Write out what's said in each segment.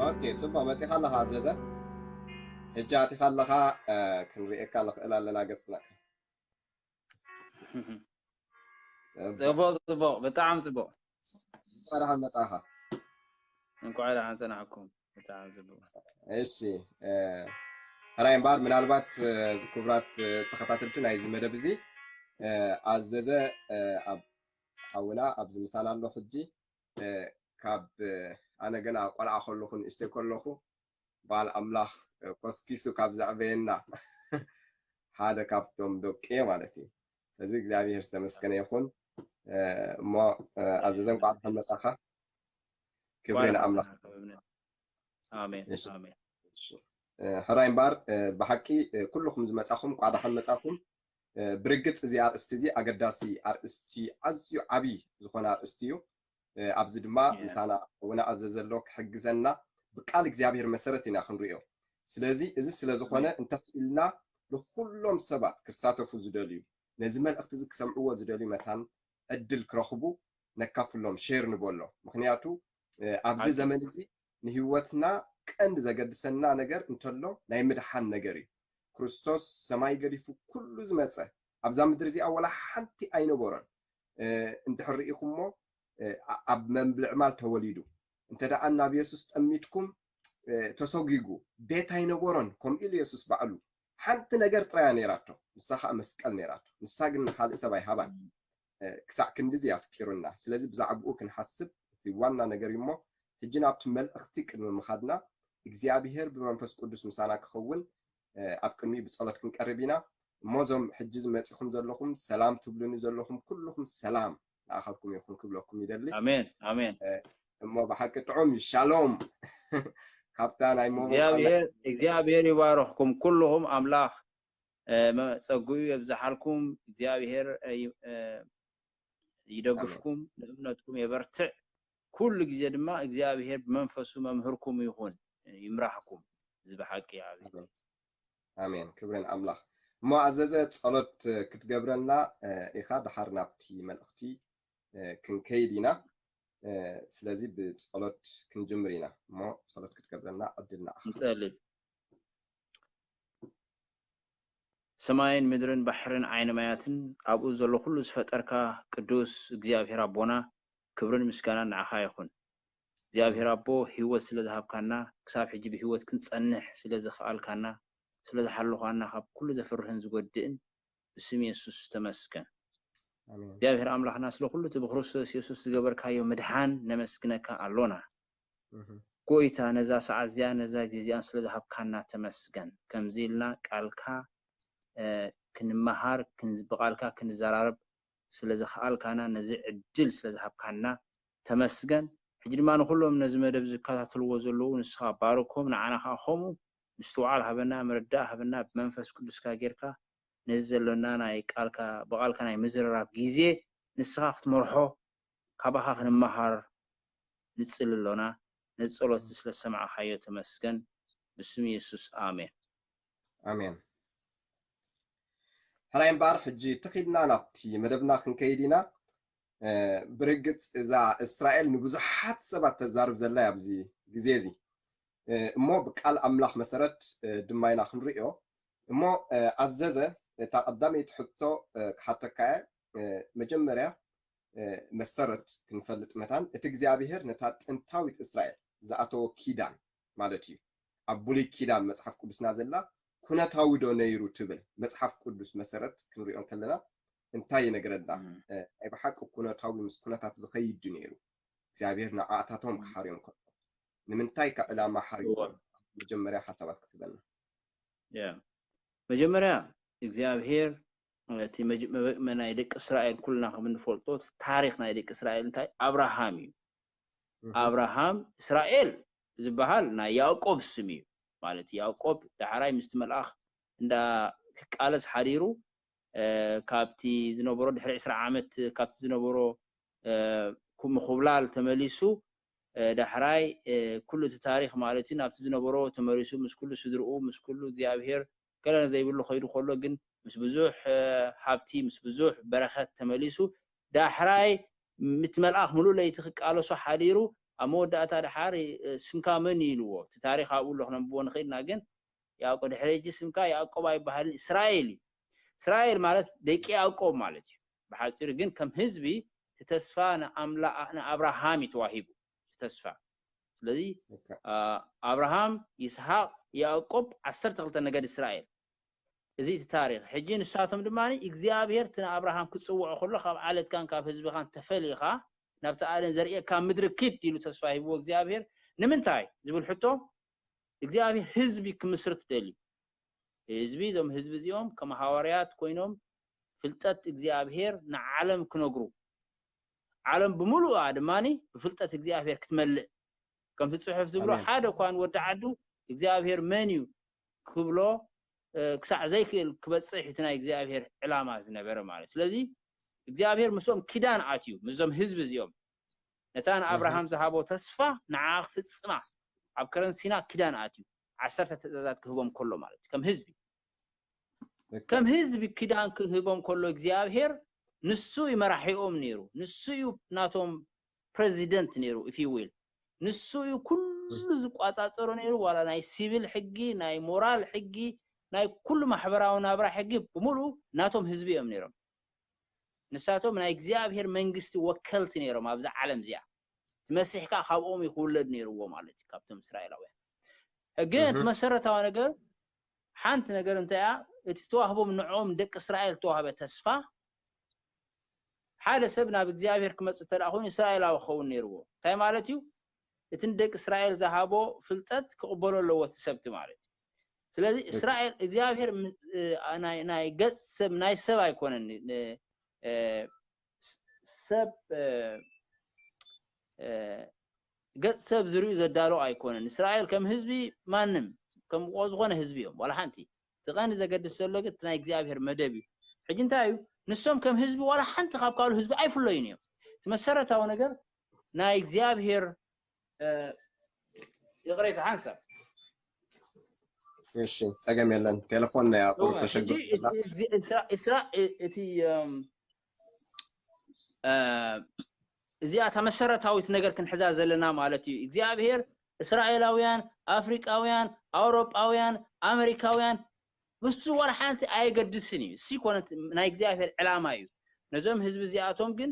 ኦኬ፣ ጽቡቕ መጺኻ ኣለኻ ኣዘዘ። ሕጂ ኣቲኻ ኣለኻ፣ እ፣ ክንርእየካ ንኽእል ኣለና ገጽና። ጽቡቕ። ጽቡቕ፣ ጽቡቕ፣ ብጣዕሚ ጽቡቕ። እንኳዕ ደሓን መጻኻ። እንኳዕ ደሓን ጸናሕኩም። ብጣዕሚ ጽቡቕ። እሺ፣ እ፣ ሕራይ እምበኣር፣ ምናልባት፣ እ፣ ክቡራት፣ እ፣ ተኸታተልቲ ናይዚ መደብ እዚ፣ እ፣ ኣዘዘ፣ እ፣ ኣብ ሓውና ኣብዚ ምሳና ኣሎ ሕጂ፣ እ፣ ካብ፣ እ፣ ኣነ ገና ቆልዓ ከለኹ፣ ንእሽተይ ከለኹ፣ በዓል ኣምላኽ፣ እ፣ ኮስኪሱ ካብ ዘዕበየና ሓደ ካብቶም ደቂ ማለት እዩ። ስለዚ እግዚኣብሔር ዝተመስገነ ይኹን። እ፣ እሞ፣ እ፣ ኣዘዘ እንኳዕ ደሓን መጻኻ። ክብሪ እንኳዕ ንኣምላኽ። ደሓን መጻኻ። ኣሜን፣ እሺ። ኣሜን። እሺ። እ፣ ሕራይ እምበኣር፣ እ፣ ብሓቂ፣ እ፣ ኩልኹም ዝመጻኹም እንኳዕ ደሓን መጻኹም። እ፣ ብርግጽ እዚ ኣርእስቲ እዚ ኣገዳሲ ኣርእስቲ፣ ኣዝዩ ዓቢ ዝኾነ ኣርእስቲ እዩ። እ፣ ኣብዚ ድማ ያ። ምሳና እውን ኣዘዘ ኣሎ ክሕግዘና፣ ብቃል እግዚኣብሔር መሰረት ኢና ክንርእዮ። ስለዚ እዚ ስለ ዝኾነ፣ ኣሜን። እንተኽኢልና ንኹሎም ሰባት ክሳተፉ ዝደልዩ፣ ነዚ መልእኽቲ እዚ ክሰምዕዎ ዝደልዩ መታን ዕድል ክረኽቡ ነካፍሎም፣ ሼር ንበሎ። ምኽንያቱ፣ እ፣ ኣብዚ ሓቂ። ዘመን እዚ ንህይወትና ቀንዲ ዘገድሰና ነገር እንተሎ ናይ ምድሓን ነገር እዩ። ክርስቶስ ሰማይ ገዲፉ ኩሉ ዝመጸ፣ ኣብዛ ምድሪ እዚኣ ወላ ሓንቲ ኣይነበሮን። እ፣ እንድሕር ርኢኹሞ፣ እ፣ ኣ-፣ ኣብ ምልዕማል ተወሊዱ። እንተ ደኣ ናብ የሱስ ጠሚትኩም፣ እ፣ ተሰጒጉ። ቤት ኣይነበሮን፣ ከምኡ ኢሉ የሱስ ባዕሉ። ሓንቲ ነገር ጥራይ እያ ነይራቶ፣ ንሳ ኸኣ መስቀል ነይራቶ። ንሳ ግን ንኻልእ ሰብ ኣይሃባን። እ፣ ክሳዕ ክንድዚ ኣፍቂሩና። ስለዚ ብዛዕባኡ ክንሓስብ እቲ ዋና ነገር እዩ እሞ፣ ሕጂ ናብቲ መልእኽቲ ቅድሚ ምኻድና፣ እግዚኣብሄር ብመንፈስ ቅዱስ ምሳና ክኸውን፣ እ፣ ኣብ ቅድሚኡ ብጸሎት ክንቀርብ ኢና። እሞ እዞም ሕጂ መጺኹም ዘለኹም፣ ሰላም ትብሉኒ ዘለኹም ኩልኹም ሰላም ንኣኻትኩም ይኹን ክብለኩም ይደሊ። ኣሜን፣ ኣሜን። እ፣ እሞ ብሓቂ ጥዑም እዩ። ሻሎም። ካብታ ናይ ሞባይል እግዚኣብሔር፣ እግዚኣብሔር ይባርኽኩም ኩልኹም። ኣምላኽ፣ እ፣ መ-፣ ጸግኡ የብዝሓልኩም። እግዚኣብሔር፣ እ፣ ይ-፣ እ፣ ይደግፍኩም፣ ንእምነትኩም የበርትዕ። ኩሉ ግዜ ድማ እግዚኣብሔር ብመንፈሱ መምህርኩም ይኹን፣ ይምራሕኩም። እዚ ብሓቂ እዩ ዓብዪ። ኣሜን። ኣሜን። ክብሪ ንኣምላኽ። እሞ ኣዘዘ ጸሎት ክትገብረልና፣ እ፣ ኢኻ፣ ደሓር ናብቲ መልእኽቲ፣ እ፣ ክንከይድ ኢና። እ፣ ስለዚ ብጸሎት ክንጅምር ኢና። እሞ ጸሎት ክትገብረልና ዕድል ንኣኻ። ንጸሊ። ሰማይን ምድርን ባሕርን ዓይኒ ማያትን ኣብኡ ዘሎ ኩሉ ዝፈጠርካ ቅዱስ እግዚኣብሔር ኣቦና፣ ክብርን ምስጋናን ንዓኻ ይኹን። እግዚኣብሔር ኣቦ፣ ህይወት ስለ ዝሃብካና፣ ክሳብ ሕጂ ብህይወት ክንጸንሕ ስለ ዘኽኣልካና፣ ስለ ዝሓለኻና፣ ካብ ኩሉ ዘፍርህን ዝጎድእን ብስም የሱስ ተመስገን። ኣሜን። እግዚኣብሔር ኣምላኽና፣ ስለ ኩሉ እቲ ብክርስቶስ የሱስ ዝገበርካዮ ምድሓን ነመስግነካ ኣሎና። እህ። ጎይታ፣ ነዛ ሰዓት እዚኣ፣ ነዛ ግዜ እዚኣን ስለ ዝሃብካና ተመስገን። ከምዚ ኢልና ቃልካ፣ እ፣ ክንመሃር፣ ክንዝ-፣ ብቃልካ ክንዘራረብ ስለ ዘኽኣልካና፣ ነዚ ዕድል ስለ ዝሃብካና ተመስገን። ሕጂ ድማ ንኹሎም ነዚ መደብ ዝከታተልዎ ዘለዉ ንስኻ ባርኮም፣ ንዓና ኸኣ ኸምኡ ምስትውዓል ሃበና፣ ምርዳእ ሃበና፣ ብመንፈስ ቅዱስካ ጌርካ ነዚ ዘሎና ናይ ቃልካ፣ ብቃልካ ናይ ምዝርራብ ግዜ ንስኻ ክትመርሖ፣ ካባኻ ክንመሃር ንጽሊ ኣሎና። ነዚ ጸሎት ስለ ዝሰማዕካዮ ተመስገን። ብስም የሱስ፣ ኣሜን። ኣሜን። ሕራይ እምበኣር፣ ሕጂ ትኺድና ናብቲ መደብና ክንከይድ ኢና። እ፣ ብርግጽ እዛ እስራኤል ንብዙሓት ሰባት ተዛርብ ዘላ እያ ኣብዚ ግዜ እዚ። እ፣ እሞ ብቃል ኣምላኽ መሰረት፣ እ፣ ድማ ኢና ክንርእዮ። እሞ፣ እ፣ ኣዘዘ፣ እታ ቀዳመይቲ ሕቶ፣ እ፣ ክሓተካ እየ። እ፣ መጀመርያ፣ እ፣ መሰረት ክንፈልጥ መታን፣ እቲ እግዚኣብሄር ነታ ጥንታዊት እስራኤል ዝኣተዎ ኪዳን ማለት እዩ። ኣብ ብሉይ ኪዳን መጽሓፍ ቅዱስና ዘላ ኩነታዊ ዶ ነይሩ ትብል መጽሓፍ ቅዱስ መሰረት ክንሪኦ እንከለና እንታይ ይነግረና? እም። እ፣ ናይ ብሓቂ ኩነታዊ ምስ ኩነታት ዝኸይድ ድዩ ነይሩ? እግዚኣብሄር ንዓኣታቶም እም። ክሓርዮም ከሎ ንምንታይ ከ ዕላማ ሓሪዎ? እወ። መጀመርያ ሓሳባት ክትበልና። ያ። መጀመርያ እግዚኣብሄር እቲ መጅ-፣ መበ-፣ መ-፣ ናይ ደቂ እስራኤል ኩልና ከም እንፈልጦ፣ እቲ ታሪኽ ናይ ደቂ እስራኤል እንታይ? ኣብርሃም እዩ። እህ። ኣብርሃም፣ እስራኤል ዝበሃል ናይ ያዕቆብ ስም እዩ። ማለት ያዕቆብ ዳሕራይ ምስቲ መልኣኽ እንዳ ክቃለስ ሓዲሩ፣ እ፣ ካብቲ ዝነበሮ ድሕሪ ዕስራ ዓመት ካብቲ ዝነበሮ፣ እ፣ ኩ-፣ ምኹብላል ተመሊሱ፣ እ፣ ዳሕራይ፣ እ፣ ኩሉ እቲ ታሪኽ ማለት እዩ ናብቲ ዝነበሮ ተመሊሱ ምስ ኩሉ ስድርኡ፣ ምስ ኩሉ እግዚኣብሄር ገለ ዘይብሉ ከይዱ ከሎ ግን ምስ ብዙሕ፣ እ፣ ሃብቲ፣ ምስ ብዙሕ በረኸት ተመሊሱ ዳሕራይ ምት መልኣኽ ምሉእ ለይቲ ክቃለሶ ሓዲሩ ኣብ መወዳእታ ድሓር ስምካ መን እዩ ኢልዎ። እቲ ታሪኽ ኣብኡ ኣሎ ክነንብቦ ንኽእልና፣ ግን ያዕቆብ ድሕሪ ሕጂ ስምካ ያዕቆብ ኣይበሃልን፣ እስራኤል እዩ። እስራኤል ማለት ደቂ ያዕቆብ ማለት እዩ ብሓፂሩ። ግን ከም ህዝቢ እቲ ተስፋ ንኣምላ- ንኣብርሃም እዩ ተዋሂቡ፣ እቲ ተስፋ። ስለዚ ኣብርሃም፣ ይስሐቅ፣ ያዕቆብ፣ ዓሰርተ ክልተ ነገድ እስራኤል። እዚ እቲ ታሪኽ። ሕጂ ንሳቶም ድማ እግዚኣብሔር እቲ ንኣብርሃም ክጽውዖ ከሎ ካብ ዓለትካን ካብ ህዝብኻን ተፈሊኻ ናብቲ ኣነ ዘርእየካ ምድሪ ኪድ ኢሉ ተስፋ ሂብዎ እግዚኣብሔር። ንምንታይ ዝብል ሕቶ እግዚኣብሔር ህዝቢ ክምስርት ደልዩ። ህዝቢ፣ እዞም ህዝቢ እዚኦም ከም ሃዋርያት ኮይኖም ፍልጠት እግዚኣብሔር ንዓለም ክነግሩ፣ ዓለም ብምሉኣ ድማ ብፍልጠት እግዚኣብሔር ክትመልእ፣ ከምቲ ጽሑፍ ዝብሎ ሓደ እኳ ንወዲ ዓዱ እግዚኣብሔር መን እዩ ክብሎ ክሳዕ ዘይክእል ክበጽሕ እቲ ናይ እግዚኣብሔር ዕላማ ዝነበረ ማለት። ስለዚ እግዚኣብሔር ምስኦም ኪዳን ኣትዩ፣ ምስዞም ህዝቢ እዚኦም ነታ ንኣብርሃም ዝሃቦ ተስፋ ንዓ ክፍጽማ ኣብ ከረን ሲና ኪዳን ኣትዩ፣ ዓሰርተ ትእዛዛት ክህቦም ከሎ ማለት እዩ። ከም ህዝቢ ከም ህዝቢ ኪዳን ክህቦም ከሎ እግዚኣብሔር ንሱ እዩ መራሒኦም ነይሩ። ንሱ እዩ ናቶም ፕረዚደንት ነይሩ፣ if you will። ንሱ እዩ ኩሉ ዝቋጻጸሮ ነይሩ። ዋላ ናይ ሲቪል ሕጊ፣ ናይ ሞራል ሕጊ፣ ናይ ኩሉ ማሕበራዊ ናብራ ሕጊ ብምሉኡ ናቶም ህዝቢ እዮም ነይሮም። ንሳቶም ናይ እግዚኣብሔር መንግስቲ ወከልቲ ነይሮም ኣብዛ ዓለም እዚኣ። እቲ መሲሕ ከዓ ካብኦም እዩ ክውለድ ነይርዎ ማለት እዩ፣ ካብቶም እስራኤላውያን። ሕጊ እቲ መሰረታዊ ነገር፣ ሓንቲ ነገር እንታይ እያ? እቲ ተዋህቦም ንዕኦም ደቂ እስራኤል ተዋህበ ተስፋ፣ ሓደ ሰብ ናብ እግዚኣብሔር ክመጽእ እንተ ደኣ ኮይኑ እስራኤላዊ ክኸውን ነይርዎ። እንታይ ማለት እዩ? እቲ ንደቂ እስራኤል ዝሃቦ ፍልጠት ክቕበሎ ኣለዎ እቲ ሰብቲ ማለት እዩ። ስለዚ እስራኤል እግዚኣብሔር ም- እ፣ ናይ ናይ ገጽ ሰብ ናይ ሰብ ኣይኮነን ን- እ፣ ስ- ሰብ እ፣ እ፣ ገጽ ሰብ ዝርእዩ ዘዳሎ ኣይኮነን። እስራኤል ከም ህዝቢ ማንም ከም ዝኾነ ህዝቢ እዮም ዋላ ሓንቲ። እቲ ቀንዲ ዘገድስ ዘሎ ግን እቲ ናይ እግዚኣብሔር መደብ እዩ። ሕጂ እንታይ እዩ? ንሶም ከም ህዝቢ ዋላ ሓንቲ ካብ ካልእ ህዝቢ ኣይፍለዩን እዮም። እቲ መሰረታዊ ነገር ናይ እግዚኣብሔር እ፣ ይቕሬታ ሓንሳብ እሺ፣ ጸገም የለን። ቴሌፎን ናይ ኣቁር ተሸግሩ። እስራ እቲ እዚኣ እታ መሰረታዊት ነገር ክንሕዛ ዘለና ማለት እዩ። እግዚኣብሔር እስራኤላውያን፣ ኣፍሪቃውያን፣ ኣውሮጳውያን፣ ኣመሪካውያን ብሱ ዋላ ሓንቲ ኣየገድስን እዩ። እሱ ይኮነ ናይ እግዚኣብሔር ዕላማ እዩ። ነዞም ህዝቢ እዚኣቶም ግን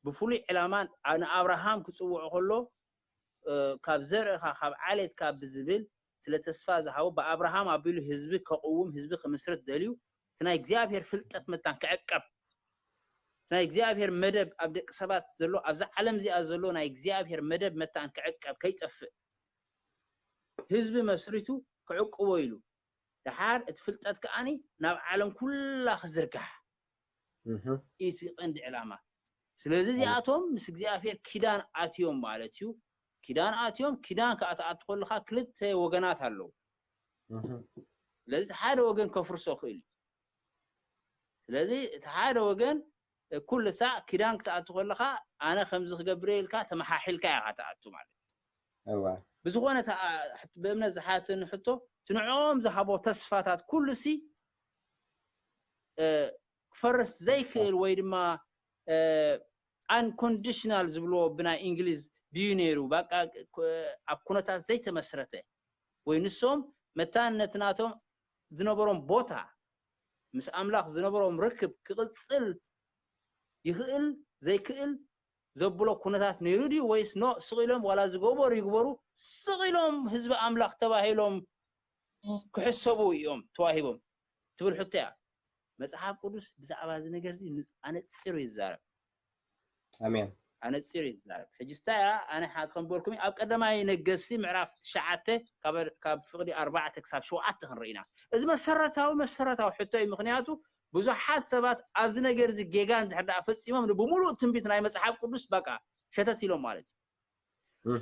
ብፍሉይ ዕላማ ንኣብርሃም ክጽውዖ ከሎ ካብ ዘርእኻ ካብ ዓሌትካ ብዝብል ስለ ተስፋ ዝሃቦ ብኣብርሃም ኣቢሉ ህዝቢ ከቕውም ህዝቢ ክምስርት ደልዩ እቲ ናይ እግዚኣብሔር ፍልጠት መታን ክዕቀብ ናይ እግዚኣብሔር መደብ ኣብ ደቂ ሰባት ዘሎ ኣብዛ ዓለም እዚኣ ዘሎ ናይ እግዚኣብሔር መደብ መታን ክዕቀብ ከይጠፍእ ህዝቢ መስሪቱ ክዕቅቦ ኢሉ ደሓር እቲ ፍልጠት ከዓኒ ናብ ዓለም ኩላ ክዝርጋሕ እዩ እቲ ቀንዲ ዕላማ። ስለዚ እዚኣቶም ምስ እግዚኣብሔር ኪዳን ኣትዮም ማለት እዩ። ኪዳን ኣትዮም፣ ኪዳን ከዓ ትኣቱ ከለካ ክልተ ወገናት ኣለዉ። ስለዚ እቲ ሓደ ወገን ከፍርሶ ክእል እዩ። ስለዚ እቲ ሓደ ወገን ኩሉ ሳዕ ኪዳን ክትኣቱ ከለካ ኣነ ከምዚ ክገብር ኢልካ ተመሓሒልካ ኢካ ትኣቱ ማለት እዩ። ብዝኮነ ብእምነት ዝሓተኒ ሕቶ እቲ ንዕኦም ዝሃቦ ተስፋታት ኩሉ ሲ ክፈርስ ዘይክእል ወይ ድማ unconditional ዝብልዎ ብናይ እንግሊዝ ድዩ ነይሩ በቃ ኣብ ኩነታት ዘይተመስረተ ወይ ንሶም መታን ነቲ ናቶም ዝነበሮም ቦታ ምስ ኣምላኽ ዝነበሮም ርክብ ክቕጽል ይኽእል ዘይክእል ዘብሎ ኩነታት ነይሩ ድዩ ወይስ ኖ ስቕ ኢሎም ዋላ ዝገበሩ ይግበሩ ስቕ ኢሎም ህዝቢ ኣምላኽ ተባሂሎም ክሕሰቡ እዮም ተዋሂቦም ትብል ሕቶ እያ። መጽሓፍ ቅዱስ ብዛዕባ እዚ ነገር እዚ ኣነጺሩ ይዛረብ። ኣሜን። ኣነጺሩ ይዛረብ። ሕጂ ስታ እያ ኣነ ሓት ከም በልኩም ኣብ ቀዳማይ ነገስቲ ምዕራፍ ትሽዓተ ካብ ፍቕዲ ኣርባዕተ ክሳብ ሸውዓተ ክንርኢ ኢና። እዚ መሰረታዊ መሰረታዊ ሕቶ እዩ። ምክንያቱ ብዙሓት ሰባት ኣብዚ ነገር እዚ ጌጋ እንድሕር ደኣ ፈጺሞም ብሙሉእ ትንቢት ናይ መጽሓፍ ቅዱስ በቃ ሸተት ኢሎም ማለት እዩ።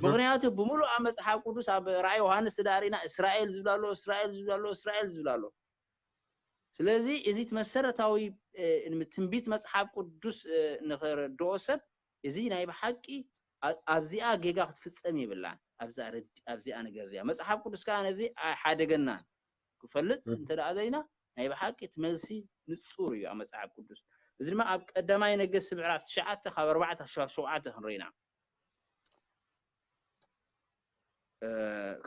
ምክንያቱ ብሙሉእ ኣብ መጽሓፍ ቅዱስ ኣብ ራእይ ዮሃንስ ትዳርኢና እስራኤል ዝብላ ኣሎ እስራኤል ዝብላ ኣሎ እስራኤል ዝብላ ኣሎ። ስለዚ እዚ እቲ መሰረታዊ ትንቢት መጽሓፍ ቅዱስ ንክረድኦ ሰብ እዚ ናይ ብሓቂ ኣብዚኣ ጌጋ ክትፍጸም የብላን። ኣብዚኣ ነገር እዚኣ መጽሓፍ ቅዱስ ከዓ ነዚ ኣይሓደገናን። ክፈልጥ እንተ ደኣ ደሊና ናይ ብሓቂ እቲ መልሲ ንጹር እዩ ኣብ መጽሓፍ ቅዱስ። እዚ ድማ ኣብ ቀዳማይ ነገስቲ ምዕራፍ ትሽዓተ ካብ ኣርባዕተ ክሳብ ሸውዓተ ክንርኢና።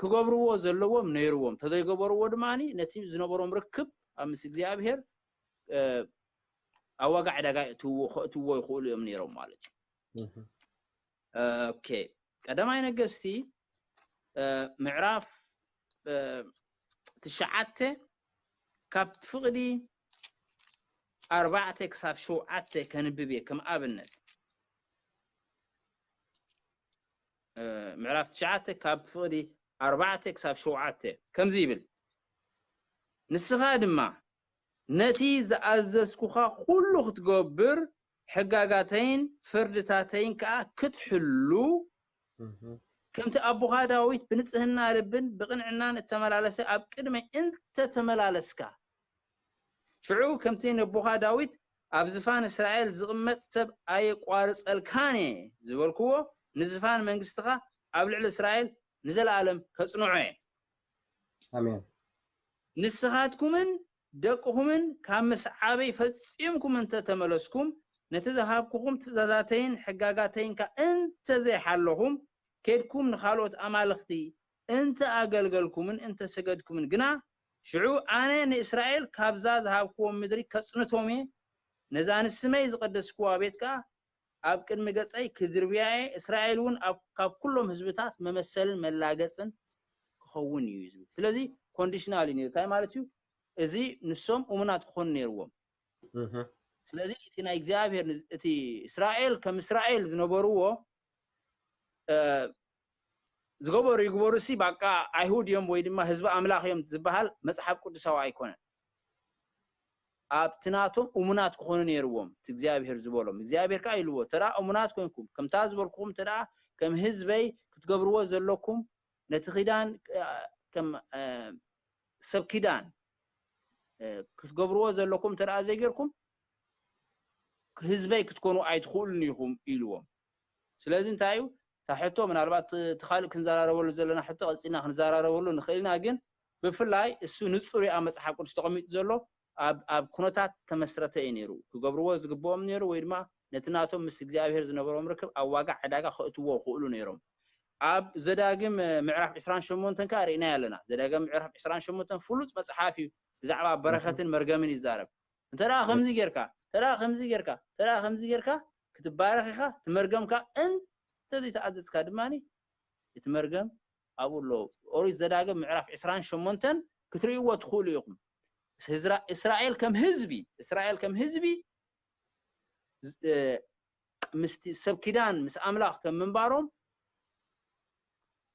ክገብርዎ ዘለዎም ነይርዎም። ተዘይገበርዎ ድማ ነቲ ዝነበሮም ርክብ ኣብ ምስ እግዚኣብሔር ኣብ ዋጋ ዕዳጋ ከእትዎ ይኽእሉ እዮም ነይሮም ማለት እዩ። ኦኬ፣ ቀዳማይ ነገስቲ ምዕራፍ ትሽዓተ ካብ ፍቕዲ ኣርባዕተ ክሳብ ሸውዓተ ከንብብ እየ። ከም ኣብነት ምዕራፍ ትሽዓተ ካብ ፍቕዲ ኣርባዕተ ክሳብ ሸውዓተ ከምዚ ይብል፣ ንስኻ ድማ ነቲ ዝኣዘዝኩኻ ኩሉ ክትገብር ሕጋጋተይን ፍርድታተይን ከኣ ክትሕሉ ከምቲ ኣቦኻ ዳዊት ብንጽህና ልብን ብቕንዕናን እተመላለሰ ኣብ ቅድመይ እንተተመላለስካ፣ ሽዑ ከምቲ ነቦኻ ዳዊት ኣብ ዝፋን እስራኤል ዝቕመጥ ሰብ ኣየቋርጸልካን እየ ዝበልክዎ፣ ንዝፋን መንግስትኻ ኣብ ልዕሊ እስራኤል ንዘለኣለም ከጽንዖ እየ። ኣሜን። ንስኻትኩምን ደቅኹምን ካብ ምስዓበይ ፈጺምኩም እንተ ተመለስኩም፣ ነቲ ዝሃብኩኹም ትእዛዛተይን ሕጋጋተይን ከኣ እንተ ዘይሓለኹም፣ ኬድኩም ንኻልኦት ኣማልኽቲ እንተ ኣገልገልኩምን እንተ ሰገድኩምን ግና፣ ሽዑ ኣነ ንእስራኤል ካብዛ ዝሃብክዎም ምድሪ ከጽንቶም እየ፣ ነዛ ንስመይ ዝቐደስክዋ ቤት ከኣ ኣብ ቅድሚ ገጸይ ክድርብያ እየ፣ እስራኤል እውን ኣብ- ካብ ኩሎም ህዝብታት መመሰልን መላገጽን ክኸውን እዩ ዝብል። ስለዚ ኮንዲሽናል እዩ ነይሩ። እንታይ ማለት እዩ? እዚ ንሶም እሙናት ክኾኑ ነይርዎም። እህ። ስለዚ እቲ ናይ እግዚኣብሔር ን- እቲ እስራኤል ከም እስራኤል ዝነበርዎ እ፣ ዝገበሩ ይግበሩ ሲ ባቃ ኣይሁድ እዮም ወይ ድማ ህዝቢ ኣምላኽ እዮም ዝበሃል መጽሓፍ ቅዱሳዊ ኣይኮነን። ኣብቲ ናቶም እሙናት ክኾኑ ነይርዎም እቲ እግዚኣብሔር ዝበሎም። እግዚኣብሔር ከዓ ኢልዎ፣ ተደኣ እሙናት ኮንኩም ከምታ ዝበልኩኹም ተደኣ ከም ህዝበይ ክትገብርዎ ዘለኩም ነቲ ኪዳን እ፣ ከም እ፣ ሰብ ኪዳን እ፣ ክትገብርዎ ዘለኩም ተደኣ ዘይጌርኩም ህዝበይ ክትኮኑ ኣይትኽእሉን ኢኹም ኢልዎም። ስለዚ እንታይ እዩ እታ ሕቶ? ምናልባት እቲ ካልእ ክንዘራረበሉ ዘለና ሕቶ ቀፂልና ክንዘራረበሉ ንኽእል ኢና፣ ግን ብፍላይ እሱ ንፁር እዩ ኣብ መፅሓፍ ቅዱስ ተቐሚጡ ዘሎ። ኣብ ኣብ ኩነታት ተመስረተ እዩ ነይሩ። ክገብርዎ ዝግብኦም ነይሩ ወይ ድማ ነቲ ናቶም ምስ እግዚኣብሔር ዝነበሮም ርክብ ኣብ ዋጋ ዕዳጋ ከእትዎ ይኽእሉ ነይሮም። ኣብ ዘዳግም ምዕራፍ ዕስራን ሸሞንተን ከዓ ርኢናዮ ኣለና። ዘዳግም ምዕራፍ ዕስራን ሸሞንተን ፍሉጥ መፅሓፍ እዩ፣ ብዛዕባ በረኸትን መርገምን ይዛረብ። እንተ ደኣ ከምዚ ጌርካ፣ እንተ ደኣ ከምዚ ጌርካ፣ እንተ ደኣ ከምዚ ጌርካ ክትባረኽ ኢኻ፣ እቲ መርገም ከዓ እንተ ዘይተኣዘዝካ ድማ እቲ መርገም ኣብኡ ኣሎ። ኦሪት ዘዳግም ምዕራፍ ዕስራን ሸሞንተን ክትርእይዎ ትኽእሉ ኢኹም። እስራ- እስራኤል ከም ህዝቢ፣ እስራኤል ከም ህዝቢ ዝ- እ፣ ምስቲ ሰብ ኪዳን ምስ ኣምላኽ ከም ምንባሮም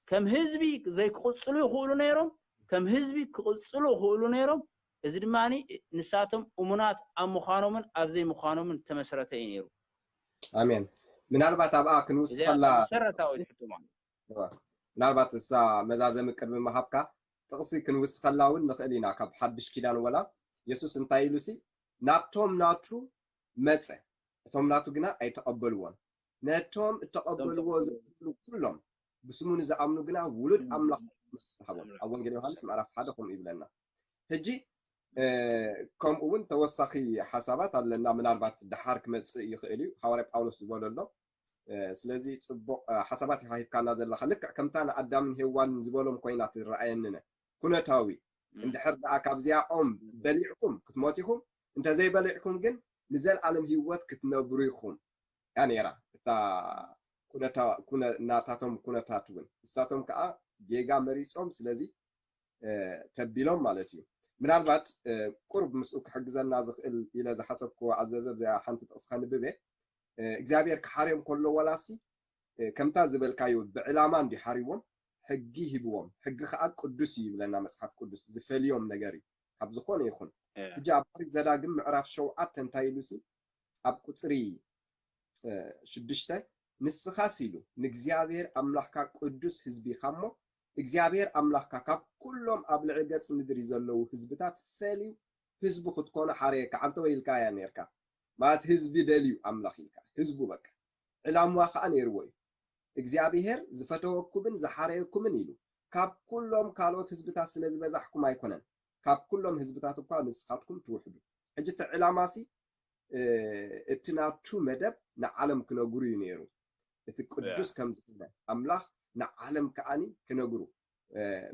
ከም ህዝቢ ዘይክቕጽሉ ይኽእሉ ነይሮም፣ ከም ህዝቢ ክቕጽሉ ይኽእሉ ነይሮም። እዚ ድማ ንሳቶም እሙናት ኣብ ምዃኖምን ኣብ ዘይምዃኖምን ተመስረተ እዩ ነይሩ። ኣሜን። ምናልባት ኣብኣ ክንውስኸላ መሰረታዊ ሕቶ ማለት ምናልባት እሳ መዛዘሚ ቅድሚ ምሃብካ ጥቕሲ ክንውስኸላ እውን ንኽእል ኢና። ካብ ሓድሽ ኪዳን ወላ የሱስ እንታይ ኢሉ ሲ ናብቶም ናቱ መጸ፣ እቶም ናቱ ግና ኣይተቐበልዎን። ነቶም እተቐበልዎ ዝቐበሉ ኩሎም ብስሙ ንዝኣምኑ ግና ውሉድ ኣምላኽ ክመስል ሃቦም። ኣብ ወንጌል ዮሃንስ ምዕራፍ ሓደ ከምኡ ይብለና። ሕጂ እ፣ ከምኡ እውን ተወሳኺ ሓሳባት ኣለና። ምናልባት ደሓር ክመጽእ ይኽእል እዩ። ሃዋርያ ጳውሎስ ዝበሎ ኣሎ። እ፣ ስለዚ ጽቡቕ እ፣ ሓሳባት ኢኻ ሂብካና ዘለኻ። ልክዕ ከምታ ንኣዳምን ሄዋንን ዝበሎም ኮይና ትረኣየንነ። ኩነታዊ እንድሕር ደኣ ካብዚኣኦም በሊዕኩም ክትሞት ኢኹም፣ እንተዘይበሊዕኩም ግን ንዘለኣለም ህይወት ክትነብሩ ኢኹም እያ ነይራ እታ ኩነታ- ኩነ- ናታቶም ኩነታት እውን። ንሳቶም ከዓ ጌጋ መሪጾም፣ ስለዚ እ፣ ተቢሎም ማለት እዩ። ምናልባት እ፣ ቁርብ ምስኡ ክሕግዘና ዝኽእል ኢለ ዝሓሰብክዎ ኣዘዘ ብዚኣ ሓንቲ ጥቕሲ ከንብብ እየ። እ፣ እግዚኣብሔር ክሓርዮም ከሎ ዋላሲ እ፣ ከምታ ዝበልካዮ ብዕላማ እንዲ ሓሪዎም ሕጊ ሂብዎም። ሕጊ ከዓ ቅዱስ እዩ ይብለና መጽሓፍ ቅዱስ፣ ዝፈልዮም ነገር እዩ ካብ ዝኾነ ይኹን። ሕጂ ኣብ ኦሪት ዘዳግም ምዕራፍ ሸውዓተ እንታይ ኢሉ ሲ ኣብ ቁፅሪ እ፣ ሽዱሽተ ንስኻስ ኢሉ ንእግዚኣብሔር ኣምላኽካ ቅዱስ ህዝቢ ኢኻ እሞ እግዚኣብሔር ኣምላኽካ ካብ ኩሎም ኣብ ልዕሊ ገጽ ምድሪ ዘለዉ ህዝብታት ፈልዩ ህዝቡ ክትኮኖ ሓረየካ። ኣንተ ወይ ኢልካ እያ ነርካ ማለት ህዝቢ ደልዩ ኣምላኽ ኢልካ ህዝቡ በቃ ዕላምዋ ከዓ ነይርዎ እዩ። እግዚኣብሔር ዝፈተወኩምን ዝሓረየኩምን ኢሉ ካብ ኩሎም ካልኦት ህዝብታት ስለ ዝበዛሕኩም ኣይኮነን፣ ካብ ኩሎም ህዝብታት እኳ ንስኻትኩም ትውሕዱ። ሕጂ እቲ ዕላማሲ እ፣ እቲ ናቱ መደብ ንዓለም ክነግሩ እዩ ነይሩ። እቲ ቅዱስ ከም ዝኾነ ኣምላኽ ንዓለም ከዓኒ ክነግሩ።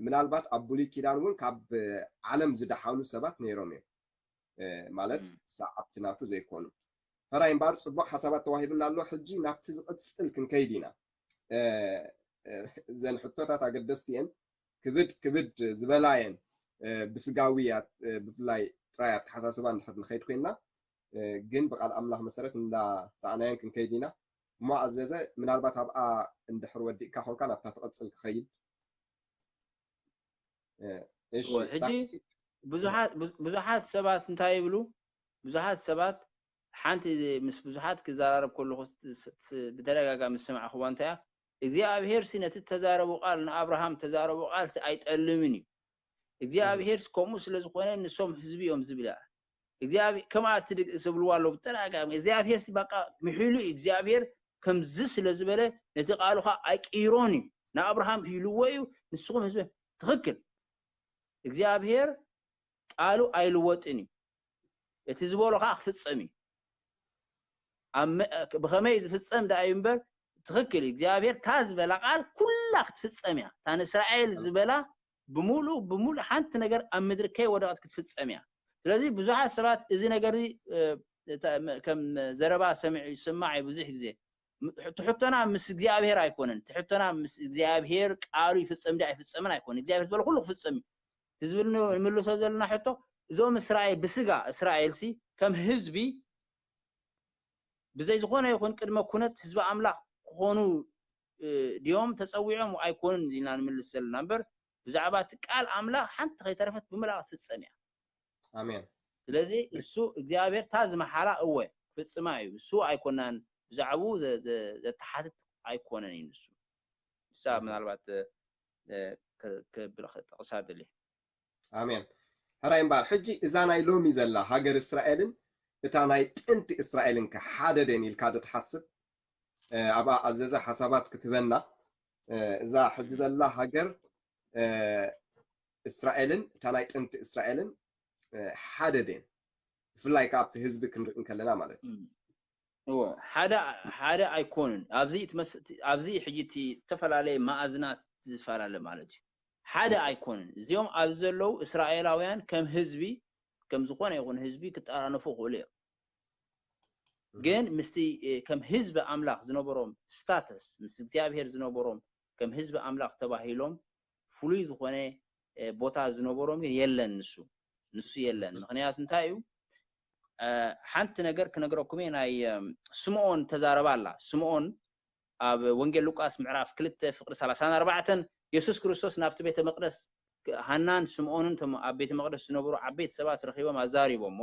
ምናልባት ኣብ ብሉይ ኪዳን እውን ካብ ዓለም ዝደሓኑ ሰባት ነይሮም እዮም። ማለት ሰዓብቲ ናቱ ዘይኮኑ። ሕራይ እምበኣር ጽቡቕ ሓሳባት ተዋሂብና ኣሎ። ሕጂ ናብቲ ዝቕጽል ክንከይድ ኢና። እዘን ሕቶታት ኣገደስቲ እየን። ክብድ ክብድ ዝበላ እየን። ብስጋዊ ብፍላይ ጥራይ ኣተሓሳስባ እንድሕር ንኸይድ ኮይንና፣ ግን ብቃል ኣምላኽ መሰረት እንዳረኣናየን ክንከይድ ኢና። እሞ ኣዘዘ፣ ምናልባት ኣብኣ እንድሕር ወዲእካ ኮንካ ናብታ ትቐጽል ክኸይድ። እሺ፣ ሕጂ ብዙሓት ሰባት እንታይ ይብሉ? ብዙሓት ሰባት ሓንቲ ምስ ብዙሓት ክዘራረብ ከለኹ ብተደጋጋሚ ዝሰማዕኽዋ እንታይ እያ? እግዚኣብሄር ሲ ነቲ ተዛረቡ ቃል ንኣብርሃም ተዛረቡ ቃል ሲ ኣይጠልምን እዩ። እግዚኣብሄር ከምኡ ስለ ዝኾነ ንሶም ህዝቢ እዮም ዝብል እያ። እግዚኣብሄር ከምኣ ትድግ ዝብልዋ ኣለዉ ብተደጋጋሚ። እግዚኣብሄር ሲ በቃ ምሒሉ እዩ። እግዚኣብሄር ከምዚ ስለ ዝበለ ነቲ ቃሉ ኸዓ ኣይቅይሮን እዩ። ንኣብርሃም ኢልዎ እዩ፣ ንስኹም ህዝቢ ትኽክል። እግዚኣብሄር ቃሉ ኣይልወጥን እዩ። እቲ ዝበሎ ኸዓ ክፍጸም እዩ። ብኸመይ ዝፍጸም ደኣ እዩ እምበር ትኽክል እዩ። እግዚኣብሄር እታ ዝበላ ቃል ኩላ ክትፍጸም እያ። እታ ንእስራኤል ዝበላ ብምሉእ ብምሉእ ሓንቲ ነገር ኣብ ምድሪ ከይወደቐት ክትፍጸም እያ። ስለዚ ብዙሓት ሰባት እዚ ነገር ከም ዘረባ ሰሚዑ ይስማዕ እዩ ብዙሕ ግዜ። ትሕቶና ምስ እግዚኣብሄር ኣይኮነን። ትሕቶና ምስ እግዚኣብሄር ቃሉ ይፍጸም ድዩ ኣይፍጸምን ኣይኮነን። እግዚኣብሄር ዝበሎ ኩሉ ክፍጸም እዩ። እቲ ዝብል ንምልሶ ዘለና ሕቶ እዞም እስራኤል ብስጋ እስራኤል ሲ ከም ህዝቢ ብዘይ ዝኾነ ይኹን ቅድመ ኩነት ህዝቢ ኣምላኽ ክኾኑ ድዮም ተጸዊዖም ኣይኮኑን ኢልና ንምልስ ዘለና እምበር ብዛዕባ እቲ ቃል ኣምላኽ ሓንቲ ከይተረፈት ብምልኣ ክትፍጸም እያ። ኣሜን። ስለዚ እሱ እግዚኣብሔር እታ ዝመሓላ እወ ክፍጽማ እዩ። እሱ ኣይኮናን ብዛዕባኡ ዘተሓትት ኣይኮነን እዩ ንሱ። ንሳ ምናልባት ክብል ጠቕሳ ደሊ ኣሜን። ሕራይ እምበኣር ሕጂ እዛ ናይ ሎሚ ዘላ ሃገር እስራኤልን እታ ናይ ጥንቲ እስራኤልን ከ ሓደ ደን ኢልካ ዶ ትሓስብ? ኣብኣ ኣዘዘ ሓሳባት ክትበና እዛ ሕጂ ዘላ ሃገር እስራኤልን እታ ናይ ጥንቲ እስራኤልን ሓደ ደን ብፍላይ ከ ኣብቲ ህዝቢ ክንርኢ እንከለና ማለት እዩ። እወ ሓደ ሓደ ኣይኮኑን። ኣብዚ ኣብዚ ሕጂ እቲ ዝተፈላለየ ማእዝናት ዝፈላለ ማለት እዩ። ሓደ ኣይኮኑን። እዚኦም ኣብዚ ዘለዉ እስራኤላውያን ከም ህዝቢ ከም ዝኾነ ይኹን ህዝቢ ክጠራነፉ ይኽእሉ እዮም። ግን ምስቲ ከም ህዝቢ ኣምላኽ ዝነበሮም ስታተስ ምስ እግዚኣብሔር ዝነበሮም ከም ህዝቢ ኣምላኽ ተባሂሎም ፍሉይ ዝኾነ ቦታ ዝነበሮም ግን የለን። ንሱ ንሱ የለን። ምክንያቱ እንታይ እዩ? ሓንቲ ነገር ክነግረኩም እየ። ናይ ስምኦን ተዛረባ ኣላ። ስምኦን ኣብ ወንጌል ሉቃስ ምዕራፍ ክልተ ፍቅሪ ሰላሳን ኣርባዕተን የሱስ ክርስቶስ ናብቲ ቤተ መቅደስ ሃናን ስምኦንን እቶም ኣብ ቤተ መቅደስ ዝነበሩ ዓበይቲ ሰባት ረኺቦም ኣዛሪቦሞ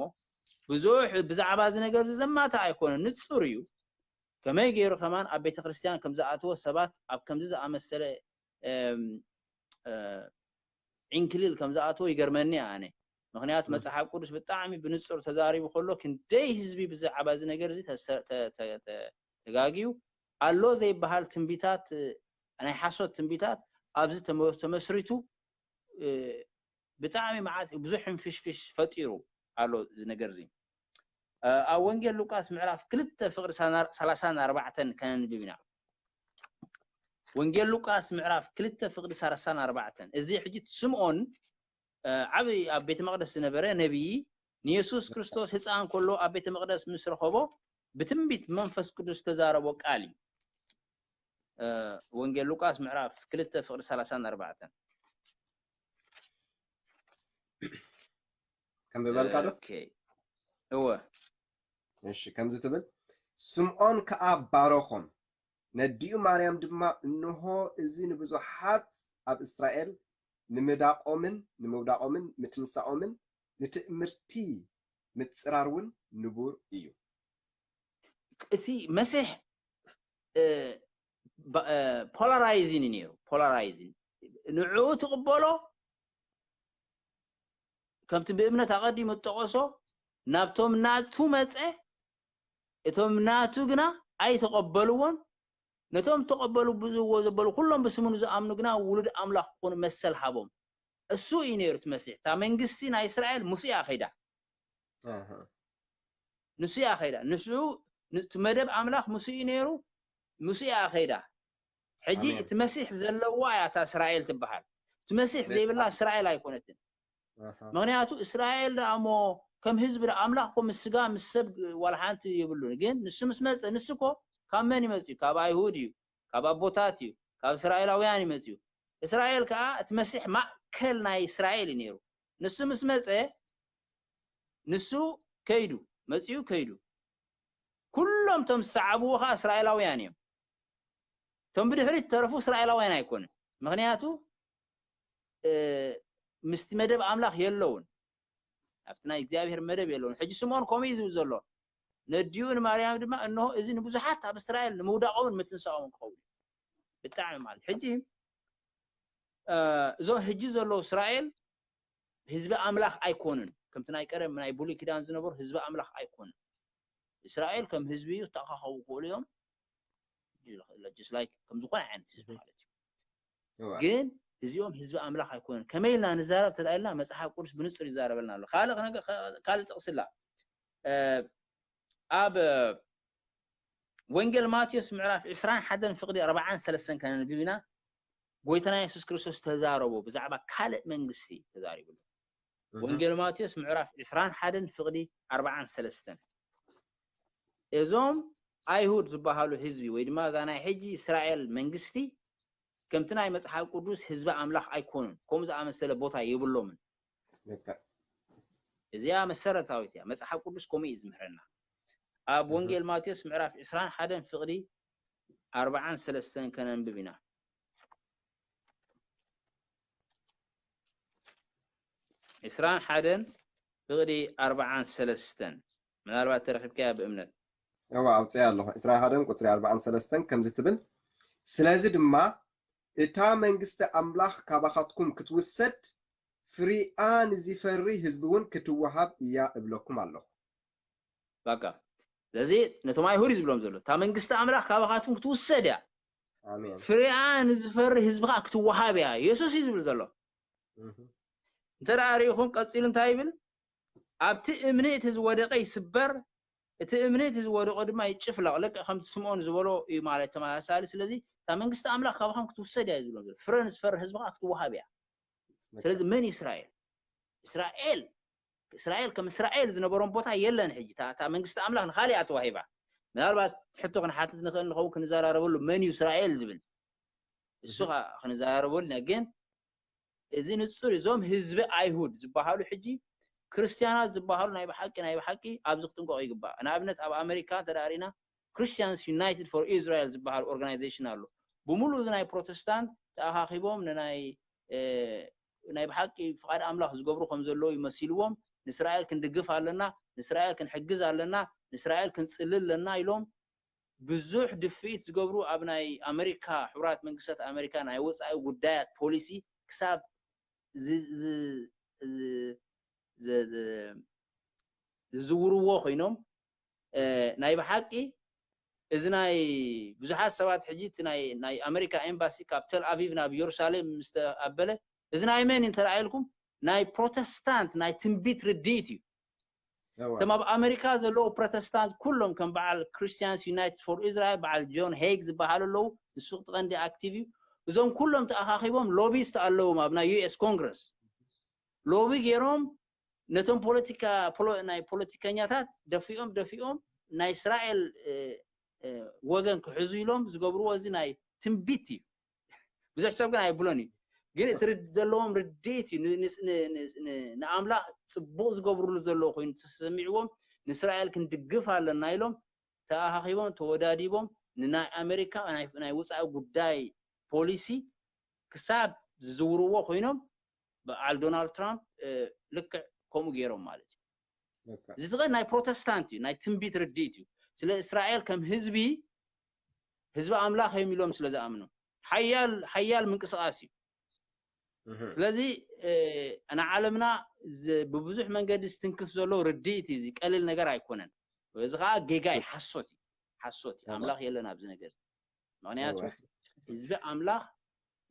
ብዙሕ ብዛዕባ እዚ ነገር እዚ ዘማታ ኣይኮነን፣ ንጹር እዩ። ከመይ ገይሩ ከማን ኣብ ቤተ ክርስቲያን ከም ዝኣተወ ሰባት ኣብ ከምዚ ዝኣመሰለ ዕንክሊል ከም ዝኣተወ ይገርመኒ ኣነ። ምክንያቱ መጽሓፍ ቅዱስ ብጣዕሚ ብንጹር ተዛሪቡ ከሎ ክንደይ ህዝቢ ብዛዕባ እዚ ነገር እዚ ተጋግዩ ኣሎ ዘይበሃል ትንቢታት ናይ ሓሶት ትንቢታት ኣብዚ ተመስሪቱ ብጣዕሚ መዓት ብዙሕ ሕንፍሽፍሽ ፈጢሩ ኣሎ እዚ ነገር እዚ። ኣብ ወንጌል ሉቃስ ምዕራፍ ክልተ ፍቅሪ ሰላሳን ኣርባዕተን ከነንብብ ኢና። ወንጌል ሉቃስ ምዕራፍ ክልተ ፍቅሪ ሰላሳን ኣርባዕተን እዚ ሕጂ ስምኦን ዓብዪ ኣብ ቤተ መቅደስ ዝነበረ ነቢዪ ንየሱስ ክርስቶስ ህፃን ከሎ ኣብ ቤተ መቅደስ ምስ ረኸቦ ብትንቢት መንፈስ ቅዱስ ዝተዛረቦ ቃል እዩ። ወንጌል ሉቃስ ምዕራፍ ክልተ ፍቅሪ ሰላሳን ኣርባዕተን ከንብበልካ ዶ? እወ። እሺ ከምዚ ትብል፣ ስምዖን ከኣ ባረኾም፣ ነዲኡ ማርያም ድማ፣ እንሆ እዚ ንብዙሓት ኣብ እስራኤል ንምዳቖምን ንምውዳቖምን ምትንሳኦምን ንትእምርቲ ምጽራር እውን ንቡር እዩ። እቲ መሲሕ ፖላራይዚን እዩ ነይሩ። ፖላራይዚን ንዕኡ ትቕበሎ ከምቲ ብእምነት ኣቐዲሙ ዝጠቐሶ ናብቶም ናቱ መጸ፣ እቶም ናቱ ግና ኣይተቐበልዎን። ነቶም ተቐበሉ ብዝዎ ዘበሉ ኩሎም ብስሙ ንዝኣምኑ ግና ውሉድ ኣምላኽ ክኾኑ መሰል ሃቦም። እሱ እዩ ነይሩ እቲ መሲሕ። እታ መንግስቲ ናይ እስራኤል ምስ እያ ኸይዳ። ንሱ እያ ኸይዳ። ንሱ እቲ መደብ ኣምላኽ ምስ እዩ ነይሩ፣ ምስ እያ ኸይዳ። ሕጂ ኣሜን። እቲ መሲሕ ዘለዋ እያ እታ እስራኤል ትበሃል። እቲ መሲሕ ቤት ዘይብላ ኣሜን። እስራኤል ኣይኮነትን። ኣሃ። ምክንያቱ እስራኤል ደኣ እሞ ከም ህዝቢ ደኣ ኣምላኽ እኮ ምስ ስጋ ምስ ሰብ ዋላ ሓንቲ የብሉን። ግን ንሱ ምስ መጸ ንሱ እኮ ካብ መን ይመጽእ እዩ? ካብ ኣይሁድ እዩ፣ ካብ ኣቦታት እዩ፣ ካብ እስራኤላውያን ይመጽእ እዩ። እስራኤል ከኣ እቲ መሲሕ ማእከል ናይ እስራኤል እዩ ነይሩ። ንሱ ምስ መጸ ንሱ ከይዱ መጺኡ ከይዱ። ኩሎም እቶም ዝሰዓብዎ ከኣ እስራኤላውያን እዮም። እቶም ብድሕሪት ተረፉ እስራኤላውያን ኣይኮኑን። ምክንያቱ እ፣ ምስቲ መደብ ኣምላኽ የለውን። ኣብቲ ናይ እግዚኣብሔር መደብ የለውን። ሕጂ ስምዖን ከምኡ እዩ ዝብል ዘሎ። ነዲኡ ንማርያም ድማ እንሆ እዚ ንብዙሓት ኣብ እስራኤል ንምውዳቖምን ምትንሳኦምን ክኸውን እዩ። ብጣዕሚ ማለት ሕጂ እ፣ እዞም ሕጂ ዘለዉ እስራኤል ህዝቢ ኣምላኽ ኣይኮኑን። ከምቲ ናይ ቀደም ናይ ብሉይ ኪዳን ዝነበሩ ህዝቢ ኣምላኽ ኣይኮኑን። እስራኤል ከም ህዝቢ ይተኣኻኸቡ ክኽእሉ እዮም። Just like ከም ዝኾነ ዓይነት ህዝቢ ማለት እዩ። እዋ። ግን እዚኦም ህዝቢ ኣምላኽ ኣይኮኑን። ከመይ ኢልና ንዛረብ ተዳኢልና መጽሓፍ ቅዱስ ብንጹር ይዛረበልና ኣሎ። ካልእ ክነገ-፣ ካልእ ጥቕስላ እ፣ ኣብ ወንጌል ማቴዎስ ምዕራፍ ዕስራን ሓደን ፍቕዲ ኣርባዓን ሰለስተን ከነንብብ ኢና። ጎይታና የሱስ ክርስቶስ ተዛረቦ ብዛዕባ ካልእ መንግስቲ ተዛሪብሉ። እህ። ወንጌል ማቴዎስ ምዕራፍ ዕስራን ሓደን ፍቕዲ ኣርባዓን ሰለስተን። እዞም ኣይሁድ ዝበሃሉ ህዝቢ ወይ ድማ እዛ ናይ ሕጂ እስራኤል መንግስቲ ከምቲ ናይ መጽሓፍ ቅዱስ ህዝቢ ኣምላኽ ኣይኮኑን። ከምኡ ዝኣመሰለ ቦታ የብሎምን። ልክዕ። እዚኣ መሰረታዊት እያ። መጽሓፍ ቅዱስ ከምኡ እዩ ዝምህረና። ኣብ እህ። ወንጌል ማቴዎስ ምዕራፍ ዕስራን ሓደን ፍቕዲ ኣርባዓን ሰለስተን ከነንብብ ኢና። ዕስራን ሓደን ፍቕዲ ኣርባዓን ሰለስተን። ምናልባት ተረኺብካያ ብእምነት። እዋ፣ ኣውፅያ ኣለኹ። ዕስራን ሓደን ቁፅሪ ኣርባዓን ሰለስተን ከምዚ ትብል፣ ስለዚ ድማ እታ መንግስቲ ኣምላኽ ካባኻትኩም ክትውሰድ፣ ፍሪኣ ንዝፈሪ ህዝቢ እውን ክትወሃብ እያ እብለኩም ኣለኹ። በቃ። ስለዚ ነቶም ኣይሁድ እዩ ዝብሎም ዘሎ። እታ መንግስቲ ኣምላኽ ካባኻትኩም ክትውሰድ እያ። ኣሜን። ፍሪኣ ንዝፈሪ ህዝቢ ከዓ ክትወሃብ እያ። የሱስ እዩ ዝብል ዘሎ። እህ። እንተ ደኣ ርኢኹም ቀጺሉ እንታይ ይብል? ኣብቲ እምኒ እቲ ዝወደቐ ይስበር፣ እቲ እምኒ እቲ ዝወደቐ ድማ ይጭፍለቕ። ልክዕ ከምቲ ስምዖን ዝበሎ እዩ ማለት ተመሳሳሊ። ስለዚ እታ መንግስቲ ኣምላኽ ካባኹም ክትውሰድ እያ እዩ ዝብሎም ዘሎ። ፍረ ንዝፈሪ ህዝቢ ከዓ ክትወሃብ እያ። ስለዚ መን እዩ እስራኤል? እስራኤል፣ እስራኤል ከም እስራኤል ዝነበሮም ቦታ የለን። ሕጂ እታ፣ እታ መንግስቲ ኣምላኽ ንኻሊኣ ተዋሂባ። ምናልባት ሕቶ ክንሓትት ንኽእል ንኸውን ክንዘራረበሉ መን እዩ እስራኤል ዝብል። እሱ እህ። ኸ-፣ ክንዘራረበሉ ኢና። ግን እዚ ንጹር እዩ። እዞም ህዝቢ ኣይሁድ ዝበሃሉ ሕጂ ክርስትያናት ዝበሃሉ ናይ ብሓቂ፣ ናይ ብሓቂ ኣብዚ ክጥንቀቑ ይግባእ። ንኣብነት ኣብ ኣሜሪካ እንተ ደኣ ርኢና Christians United for Israel ዝበሃል ኦርጋናይዜሽን ኣሎ። ብምሉእ እዚ ናይ ፕሮቴስታንት ተኣኻኺቦም ንናይ፣ እ፣ ናይ ብሓቂ ፍቓድ ኣምላኽ ዝገብሩ ከም ዘለዉ ይመሲልዎም፣ ንእስራኤል ክንድግፍ ኣለና፣ ንእስራኤል ክንሕግዝ ኣለና፣ ንእስራኤል ክንጽሊ ኣለና ኢሎም ብዙሕ ድፍኢት ዝገብሩ ኣብ ናይ ኣሜሪካ፣ ሕቡራት መንግስታት ኣሜሪካ ናይ ወጻኢ ጉዳያት ፖሊሲ ክሳብ ዝ-፣ ዝ-፣ ዝ-፣ ዝ-፣ ዝ-፣ ዝዝውርዎ ኮይኖም፣ እ፣ ናይ ብሓቂ እዚ ናይ ብዙሓት ሰባት ሕጂ እቲ ናይ፣ ናይ ኣሜሪካ ኤምባሲ ካብ ተል ኣቪቭ ናብ ኢየሩሳሌም ምስ ተኣበለ፣ እዚ ናይ መን እዩ እንተ ደኣ ኢልኩም፣ ናይ ፕሮቴስታንት ናይ ትንቢት ርድኢት እዩ። እዋ። እቶም ኣብ ኣሜሪካ ዘለዉ ፕሮቴስታንት ኩሎም ከም በዓል ክርስቲያንስ ዩናይትድ ፎር እስራኤል፣ በዓል ጆን ሄግ ዝበሃሉ ኣለዉ። ንሱ እቲ ቀንዲ ኣክቲቭ እዩ። እዞም ኩሎም ተኣኻኺቦም ሎቢስት ኣለዎም ኣብ ናይ ዩ ኤስ ኮንግረስ። ሎቢ ገይሮም ነቶም ፖለቲካ፣ ፖሎ-፣ ናይ ፖለቲከኛታት ደፊኦም፣ ደፊኦም ናይ እስራኤል፣ እ፣ እ፣ ወገን ክሕዙ ኢሎም ዝገብርዎ እዚ ናይ ትንቢት እዩ። ብዙሕ ሰብ ግን ኣይብሎን እዩ። ግን እቲ ርድ-፣ ዘለዎም ርድኢት እዩ። ን-፣ ን-፣ ን-፣ ን-፣ ን-፣ ንኣምላኽ ጽቡቕ ዝገብርሉ ዘለዉ ኮይኑ ተሰሚዕዎም፣ ንእስራኤል ክንድግፍ ኣለና ኢሎም ተኣኻኺቦም፣ ተወዳዲቦም፣ ንናይ ኣሜሪካ ናይ፣ ናይ ውጻኢ ጉዳይ ፖሊሲ ክሳብ ዝዝውርዎ ኮይኖም፣ በዓል ዶናልድ ትራምፕ፣ እ፣ ልክዕ ከምኡ ገይሮም ማለት እዩ። ልክዕ። እዚ ትቐን ናይ ፕሮቴስታንት እዩ፣ ናይ ትንቢት ርድኢት እዩ። ስለ እስራኤል ከም ህዝቢ፣ ህዝቢ ኣምላኽ እዮም ኢሎም ስለ ዝኣምኑ። ሓያል፣ ሓያል ምንቅስቓስ እዩ። እህ። ስለዚ፣ እ፣ ንዓለምና ዝ-፣ ብብዙሕ መንገዲ ዝትንክፍ ዘሎ ርድኢት እዩ። እዚ ቀሊል ነገር ኣይኮነን። እዚ ኸኣ ጌጋ እዩ፣ ግልጽ። ሓሶት እዩ። ሓሶት እዩ። እዋ። ኣምላኽ የለን ኣብዚ ነገር። ምኽንያቱ እዋ። ህዝቢ ኣምላኽ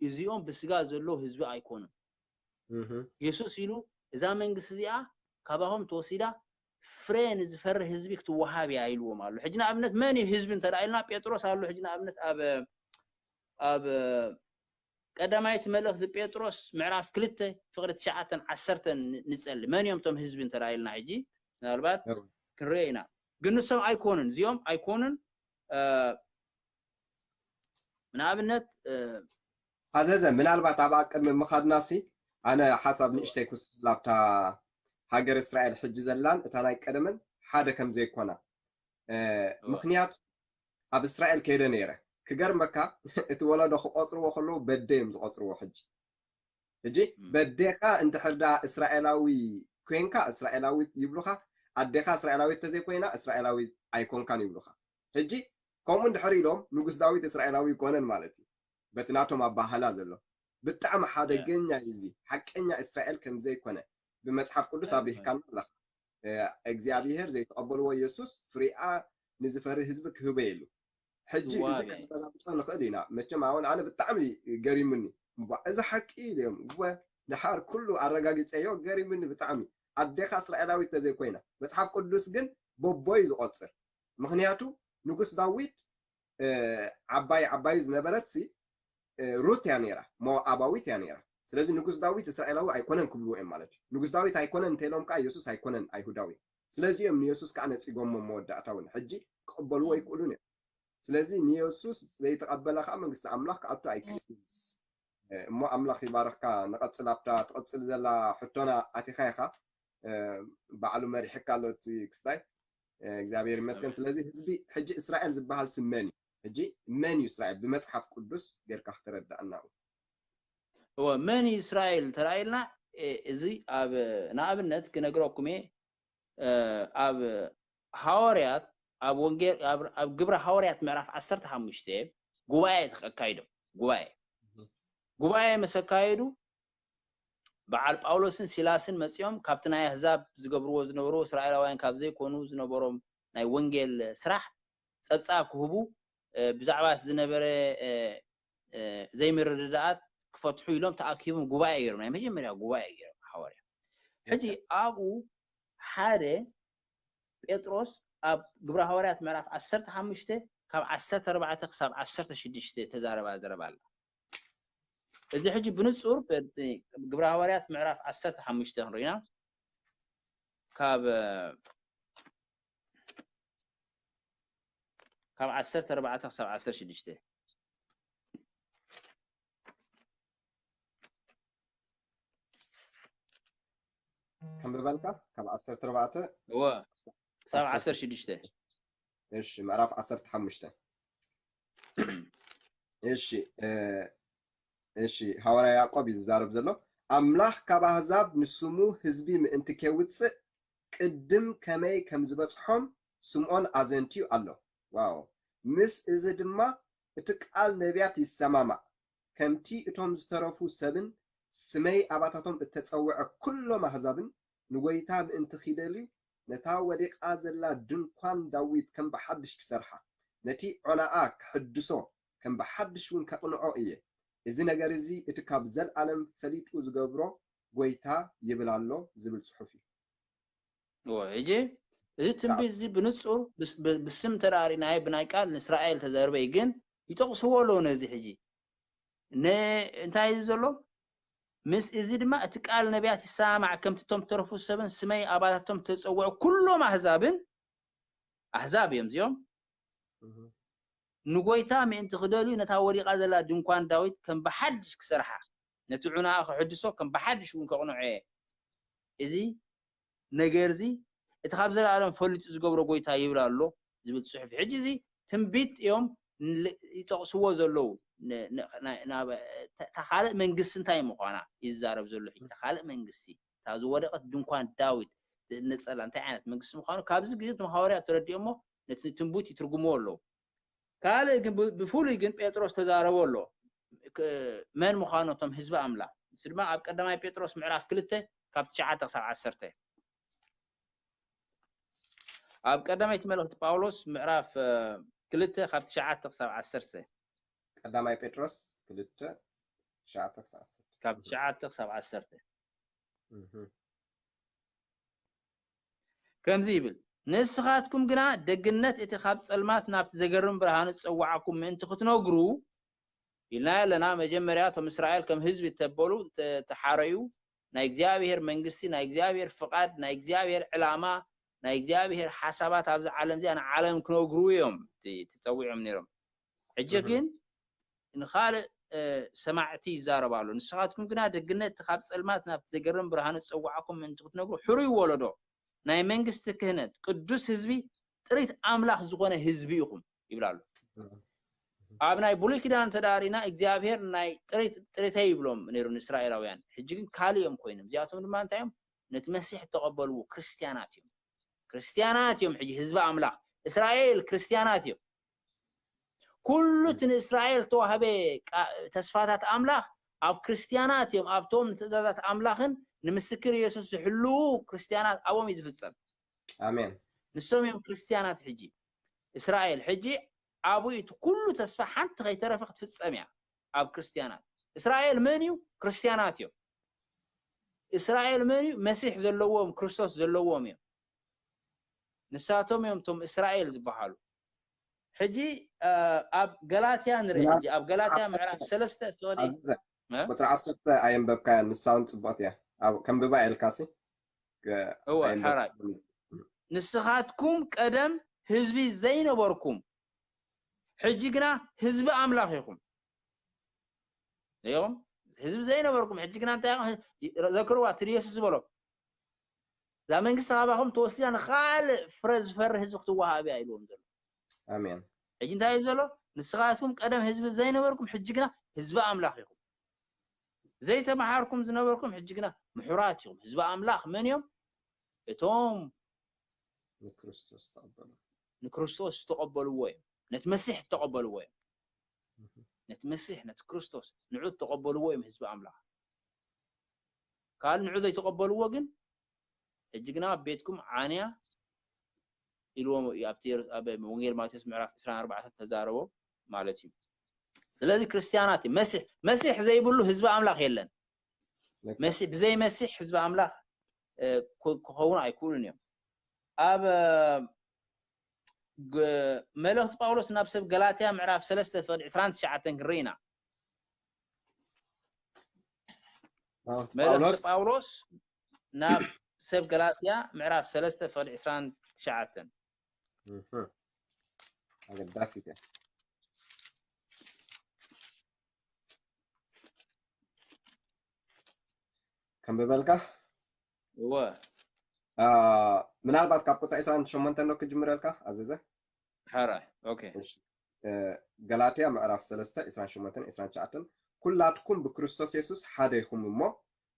እዚኦም ብስጋ ዘለዉ ህዝቢ ኣይኮኑን። እህ። የሱስ ኢሉ እዛ መንግስቲ እዚኣ ካባኹም ተወሲዳ ፍረ ንዝፈሪ ህዝቢ ክትወሃብ እያ ኢልዎም ኣሎ። ሕጂ ንኣብነት መን እዩ ህዝቢ እንተ ደኣ ኢልና ጴጥሮስ ኣሎ። ሕጂ ንኣብነት ኣብ፣ ኣብ ቀዳማይቲ መልእኽቲ ጴጥሮስ ምዕራፍ ክልተ ፍቕሪ ትሽዓተን ዓሰርተን ንጸሊ። መን እዮም እቶም ህዝቢ እንተ ኢልና ሕጂ ምናልባት ክንሪኦ ኢና። ግን ንሶም ኣይኮኑን፣ እዚኦም ኣይኮኑን። ንኣብነት ኣዘዘ ምናልባት ኣብ ቅድሚ ምኻድናሲ ኣነ ሓሳብ ንእሽተይ ክውስድ ላብታ ሃገር እስራኤል ሕጂ ዘላን እታ ናይ ቀደመን ሓደ ከም ዘይኮና ምክንያቱ ኣብ እስራኤል ከይደ ነይረ ክገርመካ እቲ ወለዶ ክቆፅርዎ ከለዉ በደ እዮም ዝቆፅርዎ ሕጂ ሕጂ በዴኻ እንድሕር ዳ እስራኤላዊ ኮንካ እስራኤላዊት ይብሉኻ ኣዴኻ እስራኤላዊት ተዘይኮይና እስራኤላዊት ኣይኮንካን ይብሉኻ ሕጂ ከምኡ እንድሕር ኢሎም ንጉስ ዳዊት እስራኤላዊ ይኮነን ማለት እዩ በቲ ናቶም ኣባህላ ዘሎ ብጣዕሚ ሓደገኛ እዩ እዚ ሓቀኛ እስራኤል ከምዘይኮነ ብመፅሓፍ ቅዱስ ኣብሪህካና ኣለኻ እግዚኣብሔር ዘይተቐበልዎ የሱስ ፍሪኣ ንዝፈሪ ህዝቢ ክህበ የሉ ሕጂ እዚ ከረጋግፆ ንኽእል ኢና መቸም ኣሁን ኣነ ብጣዕሚ ገሪሙኒ እዚ ሓቂ እዩ እዮም እወ ድሓር ኩሉ ኣረጋጊፀዮ ገሪሙኒ ብጣዕሚ ኣዴኻ እስራኤላዊት ተዘይኮይና መፅሓፍ ቅዱስ ግን በቦይ ዝቆፅር ምክንያቱ ንጉስ ዳዊት ዓባይ ዓባዩ ዝነበረት ሲ ሩት እያ ነይራ ሞኣባዊት እያ ነይራ ስለዚ ንጉስ ዳዊት እስራኤላዊ ኣይኮነን ክብልዎ እዮም ማለት እዩ ንጉስ ዳዊት ኣይኮነን እንተኢሎም ከዓ የሱስ ኣይኮነን ኣይሁዳዊ ስለዚ እዮም ንየሱስ ከዓ ነፂጎሞ መወዳእታ እውን ሕጂ ክቕበልዎ ኣይክእሉን እዮም ስለዚ ንየሱስ ዘይተቐበለ ከዓ መንግስቲ ኣምላኽ ክኣቱ ኣይክእልን እሞ ኣምላኽ ይባረኽካ ንቐፅል ኣብታ ትቐፅል ዘላ ሕቶና ኣቲኻ ኢኻ ባዕሉ መሪሕካ ኣሎ እቲ ክስታይ እግዚኣብሔር ይመስገን ስለዚ ህዝቢ ሕጂ እስራኤል ዝበሃል ስም መን እዩ ሕጂ መን እዩ እስራኤል ብመፅሓፍ ቅዱስ ጌርካ ክተረዳእና እወ መን እዩ እስራኤል እንተረኣይልና እዚ ኣብ ንኣብነት ክነግረኩም እየ ኣብ ሃዋርያት ኣብ ወንጌል ኣብ ግብረ ሃዋርያት ምዕራፍ ዓሰርተ ሓሙሽተ ጉባኤ ኣካይዶም ጉባኤ ጉባኤ ምስ ኣካየዱ በዓል ጳውሎስን ሲላስን መፂኦም ካብቲ ናይ ኣህዛብ ዝገብርዎ ዝነበሩ እስራኤላውያን ካብ ዘይኮኑ ዝነበሮም ናይ ወንጌል ስራሕ ፀብፃብ ክህቡ ብዛዕባ ዝነበረ ዘይምርድዳኣት ክፈትሑ ኢሎም ተኣኪቦም ጉባኤ ገይሮም ናይ መጀመርያ ጉባኤ ገይሮም ሓዋርያ ሕጂ ኣብኡ ሓደ ጴጥሮስ ኣብ ግብረ ሃዋርያት ምዕራፍ ዓሰርተ ሓሙሽተ ካብ ዓሰርተ ኣርባዕተ ክሳብ ዓሰርተ ሽዱሽተ ተዛረባ ዘረባ ኣላ እዚ ሕጂ ብንጹር ግብረ ሃዋርያት ምዕራፍ ዓሰርተ ሓሙሽተ ክንሪና ካብ ካብ ዓሰርተ ኣርባዕተ ክሳብ ዓሰርተ ሽዱሽተ ከንብበልካ ካብ ዓሰርተ ኣርባዕተ እወ ክሳብ ዓሰርተ ሽዱሽተ እሺ ምዕራፍ ዓሰርተ ሓሙሽተ እሺ እሺ ሃዋርያ ያዕቆብ እዩ ዝዛረብ ዘሎ ኣምላኽ ካብ ኣህዛብ ንስሙ ህዝቢ ምእንቲ ኬውፅእ ቅድም ከመይ ከም ዝበፅሖም ስምዖን ኣዘንትዩ ኣሎ ዋው ምስ እዚ ድማ እቲ ቃል ነቢያት ይሰማማዕ ከምቲ እቶም ዝተረፉ ሰብን ስመይ ኣባታቶም እተጸውዐ ኩሎም ኣህዛብን ንጎይታ ምእንቲ ኺደልዩ ነታ ወዲቓ ዘላ ድንኳን ዳዊት ከም ብሓድሽ ክሰርሓ ነቲ ዖናኣ ክሕድሶ ከም ብሓድሽ እውን ከቕንዖ እየ። እዚ ነገር እዚ እቲ ካብ ዘልኣለም ፈሊጡ ዝገብሮ ጎይታ ይብል ኣሎ ዝብል ጽሑፍ እዩ። ሕጂ እዚ ትንቢት እዚ ብንጹር ብስም ተራሪናዮ ብናይ ቃል ንእስራኤል ተዘርበይ ግን ይጠቕስዎ ኣለዉ ነዚ ሕጂ እንታይ እዩ ዘሎ ምስ እዚ ድማ እቲ ቃል ነቢያት ይሰማማዕ ከምቲ እቶም ተረፉ ሰብን ስመይ ኣባታቶም ተጸውዑ ኩሎም ኣህዛብን ኣህዛብ እዮም እዚኦም ንጎይታ ምእንቲ ክደልዩ ነታ ወዲቓ ዘላ ድንኳን ዳዊት ከም ብሓድሽ ክሰርሓ ነቲ ዑናኣ ክሕድሶ ከም ብሓድሽ እውን ከቕንዖ እየ እዚ ነገር እዚ እቲ ካብ ዘለኣለም ፈሊጡ ዝገብሮ ጎይታ ይብል ኣሎ ዝብል ፅሑፍ ሕጂ እዚ ትንቢት እዮም ይጠቕስዎ ዘለዉ ካልእ መንግስቲ እንታይ ምኳና ይዛረብ ዘሎ ካልእ መንግስቲ እታ ዝወደቀት ድንኳን ዳዊት ዝእነፀላ እንታይ ዓይነት መንግስቲ ምኳኑ ካብዚ ግዜ እቶም ሃዋርያት ተረዲኦሞ ነቲ ትንቡት ይትርጉምዎ ኣለዉ ካልእ ግን ብፍሉይ ግን ጴጥሮስ ተዛረቦ ኣሎ መን ምዃኑ እቶም ህዝቢ ኣምላኽ ንሱ ድማ ኣብ ቀዳማይ ጴጥሮስ ምዕራፍ ክልተ ካብ ትሽዓተ ክሳብ ዓሰርተ ኣብ ቀዳመይቲ መልእኽቲ ጳውሎስ ምዕራፍ ክልተ ካብ ትሽዓተ ክሳብ ዓሰርተ ቀዳማይ ጴጥሮስ ክልተ ትሽዓተ ክሳብ ዓሰርተ ካብ ትሽዓተ ክሳብ ዓሰርተ ከምዚ ይብል ንስኻትኩም ግና ደግነት እቲ ካብ ጸልማት ናብቲ ዘገርም ብርሃኑ ዝጸዋዓኩም ምእንቲ ክትነግሩ ኢልና ኣለና። መጀመርያ እቶም እስራኤል ከም ህዝቢ እተበሉ፣ እተ-፣ እተሓረዩ፣ ናይ እግዚኣብሔር መንግስቲ፣ ናይ እግዚኣብሔር ፍቓድ፣ ናይ እግዚኣብሔር ዕላማ፣ ናይ እግዚኣብሔር ሓሳባት ኣብዚ ዓለም እዚኣ ንዓለም ክነግሩ እዮም እቲ ተጸዊዖም ነይሮም። ሕጂ ግን ንኻልእ፣ እ፣ ሰማዕቲ ይዛረብ ኣሎ። ንስኻትኩም ግና ደግነት ካብ ጸልማት ናብ ዘገርም ብርሃኑ ዝጸዋዕኩም ምእንቲ ክትነግሩ፣ ሕሩይ ወለዶ፣ ናይ መንግስቲ ክህነት፣ ቅዱስ ህዝቢ፣ ጥሪት ኣምላኽ ዝኾነ ህዝቢ ኢኹም ይብል ኣሎ። ኣብ ናይ ብሉይ ኪዳን እንተ ደኣ ርኢና እግዚኣብሔር ናይ ጥሪት፣ ጥሪተይ ይብሎም ነይሩ ንእስራኤላውያን። ሕጂ ግን ካልእ እዮም ኮይኖም። እዚኣቶም ድማ እንታይ እዮም? ነቲ መሲሕ እተቐበልዎ ክርስትያናት እዮም። ክርስትያናት እዮም ሕጂ ህዝቢ ኣምላኽ። እስራኤል ክርስትያናት እዮም። ኩሉ እቲ ንእስራኤል ተዋህበ ቃ-፣ ተስፋታት ኣምላኽ ኣብ ክርስትያናት እዮም። ኣብቶም ንትእዛዛት ኣምላኽን ንምስክር የሱስ ዝሕልዉ ክርስትያናት ኣብኦም እዩ ዝፍጸም። ኣሜን። ንሶም እዮም ክርስትያናት ሕጂ። እስራኤል ሕጂ ኣብኡ እቲ ኩሉ ተስፋ ሓንቲ ከይተረፈ ክትፍጸም እያ ኣብ ክርስትያናት። እስራኤል መን እዩ? ክርስትያናት እዮም። እስራኤል መን እዩ? መሲሕ ዘለዎም፣ ክርስቶስ ዘለዎም እዮም። ንሳቶም እዮም እቶም እስራኤል ዝበሃሉ። ሕጂ፣ እ፣ ኣብ ገላትያ ንርኢ። ሕጂ ኣብ ገላትያ ምዕራፍ ሰለስተ ፍቕዲ፣ ኣዝዘ፣ እ? ቁጽሪ ዓሰርተ ኣየንበብካያን፣ ንሳ እውን ጽቡቕቲ እያ። ኣብ ከንብባ ኢልካሲ፣ እ፣ እወ፣ ኣየንበብ-፣ ሓራይ። ንስኻትኩም ቀደም ህዝቢ ዘይነበርኩም፣ ሕጂ ግና ህዝቢ ኣምላኽ ኢኹም። ኢኹም ህዝቢ ዘይነበርኩም፣ ሕጂ ግና እንታይ ኢኹም? ዘክርዋ፣ እቲ ኢየሱስ ዝበሎ፣ "እዛ መንግስቲ ካባኹም ተወሲዳ ንኻልእ ፍረ ዝፈሪ ህዝቢ ክትወሃብ እያ" ኢልዎም ዘሎ። ኣሜን። ሕጂ እንታይ እዩ ዘሎ? "ንስኻትኩም ቀደም ህዝቢ ዘይነበርኩም፣ ሕጂ ግና ህዝቢ ኣምላኽ ኢኹም። ዘይተመሃርኩም ዝነበርኩም፣ ሕጂ ግና ምሑራት ኢኹም።" ህዝቢ ኣምላኽ መን እዮም? እቶም ንክርስቶስ ዝተቐበሉ። ንክርስቶስ ዝተቐበልዎ እዮም። ነቲ መሲሕ ዝተቐበልዎ እዮም። እህ። ነቲ መሲሕ፣ ነቲ ክርስቶስ፣ ንዑ ዝተቐበልዎ እዮም ህዝቢ ኣምላኽ። ካልእ ንዑ ዘይተቐበልዎ ግን፣ ሕጂ ግና ኣብ ቤትኩም ዓንያ ኢልዎም እዩ። ኣብቲ የሩ-፣ ኣብ ወንጌል ማቴዎስ ምዕራፍ ዕስራን ኣርባዕተን ተዛረቦ ማለት እዩ። ስለዚ ክርስትያናት እዩ። መሲሕ፣ መሲሕ ዘይብሉ ህዝቢ ኣምላኽ የለን። ልክዕ። መሲ-፣ ብዘይ መሲሕ ህዝቢ ኣምላኽ፣ እ፣ ክ-፣ ክኸውን ኣይክእሉን እዮም። ኣብ፣ እ፣ ግ-፣ መልእኽቲ ጳውሎስ ናብ ሰብ ገላትያ ምዕራፍ ሰለስተ ፍቕዲ ዕስራን ትሽዓተን ክንርኢ ኢና። መልእኽቲ መልእኽቲ ጳውሎስ ጳውሎስ ናብ ሰብ ገላትያ ምዕራፍ ሰለስተ ፍቕዲ ዕስራን ትሽዓተን። እህ። ኣገዳሲት እያ። ከንብበልካ? እወ። አ፣ ምናልባት ካብ ቁጽሪ ዕስራን ሸሞንተን ዶ ክጅምረልካ፣ ኣዘዘ? ሓራይ፣ ኦኬ። እሺ። እ፣ ገላትያ ምዕራፍ ሰለስተ፣ ዕስራን ሸሞንተን፣ ዕስራን ትሽዓተን፣ "ኩላትኩም ብክርስቶስ የሱስ ሓደ ኢኹም እሞ፣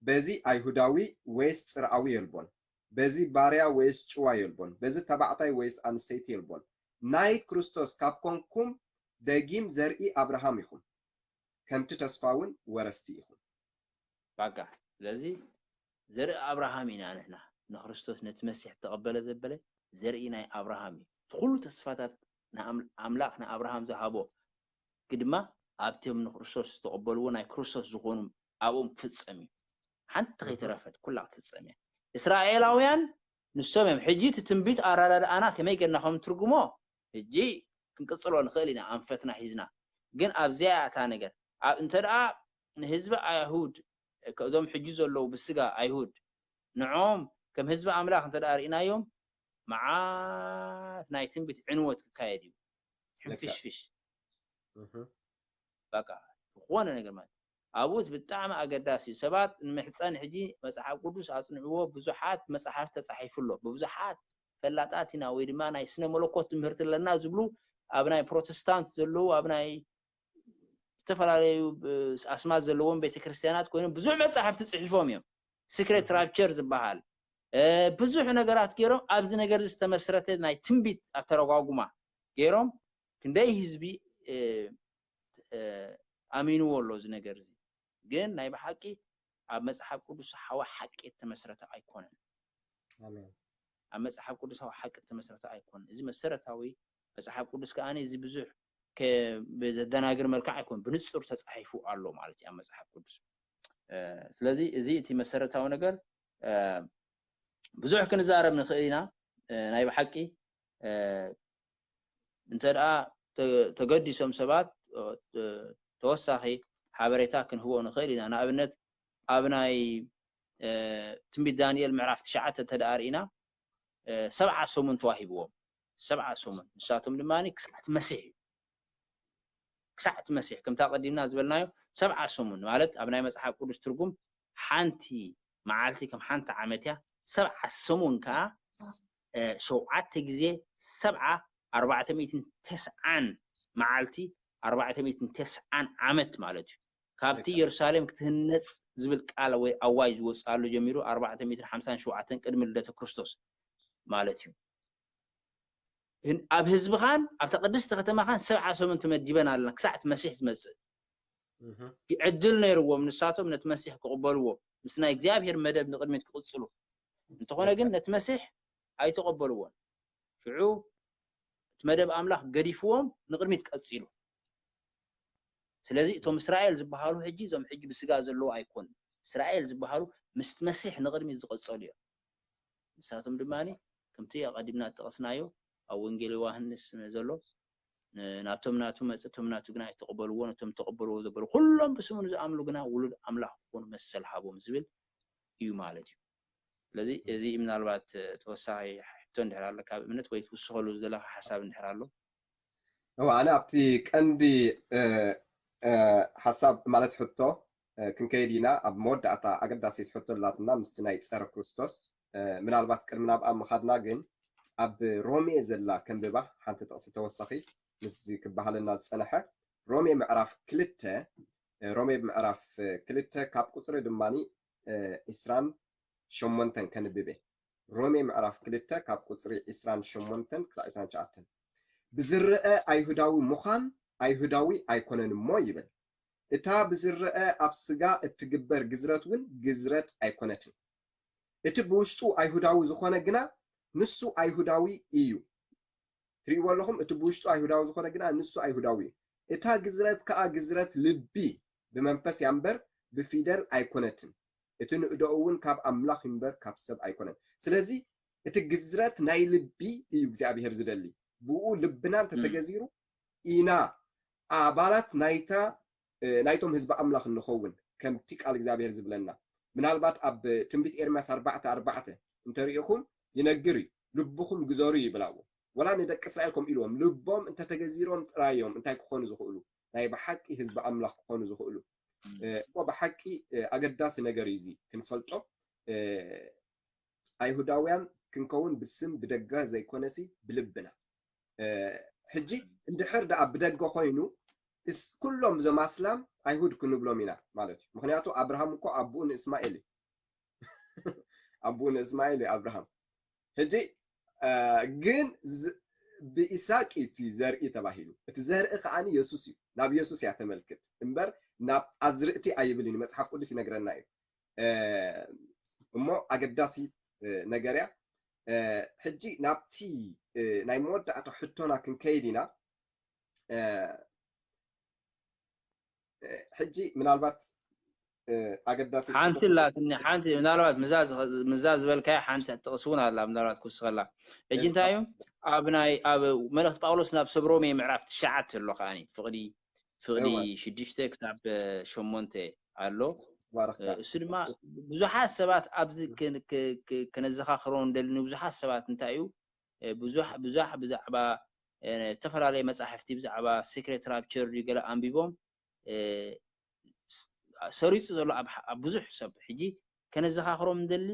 በዚ ኣይሁዳዊ ወይስ ጽርኣዊ የልቦን፣ በዚ ባርያ ወይስ ጭዋ የልቦን፣ በዚ ተባዕታይ ወይስ ኣንስተይቲ የልቦን፣ ናይ ክርስቶስ ካብ ኮንኩም፣ ደጊም ዘርኢ ኣብርሃም ኢኹም፣ ከምቲ ተስፋ እውን ወረስቲ ኢኹም።" ባቃ። ስለዚ ዘርኢ ኣብርሃም ኢና ንሕና። ንክርስቶስ ነቲ መሲሕ እተቐበለ ዘበለ ዘርኢ ናይ ኣብርሃም እዩ። እቲ ኩሉ ተስፋታት ንኣም-፣ ኣምላኽ ንኣብርሃም ዝሃቦ ግድማ ኣብቶም ንክርስቶስ ዝተቐበልዎ ናይ ክርስቶስ ዝኾኑ ኣብኦም ክፍጸም እዩ። ሓንቲ ከይተረፈት ኩላ ክትፍጸም እያ። እስራኤላውያን ንሶም እዮም። ሕጂ እቲ ትንቢት ኣረዳድኣና ከመይ ጌርና ከም ትርጉሞ ሕጂ ክንቅጽሎ ንኽእል ኢና ኣንፈትና ሒዝና። ግን ኣብዚኣ እያ እታ ነገር። ኣብ፣ እንተ ደኣ ንህዝቢ ኣይሁድ፣ እዞም ሕጂ ዘለዉ ብስጋ ኣይሁድ፣ ንዕኦም ከም ህዝቢ ኣምላኽ እንተ ደኣ ርኢናዮም፣ መዓት ናይ ትንቢት ዕንወት ክካየድ እዩ። ልክዕ። ሕንፍሽፍሽ። እህ። በቃ፣ ዝኾነ ነገር ማለት። ኣብኡ እቲ ብጣዕሚ ኣገዳሲ እዩ። ሰባት ንምሕጸን ሕጂ መጽሓፍ ቅዱስ ኣጽንዕዎ፣ ብዙሓት መጽሓፍቲ ተጻሒፉ ኣሎ። ብብዙሓት ፈላጣት ኢና ወይ ድማ ናይ ስነ መለኮት ትምህርቲ ኣለና ዝብሉ ኣብ ናይ ፕሮቴስታንት ዘለዉ፣ ኣብ ናይ ዝተፈላለዩ፣ እ፣ ኣስማት ዘለዎም ቤተክርስትያናት ኮይኖም ብዙሕ መጻሕፍቲ ጽሒፎም እዮም። ሲክሬት ራፕቸር ዝበሃል፣ እ፣ ብዙሕ ነገራት ገይሮም ኣብዚ ነገር እዚ ዝተመስረተ ናይ ትንቢት ኣተረጓጉማ ገይሮም ክንደይ ህዝቢ፣ እ፣ እ፣ ኣሚንዎ ኣሎ እዚ ነገር እዚ። ግን ናይ ብሓቂ ኣብ መጽሓፍ ቅዱሳዊ ሓቂ እተመስረተ ኣይኮነን። ኣሜን። ኣብ መጽሓፍ ቅዱሳዊ ሓቂ እተመስረተ ኣይኮነን። እዚ መሰረታዊ መጽሓፍ ቅዱስ ከኣ እዚ ብዙሕ ከ-፣ ብዘደናግር መልክዕ ኣይኮነን፣ ብንጹር ተጻሒፉ ኣሎ ማለት እዩ ኣብ መጽሓፍ ቅዱስ። እ፣ ስለዚ እዚ እቲ መሰረታዊ ነገር፣ እ፣ ብዙሕ ክንዛረብ ንኽእል ኢና። እ፣ ናይ ብሓቂ፣ እ፣ እንተ ደኣ ተ-፣ ተገዲሶም ሰባት፣ እ፣ እ፣ ተወሳኺ ሓበሬታ ክንህቦ ንኽእል ኢና። ንኣብነት ኣብ ናይ ትንቢት ዳንኤል ምዕራፍ ትሽዓተ እንተ ደኣ ርኢና ሰብዓ ሰሙን ተዋሂብዎም። ሰብዓ ሰሙን ንሳቶም ድማ ክሳዕ እቲ መሲሕ እዩ። ክሳዕ እቲ መሲሕ ከምታ ቀዲምና ዝበልናዮ ሰብዓ ሰሙን ማለት ኣብ ናይ መጽሓፍ ቅዱስ ትርጉም ሓንቲ መዓልቲ ከም ሓንቲ ዓመት እያ። ሰብዓ ሰሙን ከዓ ሸውዓተ ግዜ ሰብዓ ኣርባዕተ ሚእትን ተስዓን መዓልቲ ኣርባዕተ ሚእትን ተስዓን ዓመት ማለት እዩ። ካብቲ ኢየሩሳሌም ክትህነጽ ዝብል ቃል ወይ ኣዋጅ ዝወፅኣሉ ጀሚሩ ኣርባዕተ ሚእትን ሓምሳን ሸውዓተን ቅድሚ ልደተ ክርስቶስ ማለት እዩ። ኣብ ህዝብኻን ኣብታ ቅድስቲ ከተማኻን ሰብዓ ሰሙን ተመዲበን ኣለና ክሳዕ እቲ መሲሕ ዝመፅእ። ዕድል ነይርዎም ንሳቶም ነቲ መሲሕ ክቕበልዎ ምስ ናይ እግዚኣብሔር መደብ ንቕድሚት ክቕፅሉ። እንተኾነ ግን ነቲ መሲሕ ኣይተቐበልዎን። ሽዑ እቲ መደብ ኣምላኽ ገዲፍዎም ንቕድሚት ቀፂሉ። ስለዚ እቶም እስራኤል ዝበሃሉ ሕጂ እዞም ሕጂ ብስጋ ዘለዉ ኣይኮኑን። እስራኤል ዝበሃሉ ምስቲ መሲሕ ንቕድሚት ዝቐጸሉ እዮም። ንሳቶም ድማ ከምቲ ኣቐዲምና ዝጠቐስናዮ ኣብ ወንጌል ዮሃንስ ዘሎ ናብቶም ናቱ መጸ እቶም ናቱ ግና ኣይተቐበልዎ ነቶም ተቐበልዎ ዘበሉ ኩሎም ብስሙ ንዝኣምሉ ግና ውሉድ ኣምላኽ ክኾኑ መሰል ሃቦም ዝብል እዩ ማለት እዩ። ስለዚ እዚ ምናልባት ተወሳኺ ሕቶ እንድሕር ኣሎ ካብ እምነት ወይ ትውስኸሉ ዝደለኻ ሓሳብ እንድሕር ኣሎ። እወ ኣነ ኣብቲ ቀንዲ ሓሳብ ማለት ሕቶ ክንከይድ ኢና። ኣብ መወዳእታ ኣገዳሲት ሕቶ ኣላትና ምስቲ ናይ ፀረ ክርስቶስ ምናልባት ቅድሚ ናብኣ ምኻድና ግን ኣብ ሮሜ ዘላ ከንብባ ሓንቲ ጥቕሲ ተወሳኺ ምስ ክበሃለና ዝፀነሐ ሮሜ ምዕራፍ ክልተ ሮሜ ምዕራፍ ክልተ ካብ ቁፅሪ ድማ ዒስራን ሸሞንተን ከንብብ እየ። ሮሜ ምዕራፍ ክልተ ካብ ቁፅሪ ዒስራን ሸሞንተን ክሳዕ ዒስራን ትሽዓተን ብዝረአ ኣይሁዳዊ ምዃን ኣይሁዳዊ ኣይኮነን እሞ ይብል። እታ ብዝረአ ኣብ ስጋ እትግበር ግዝረት እውን ግዝረት ኣይኮነትን። እቲ ብውሽጡ ኣይሁዳዊ ዝኾነ ግና ንሱ ኣይሁዳዊ እዩ። ትሪእዎ ኣለኹም፣ እቲ ብውሽጡ ኣይሁዳዊ ዝኾነ ግና ንሱ ኣይሁዳዊ እዩ። እታ ግዝረት ከኣ ግዝረት ልቢ ብመንፈስ እያ እምበር ብፊደል ኣይኮነትን። እቲ ንእደኡ እውን ካብ ኣምላኽ እምበር ካብ ሰብ ኣይኮነን። ስለዚ እቲ ግዝረት ናይ ልቢ እዩ እግዚኣብሄር ዝደሊ። ብኡ ልብና እንተተገዚሩ ኢና ኣባላት ናይታ ናይቶም ህዝቢ ኣምላኽ እንኸውን ከምቲ ቃል እግዚኣብሄር ዝብለና። ምናልባት ኣብ ትንቢት ኤርምያስ ኣርባዕተ ኣርባዕተ እንተሪኢኹም ይነግር እዩ። ልብኹም ግዘሩ ይብል ኣብኡ። ወላ ንደቂ እስራኤል ከምኡ ኢልዎም። ልቦም እንተተገዚሮም ጥራይ እዮም እንታይ ክኾኑ ዝኽእሉ? ናይ ብሓቂ ህዝቢ ኣምላኽ ክኾኑ ዝኽእሉ። እሞ ብሓቂ ኣገዳሲ ነገር እዩ እዚ ክንፈልጦ። ኣይሁዳውያን ክንከውን ብስም ብደገ ዘይኮነሲ ብልብና። ሕጂ እንድሕር ደኣ ብደገ ኮይኑ ኩሎም እዞም ኣስላም ኣይሁድ ክንብሎም ኢና ማለት እዩ። ምክንያቱ ኣብርሃም እኮ ኣቦኡ ንእስማኤል እዩ። ኣቦኡ ንእስማኤል እዩ ኣብርሃም። ሕጂ ግን ብኢሳቅ እዩ እቲ ዘርኢ ተባሂሉ። እቲ ዘርኢ ከዓኒ የሱስ እዩ። ናብ የሱስ እያ ተመልክት እምበር ናብ ኣዝርእቲ ኣይብልን እዩ። መፅሓፍ ቅዱስ ይነግረና እዩ። እሞ ኣገዳሲ ነገር እያ። ሕጂ ናብቲ ናይ መወዳእታ ሕቶና ክንከይድ ኢና። ሕጂ ምናልባት ኣገዳሲ ሓንቲ ላትኒ ሓንቲ ምናልባት ምዛ ዝበልካያ ሓንቲ ጥቕሲ እውን ኣላ ምናልባት ክውስኸላ። ሕጂ እንታይ እዩ ኣብ ናይ ኣብ መልእክቲ ጳውሎስ ናብ ሰብ ሮሜ ምዕራፍ ትሽዓተ ኣሎ ከዓኒ ፍቕዲ ፍቕዲ ሽዱሽተ ክሳብ ሸሞንተ ኣሎ። እሱ ድማ ብዙሓት ሰባት ኣብዚ ከነዘኻኽሮ እንደሊ ንብዙሓት ሰባት እንታይ እዩ ብዙሕ ብዙሕ ብዛዕባ ዝተፈላለየ መጻሕፍቲ ብዛዕባ secret rapture ድዩ ገለ ኣንቢቦም ሰሪጹ ዘሎ ኣብ ብዙሕ ሰብ ሕጂ ከነዘኻኽሮም እንደሊ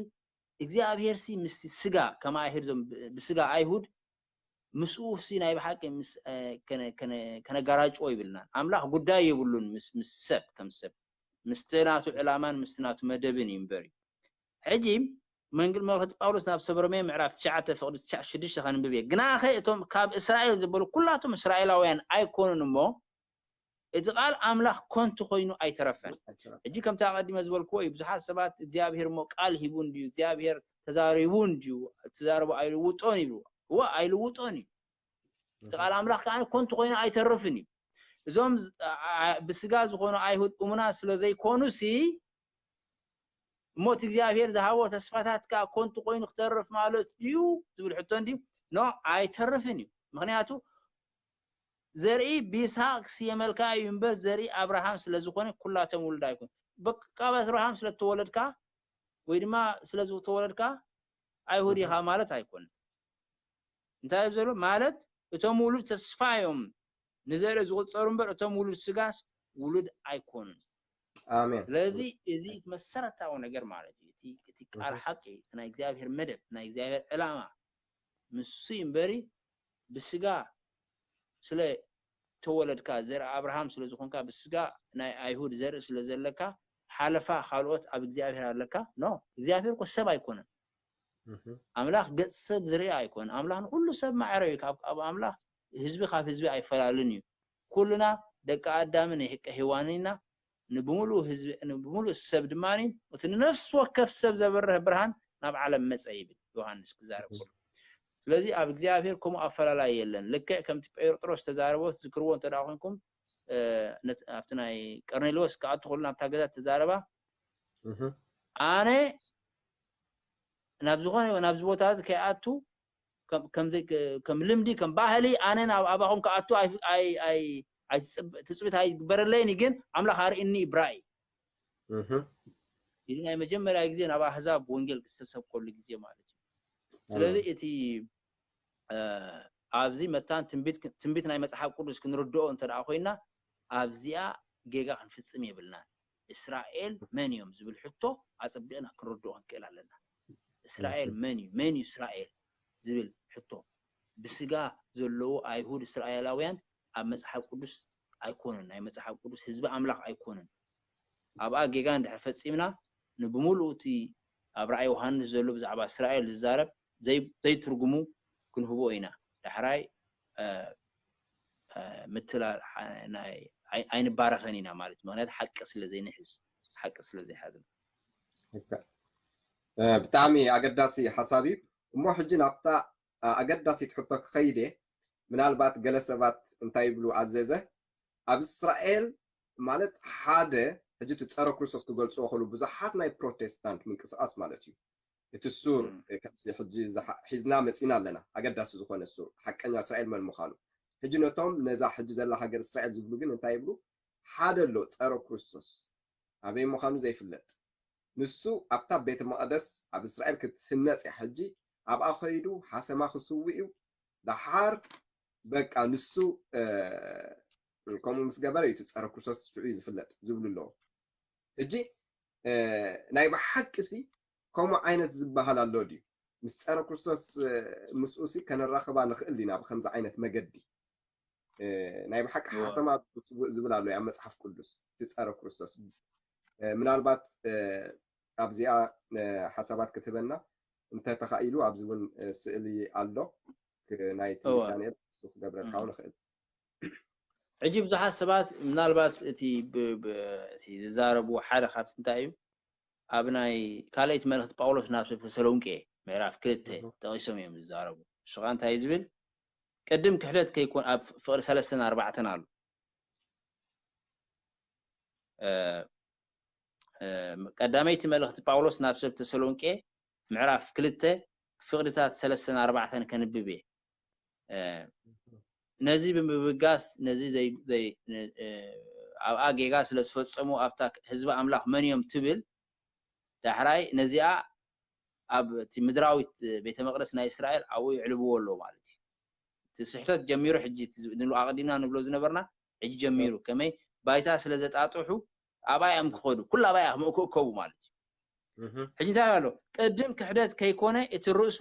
እግዚኣብሔር ሲ ምስቲ ስጋ ከማ ኣይሁድ ዞም ብስጋ ኣይሁድ ምስኡ ሲ ናይ ብሓቂ ከነጋራጭዎ ይብልናን ኣምላኽ ጉዳይ የብሉን ምስ ሰብ ከም ሰብ ምስቲ ናቱ ዕላማን ምስቲ ናቱ መደብን እዩ እምበር እዩ ሕጂ መንግል መልእኽቲ ጳውሎስ ናብ ሰብ ሮሜ ምዕራፍ ትሽዓተ ፍቕዲ ትሽዓ ሽዱሽተ ከንብብ እየ ግናኸ እቶም ካብ እስራኤል ዝበሉ ኩላቶም እስራኤላውያን ኣይኮኑን እሞ እቲ ቃል ኣምላኽ ኮንቱ ኮይኑ ኣይተረፈን። ሕጂ ከምቲ ኣቐዲመ ዝበልክዎ እዩ፣ ብዙሓት ሰባት እግዚኣብሔር እሞ ቃል ሂቡ እንድዩ፣ እግዚኣብሔር ተዛሪቡ እንድዩ፣ ትዛረቡ ኣይልውጦን ይብሉ። እወ ኣይልውጦን እዩ። እቲ ቃል ኣምላኽ ከዓ ኮንቱ ኮይኑ ኣይተርፍን እዩ። እዞም ብስጋ ዝኾኑ ኣይሁድ እሙናት ስለ ዘይኮኑሲ እሞ እቲ እግዚኣብሔር ዝሃቦ ተስፋታት ከዓ ኮንቱ ኮይኑ ክተርፍ ማለት ድዩ ዝብል ሕቶ እንድዩ? ኖ ኣይተርፍን እዩ። ምክንያቱ ዘርኢ ብይስሐቅ ክስየመልካ እዩ እምበር ዘርኢ ኣብርሃም ስለ ዝኾነ ኩላቶም ውሉድ ኣይኮን። በቃ ካብ ኣብርሃም ስለ እተወለድካ ወይ ድማ ስለ ዝተወለድካ ኣይሁድ ኢኻ ማለት ኣይኮነን። እንታይ እዩ ዘሎ ማለት እቶም ውሉድ ተስፋ እዮም ንዘርኢ ዝቁጸሩ እምበር እቶም ውሉድ ስጋስ ውሉድ ኣይኮኑን። ኣሜን። ስለዚ እዚ እቲ መሰረታዊ ነገር ማለት እዩ። እቲ እቲ ቃል ሓቂ እቲ ናይ እግዚኣብሔር መደብ ናይ እግዚኣብሔር ዕላማ ምስ እምበሪ ብስጋ ስለ ተወለድካ ዘርኢ ኣብርሃም ስለ ዝኾንካ ብስጋ ናይ ኣይሁድ ዘርኢ ስለ ዘለካ ሓለፋ ካልኦት ኣብ እግዚኣብሔር ኣለካ ኖ እግዚኣብሔር እኮ ሰብ ኣይኮነን ኣምላኽ ገጽ ሰብ ዝርኢ ኣይኮነን ኣምላኽ ንኩሉ ሰብ ማዕረ እዩ ካብ ኣብ ኣምላኽ ህዝቢ ካብ ህዝቢ ኣይፈላለን እዩ ኩልና ደቂ ኣዳምን ደቂ ሄዋንን ኢና ንብምሉእ ህዝቢ ንብምሉእ ሰብ ድማ እቲ ንነፍሲ ወከፍ ሰብ ዘብርህ ብርሃን ናብ ዓለም መጸ ይብል ዮሃንስ ክዛረብ ከሎ ስለዚ ኣብ እግዚኣብሔር ከምኡ ኣፈላላይ የለን ልክዕ ከምቲ ጴጥሮስ ተዛረቦ ትዝክርዎ እንተ ደኣ ኮንኩም ኣብቲ ናይ ቀርኔሌዎስ ክኣቱ ከሎ ናብታ ገዛ ተዛረባ ኣነ ናብ ዝኾነ ናብዚ ቦታ እዚ ከይኣቱ ከም ልምዲ ከም ባህሊ ኣነ ናብ ኣባኹም ክኣቱ ትፅቢት ኣይግበረለይን ግን ኣምላኽ ኣርእኒ ብራእይ እዚ ናይ መጀመርያ ግዜ ናብ ኣህዛብ ወንጌል ዝተሰብከሉ ግዜ ማለት እዩ ስለዚ እቲ ኣብዚ መታን ትንቢት ናይ መፅሓፍ ቅዱስ ክንርድኦ እንተ ኮይና ኣብዚኣ ጌጋ ክንፍፅም የብልናን እስራኤል መን እዮም ዝብል ሕቶ ኣፀቢቕና ክንርድኦ ክንክእል ኣለና እስራኤል መን እዩ መን እዩ እስራኤል ዝብል ሕቶ ብስጋ ዘለዉ ኣይሁድ እስራኤላውያን ኣብ መፅሓፍ ቅዱስ ኣይኮኑን ናይ መፅሓፍ ቅዱስ ህዝቢ ኣምላኽ ኣይኮኑን ኣብኣ ጌጋ እንድሕር ፈፂምና ንብሙሉኡ እቲ ኣብ ራእይ ዮሃንስ ዘሎ ብዛዕባ እስራኤል ዝዛረብ ዘይትርጉሙ ክንህቦ ኢና ዳሕራይ ምትላል ኣይንባረኸን ኢና ማለት ምክንያት ሓቂ ስለ ዘይንሕዝ ሓቂ ስለ ዘይሓዝና ብጣዕሚ ኣገዳሲ ሓሳብ እዩ እሞ ሕጂ ናብታ ኣገዳሲት ሕቶ ክኸይድ እየ ምናልባት ገለ ሰባት እንታይ ይብሉ ኣዘዘ ኣብ እስራኤል ማለት ሓደ ሕጂ እቲ ፀረ ክርስቶስ ክገልፅዎ ከሉ ብዙሓት ናይ ፕሮቴስታንት ምንቅስቃስ ማለት እዩ እቲ ሱር ከምዚ ሕጂ ሒዝና መፂና ኣለና ኣገዳሲ ዝኾነ ሱር ሓቀኛ እስራኤል መን ምዃኑ ሕጂ ነቶም ነዛ ሕጂ ዘላ ሃገር እስራኤል ዝብሉ ግን እንታይ ይብሉ ሓደ ኣሎ ፀረ ክርስቶስ ኣበይ ምዃኑ ዘይፍለጥ ንሱ ኣብታ ቤተ መቕደስ ኣብ እስራኤል ክትህነፅ እያ ሕጂ ኣብኣ ኸይዱ ሓሰማ ክስው እዩ ደሓር በቃ ንሱ ከምኡ ምስ ገበረ እዩ እቲ ፀረ ክርስቶስ ሽዑ እዩ ዝፍለጥ ዝብሉ ኣለዉ ሕጂ ናይ ብሓቂ ሲ ከምኡ ዓይነት ዝበሃል ኣሎ ድዩ ምስ ፀረ ክርስቶስ ምስኡ ሲ ከነራኽባ ንኽእል ኢና ብከምዚ ዓይነት መገዲ ናይ ብሓቂ ሓሰማ ዝብል ኣሎ ኣብ መፅሓፍ ቅዱስ እቲ ፀረ ክርስቶስ ምናልባት ኣብዚኣ ሓሳባት ክትህበና እንተተኻኢሉ ኣብዚ እውን ስእሊ ኣሎ ናይቲ ዳንኤል እሱ ክገብረልካ እውን ይኽእል ሕጂ ብዙሓት ሰባት ምናልባት እቲ ዝዛረብዎ ሓደ ካብቲ እንታይ እዩ ኣብ ናይ ካልኣይቲ መልእክቲ ጳውሎስ ናብ ሰብ ተሰሎንቄ ምዕራፍ ክልተ ጠቂሶም እዮም ዝዛረቡ እሱ ከዓ እንታይ እዩ ዝብል ቅድም ክሕደት ከይኮን ኣብ ፍቅሪ ሰለስተን ኣርባዕተን ኣሎ ቀዳመይቲ መልእክቲ ጳውሎስ ናብ ሰብ ተሰሎንቄ ምዕራፍ ክልተ ፍቅድታት ሰለስተን ኣርባዕተን ከንብብ እየ ነዚ ብምብጋስ ነዚ ኣብኣ ጌጋ ስለ ዝፈፀሙ ኣብታ ህዝቢ ኣምላኽ መን እዮም ትብል ዳሕራይ ነዚኣ ኣብ እቲ ምድራዊት ቤተ መቅደስ ናይ እስራኤል ኣብኡ ይዕልብዎ ኣለዉ ማለት እዩ እቲ ስሕተት ጀሚሩ ሕጂ ንብሎ ኣቀዲምና ንብሎ ዝነበርና ሕጂ ጀሚሩ ከመይ ባይታ ስለ ዘጣጥሑ ኣብኣ እዮም ክኸዱ ኩሉ ኣብኣ እዮም ክእከቡ ማለት እዩ ሕጂ እንታይ ኣሎ ቅድም ክሕደት ከይኮነ እቲ ርእሱ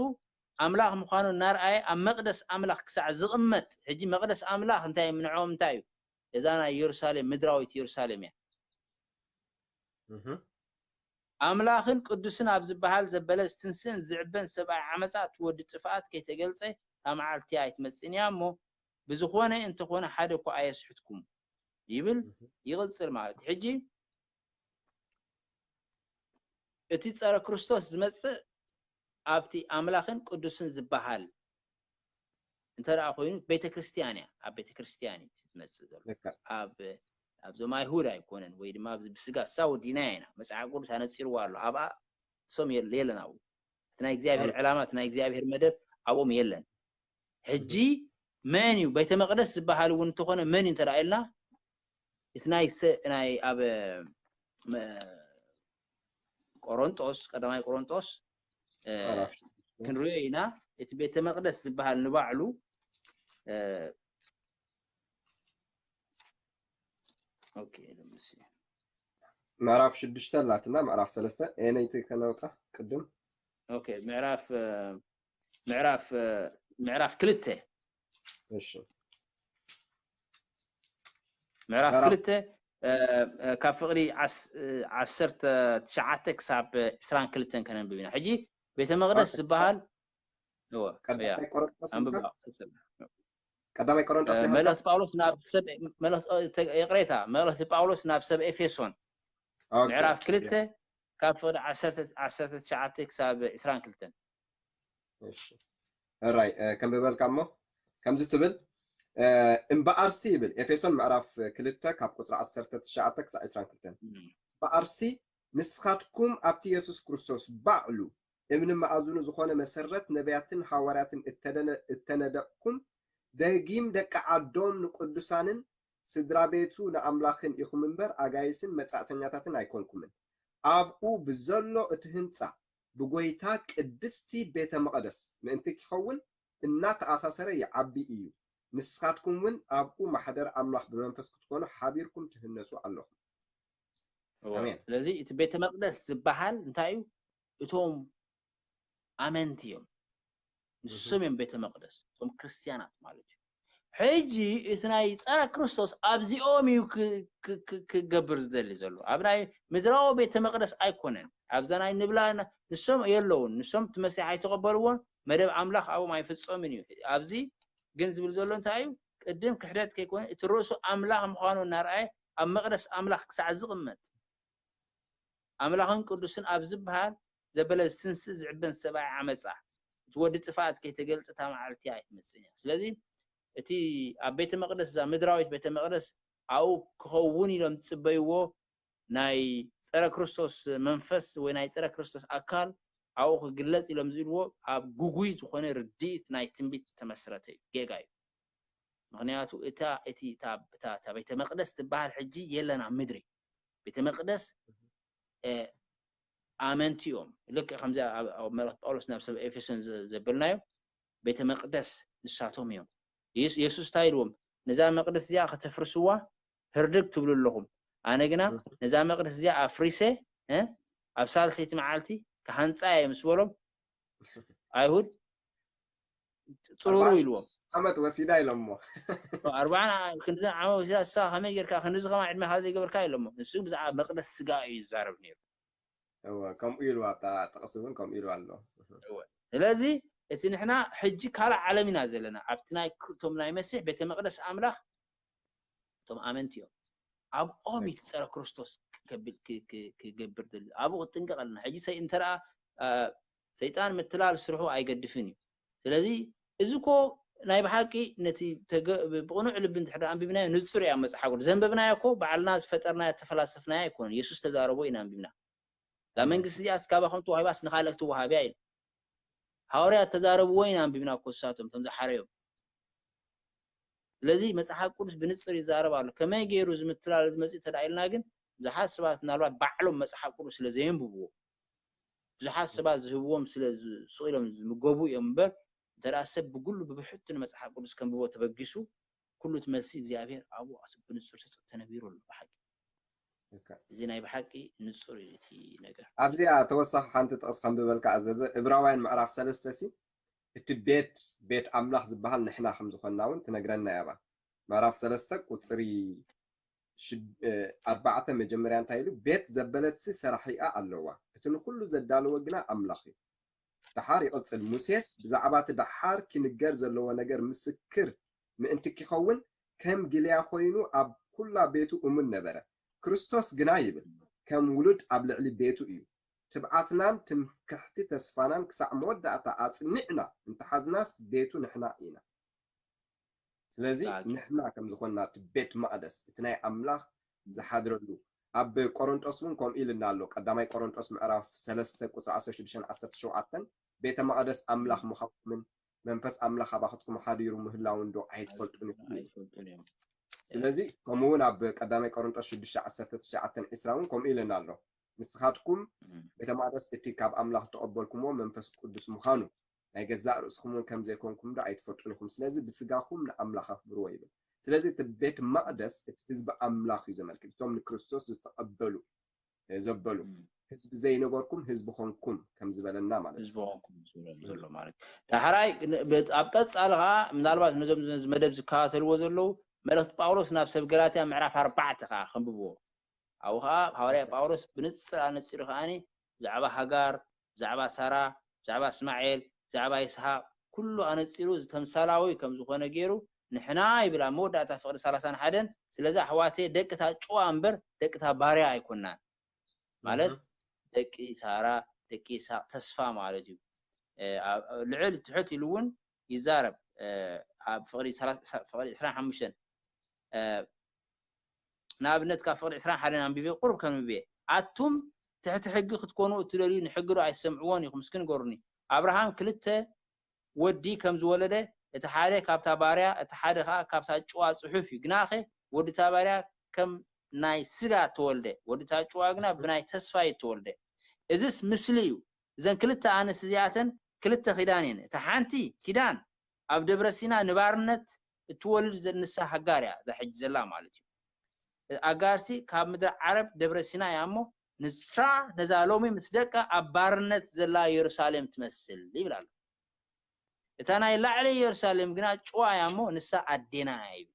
ኣምላኽ ምዃኑ እናርኣየ ኣብ መቅደስ ኣምላኽ ክሳዕ ዝቕመጥ ሕጂ መቅደስ ኣምላኽ እንታይ ምንዖም እንታይ እዩ እዛ ናይ ኢየሩሳሌም ምድራዊት ኢየሩሳሌም እያ ኣምላኽን ቅዱስን ኣብ ዝበሃል ዘበለ ዝትንስእን ዝዕበን ሰብኣይ ዓመፃ እቲ ወዲ ጥፍኣት ከይተገልፀ እታ መዓልቲ ኣይትመፅእን እያ እሞ ብዝኾነ እንተኾነ ሓደ እኳ ኣየስሕትኩም ይብል ይቕፅል ማለት እዩ ሕጂ እቲ ፀረ ክርስቶስ ዝመፅእ ኣብቲ ኣምላኽን ቅዱስን ዝበሃል እንተ ደኣ ኮይኑ ቤተ ክርስቲያን እያ ኣብ ቤተ ክርስቲያን እዩ ዝመፅእ ዘሎ ኣብ ኣብዞም ኣይሁድ ኣይኮነን ወይ ድማ ኣብዚ ብስጋ እሳ ወዲና ኢና መፅሓፍ ቅዱስ ኣነፂርዋ ኣሎ ኣብኣ እሶም የለን ኣብኡ እቲ ናይ እግዚኣብሔር ዕላማ እቲ ናይ እግዚኣብሔር መደብ ኣብኦም የለን ሕጂ መን እዩ ቤተ መቅደስ ዝበሃል እውን እንተኾነ መን እዩ እንተ ኢልና እቲ ናይ ሰ- ናይ ኣብ መ- ቆሮንጦስ ቀዳማይ ቆሮንጦስ እ፣ ምዕራፍ ክንሪኦ ኢና። እቲ ቤተ መቅደስ ዝበሃል ንባዕሉ እ፣ okay let me see. ምዕራፍ ሽዱሽተ ኣላትና ምዕራፍ ሰለስተ ኤነይቲ ከነውፃ ቅድም okay ምዕራፍ እ፣ ምዕራፍ እ፣ ምዕራፍ ክልተ እሺ ምዕራፍ ምዕራፍ- ክልተ እ፣ እ፣ ካብ ፍቕዲ ዓስ- እ፣ ዓሰርተ ትሽዓተ ክሳብ ዕስራን ክልተን ከነንብብ ኢና። ሕጂ ቤተ መቅደስ ኦኬ። ዝበሃል እወ፣ እያ፣ ቀዳማይ ቆሮንጦስ ኣንብብ ኢልካ? ቀጽል። ቀዳማይ ቆሮንጦስ እ፣ ዲኻ? መልእኽቲ ጳውሎስ ናብ ሰብ መልእኽቲ እ፣ ተ- ይቕሬታ፣ መልእኽቲ ጳውሎስ ናብ ሰብ ኤፌሶን ኦኬ። ምዕራፍ ክልተ ካብ ፍቕዲ ዓሰርተ ዓሰርተ ትሽዓተ ክሳብ ዕስራን ክልተን። እሺ ራይ ከንብበልካ እሞ ከምዚ ትብል እ፣ እምበኣርሲ ይብል ኤፌሶን ምዕራፍ ክልተ ካብ ቁፅሪ ዓሰርተ ትሽዓተ ክሳብ ዕስራን ክልተን። እምበኣርሲ ንስኻትኩም ኣብቲ የሱስ ክርስቶስ ባዕሉ እብኒ መኣዝኑ ዝኾነ መሰረት ነቢያትን ሃዋርያትን እተደነ- እተነደቕኩም ደጊም ደቂ ዓዶም ንቅዱሳንን ስድራ ቤቱ ንኣምላኽን ኢኹም እምበር ኣጋይስን መጻእተኛታትን ኣይኮንኩምን። ኣብኡ ብዘሎ እቲ ህንጻ ብጎይታ ቅድስቲ ቤተ መቕደስ ምእንቲ ኪኸውን እናተኣሳሰረ ይዓቢ እዩ። ንስኻትኩም እውን ኣብኡ ማሕደር ኣምላኽ ብመንፈስ ክትኮኑ ሓቢርኩም ትህነጹ ኣለኹም። እወ። ኣሜን። ስለዚ እቲ ቤተ መቅደስ ዝበሃል እንታይ እዩ? እቶም ኣመንቲ እዮም። ንሶም እዮም ቤተ መቅደስ፣ እቶም ክርስትያናት ማለት እዩ። ሕጂ እቲ ናይ ጸረ ክርስቶስ ኣብዚኦም እዩ ክ- ክ- ክ- ክገብር ዝደሊ ዘሎ። ኣብ ናይ ምድራዊ ቤተ መቅደስ ኣይኮነን። ኣብዛ ናይ ንብላ ንሶም የለውን። ንሶም እቲ መሲሕ ኣይተቐበልዎን፣ መደብ ኣምላኽ ኣብኦም ኣይፍጸምን እዩ። ኣብዚ ግን ዝብል ዘሎ እንታይ እዩ? ቅድም ክሕደት ከይኮነ እቲ ርእሱ ኣምላኽ ምዃኑ እናረኣየ ኣብ መቅደስ ኣምላኽ ክሳዕ ዝቕመጥ ኣምላኽን ቅዱስን ኣብ ዝበሃል ዘበለ ዝትንስእ ዝዕበን ሰብኣይ ዓመፃ እቲ ወዲ ጥፍኣት ከይተገልፀ እታ መዓልቲ ኣይትመፅእን እያ። ስለዚ እቲ ኣብ ቤተ መቅደስ እዛ ምድራዊት ቤተ መቅደስ ኣብኡ ክኸውን ኢሎም ዝፅበይዎ ናይ ፀረ ክርስቶስ መንፈስ ወይ ናይ ፀረ ክርስቶስ ኣካል ኣብኡ ክግለፅ ኢሎም ዝብልዎ ኣብ ጉጉይ ዝኾነ ርድኢት ናይ ትንቢት ዝተመስረተ እዩ። ጌጋ እዩ። ምክንያቱ እታ እቲ እታ እታ እታ ቤተ መቅደስ ትበሃል ሕጂ የለን ኣብ ምድሪ። ቤተ መቅደስ እ፣ ኣመንቲ እዮም። ልክዕ ከምዚ ኣብ ኣብ መልእኽቲ ጳውሎስ ናብ ሰብ ኤፌሶን ዘ- ዘበልናዮ ቤተ መቅደስ ንሳቶም እዮም። የሱ- የሱስ እንታይ ኢልዎም? ነዛ መቅደስ እዚኣ ከተፍርስዋ ህርድግ ትብሉ ኣለኹም። ኣነ ግና ነዛ መቅደስ እዚኣ ኣፍሪሰ እ፣ ኣብ ሳልሰይቲ መዓልቲ ክሃንፃ እየ ምስ በሎም ኣይሁድ ፅሩሩ ኢልዎም። ዓመት ወሲዳ ኢሎሞ። ኣርባዓን ክንዲ ዓመት ወሲዳ እሳ ከመይ ጌርካ ክንድዚ ከማ ዕድመ ካብ ዘይገበርካ ኢሎሞ። ንሱ ብዛዕባ መቅደስ ስጋ እዩ ዝዛረብ ነይሩ። እወ፣ ከምኡ ኢሉ ኣብታ ጥቕሲ እውን ከምኡ ኢሉ ኣሎ። ስለዚ እቲ ንሕና ሕጂ ካልእ ዓለም ኢና ዘለና። ኣብቲ ናይ ክርቶም ናይ መሲሕ ቤተ መቅደስ ኣምላኽ እቶም ኣመንቲ እዮም። ኣብኦም እዩ ጸረ ክርስቶስ ከብል- ክ- ክ- ክገብር ደሊ። ኣብኡ ክትጥንቀቕ ኣለና። ሕጂ ሰይ እንተ ደኣ አ፣ ሰይጣን ምትላል ስርሑ ኣይገድፍን እዩ። ስለዚ እዚ እኮ ናይ ብሓቂ ነቲ ተገ- ብቕኑዕ ልቢ እንድሕር ደኣ ኣንቢብናዮ ንጹር እዩ ኣብ መጽሓፍ ቅዱስ። ዘንበብናዮ እኮ ባዕልና ዝፈጠርናዮ ተፈላሰፍናዮ ኣይኮነን። የሱስ ተዛረቦ ኢና ኣንቢብና። እዛ መንግስቲ እዚኣ እስካባኹም ተዋሂባስ ንኻልእ ክትወሃብ እያ ኢሉ። ሃዋርያት ተዛረብዎ ኢና ኣንቢብና እኮ ንሳቶም እቶም ዝሓረዮም። ስለዚ መጽሓፍ ቅዱስ ብንጽር ይዛረብ ኣሎ። ከመይ ገይሩ እዚ ምትላል እዚ መጺኡ እንተ ደኣ ኢልና ግን ብዙሓት ሰባት ምናልባት ባዕሎም መጽሓፍ ቅዱስ ስለ ዘየንብብዎ ብዙሓት ሰባት ዝህብዎም ስለ ዝ- ስቕ ኢሎም ዝምገቡ እዮም እምበር እንተ ደኣ ሰብ ብግሉ ብብሕቱ ንመጽሓፍ ቅዱስ ከንብቦ ተበጊሱ ኩሉ እቲ መልሲ እግዚኣብሔር ኣብኡ ብንጹር ተነቢሩ ኣሎ ብሓቂ። ልክዕ። እዚ ናይ ብሓቂ ንጹር እዩ እቲ ነገር። ኣብዚኣ ተወሳኺ ሓንቲ ጥቕስ ከንብበልካ ኣዘዘ። እብራውያን ምዕራፍ ሰለስተ ሲ እቲ ቤት ቤት ኣምላኽ ዝበሃል ንሕና ከም ዝኾንና እውን ትነግረና እያ። እባ ምዕራፍ ሰለስተ ቁፅሪ ሽድ- እ፣ ኣርባዕተ መጀመርያ እንታይ ኢሉ? ቤት ዘበለትሲ ሰራሒኣ ኣለዋ፣ እቲ ንኹሉ ዘዳለወ ግና ኣምላኽ እዩ። ደሓር ይቕጽል፣ ሙሴስ ብዛዕባ እቲ ደሓር ኪንገር ዘለዎ ነገር ምስክር ምእንቲ ኪኸውን ከም ግልያ ኮይኑ ኣብ ኩላ ቤቱ እሙን ነበረ። ክርስቶስ ግና ይብል ከም ውሉድ ኣብ ልዕሊ ቤቱ እዩ። ትብዓትናን ትምክሕቲ ተስፋናን ክሳዕ መወዳእታ ኣጽኒዕና እንተሓዝናስ ቤቱ ንሕና ኢና። ስለዚ ብሓቂ። ንሕና ከም ዝኾንና እቲ ቤት መቕደስ እቲ ናይ ኣምላኽ ዝሓድረሉ ኣብ ቆሮንጦስ እውን ከምኡ ኢልና ኣሎ። ቀዳማይ ቆሮንጦስ ምዕራፍ ሰለስተ ቁፅሪ ዓሰርተ ሽዱሽተን ዓሰርተ ሸውዓተን ቤተ መቕደስ ኣምላኽ ምዃንኩምን መንፈስ ኣምላኽ ኣባኽትኩም ሓዲሩ ምህላው እንዶ ኣይትፈልጡን ኢኹም። ኣይትፈልጡን እዮም። ስለዚ ከምኡ እውን ኣብ ቀዳማይ ቆሮንጦስ ሽዱሽተ ዓሰርተ ትሽዓተ ዒስራ እውን ከምኡ ኢለና ኣሎ። ንስኻትኩም እም። ቤተ መቕደስ እቲ ካብ ኣምላኽ እተቐበልኩምዎ መንፈስ ቅዱስ ምዃኑ ናይ ገዛእ ርእስኹም እውን ከም ዘይኮንኩም ዶ ኣይትፈልጡን ኢኹም? ስለዚ ብስጋኹም ንኣምላኽ ኣኽብርዎ ይብል። ስለዚ እቲ ቤት መቕደስ እቲ ህዝቢ ኣምላኽ እዩ ዘመልክት። እቶም ንክርስቶስ ዝተቐበሉ እ፣ ዘበሉ እም። ህዝቢ ዘይነበርኩም ህዝቢ ኾንኩም ከም ዝበለና ማለት እዩ። ህዝቢ ኾንኩም ዝብሎ ዘሎ ማለት እዩ። ዳሕራይ ን- በት- ኣብ ቀጻሊ ከዓ ምናልባት ነዞም ነዚ መደብ ዝከታተልዎ ዘለዉ መልእኽቲ ጳውሎስ ናብ ሰብ ገላትያ ምዕራፍ ኣርባዕተ ከዓ ከንብብዎ። ኣብኡ ከዓ ሃዋርያ ጳውሎስ ብንጽር ኣነጺሩ ከዓኒ ብዛዕባ ሃጋር፣ ብዛዕባ ሳራ፣ ብዛዕባ እስማኤል፣ ብዛዕባ ይስሓቅ ኩሉ ኣነጺሩ ዝተምሳላዊ ከም ዝኾነ ገይሩ ንሕና ይብል ኣብ መወዳእታ ፍቕዲ ሰላሳን ሓደን ስለዚ ኣሕዋተየ ደቂ እታ ጭዋ እምበር ደቂ እታ ባርያ ኣይኮናን። ማለት እህ። ደቂ ሳራ ደቂ ይስሓቅ ተስፋ ማለት እዩ። እ፣ ኣብ- ልዕል ትሕት ኢሉ እውን ይዛረብ እ፣ ኣብ ፍቕዲ ሰላሳ- ፍቕዲ ዕስራን ሓሙሽተን እ፣ ንኣብነት ካብ ፍቕዲ ዕስራን ሓደን ኣንቢበ ቁሩብ ከንብብ እየ። ኣቱም ትሕቲ ሕጊ ክትኮኑ እትደልዩ ንሕጊ ዶ ኣይትሰምዕዎን ኢኹም? እስኪ ንገሩኒ። ኣብርሃም ክልተ ወዲ ከም ዝወለደ እቲ ሓደ ካብታ ባርያ እቲ ሓደ ከዓ ካብታ ጭዋ ፅሑፍ እዩ። ግናኸ ወዲ እታ ባርያ ከም ናይ ስጋ ተወልደ፣ ወዲ እታ ጭዋ ግና ብናይ ተስፋ እዩ ተወልደ። እዝስ ምስሊ እዩ። እዘን ክልተ ኣንስት እዚኣተን ክልተ ኪዳን እየን። እታ ሓንቲ ኪዳን ኣብ ደብረ ሲና ንባርነት እትወልድ ዘ- ንሳ ሃጋር እያ እዛ ሕጂ ዘላ ማለት እዩ። ኣጋርሲ ካብ ምድሪ ዓረብ ደብረ ሲና እያ እሞ ንሳ ነዛ ሎሚ ምስ ደቃ ኣብ ባርነት ዘላ የሩሳሌም ትመስል ይብል ኣሎ። እታ ናይ ላዕሊ የሩሳሌም ግና ጭዋ እያ እሞ ንሳ ኣዴና እያ ይብል።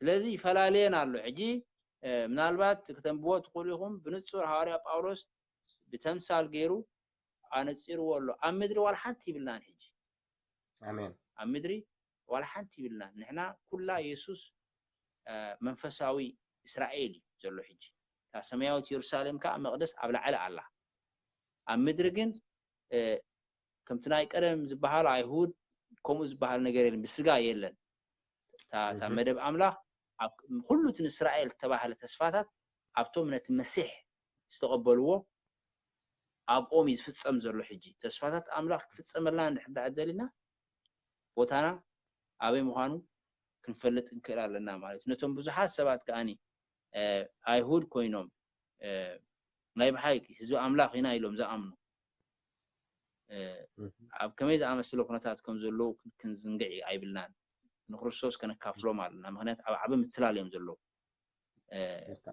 ስለዚ ይፈላለየን ኣሎ። ሕጂ እ፣ ምናልባት ክተንብቦ ትኽእሉ ኢኹም። ብንጹር ሃዋርያ ጳውሎስ ብተምሳል ገይሩ ኣነጺርዎ ኣሎ። ኣብ ምድሪ ዋላ ሓንቲ ይብልናን ሕጂ ኣሜን። ኣብ ምድሪ ዋላ ሓንቲ ይብልናን። ንሕና ኩላ የሱስ እ፣ መንፈሳዊ እስራኤል እዩ ዘሎ ሕጂ። እታ ሰማያዊት የሩሳሌም ከዓ መቕደስ ኣብ ላዕሊ ኣላ። ኣብ ምድሪ ግን እ፣ ከምቲ ናይ ቀደም ዝበሃል ኣይሁድ ከምኡ ዝበሃል ነገር የለን፣ ብስጋ የለን። እታ እታ እህ። መደብ ኣምላኽ ኣብ ኩሉ እቲ ንእስራኤል ዝተባህለ ተስፋታት ኣብቶም ነቲ መሲሕ ዝተቐበልዎ ኣብኦም እዩ ዝፍጸም ዘሎ። ሕጂ ተስፋታት ኣምላኽ ክፍጸመልና እንድሕር ደኣ ደሊና ቦታና ኣበይ ምዃኑ ክንፈልጥ ንክእል ኣለና ማለት እዩ። ነቶም ብዙሓት ሰባት ከኣኒ እ፣ ኣይሁድ ኮይኖም እ፣ ናይ ብሓቂ ህዝቢ ኣምላኽ ኢና ኢሎም ዝኣምኑ እ፣ እህ። ኣብ ከመይ ዝኣመስለ ኩነታት ከም ዘለዉ ክን- ክንዝንግዕ ኣይብልናን። ንክርስቶስ ከነካፍሎም ኣለና። ምክንያቱ ኣብ ዓቢ ምትላል እዮም ዘለዉ። እ፣ ይርታ።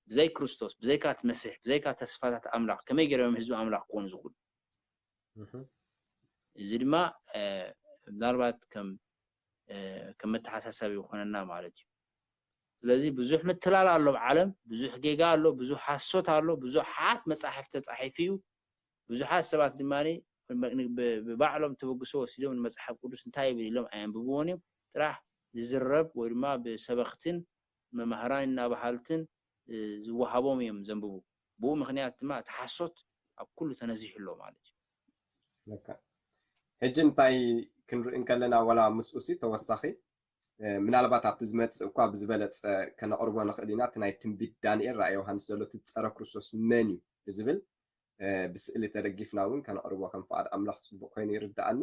ብዘይ ክርስቶስ፣ ብዘይካ እቲ መሲሕ፣ ብዘይካ ተስፋታት ኣምላኽ ከመይ ገይሮም ህዝቢ ኣምላኽ ክኾኑ ዝኽእሉ? እህ። እዚ ድማ እ፣ ምናልባት ከም እ፣ ከም መተሓሳሰቢ ይኾነና ማለት እዩ። ስለዚ ብዙሕ ምትላል ኣሎ ኣብ ዓለም፣ ብዙሕ ጌጋ ኣሎ፣ ብዙሕ ሓሶት ኣሎ፣ ብዙሓት መጻሕፍቲ ተጻሒፉ እዩ። ብዙሓት ሰባት ድማ ብ- ብ- ብባዕሎም ተበግሶ ወሲዶም ንመጽሓፍ ቅዱስ እንታይ ይብል ኢሎም ኣየንብብዎን እዮም። ጥራሕ ዝዝረብ ወይ ድማ ብሰበኽትን መማህራን እናበሃልትን እ፣ ዝወሃቦም እዮም ዘንብቡ። ብኡ ምኽንያት ድማ እቲ ሓሶት ኣብ ኩሉ ተነዚሑ ኣሎ ማለት እዩ። በቃ። ሕጂ እንታይ ክንርኢ እንከለና ዋላ ምስኡ ሲ ተወሳኺ እ፣ ምናልባት ኣብቲ ዝመጽእ እኳ ብዝበለጸ ከነቕርቦ ንኽእል ኢና። እቲ ናይ ትንቢት ዳንኤል ራእይ ዮሃንስ ዘሎ እቲ ጸረ ክርስቶስ መን እዩ ብዝብል እ፣ ብስእሊ ተደጊፍና እውን ከነቕርቦ ከም ፍቓድ ኣምላኽ ጽቡቕ ኮይኑ ይርድኣኒ።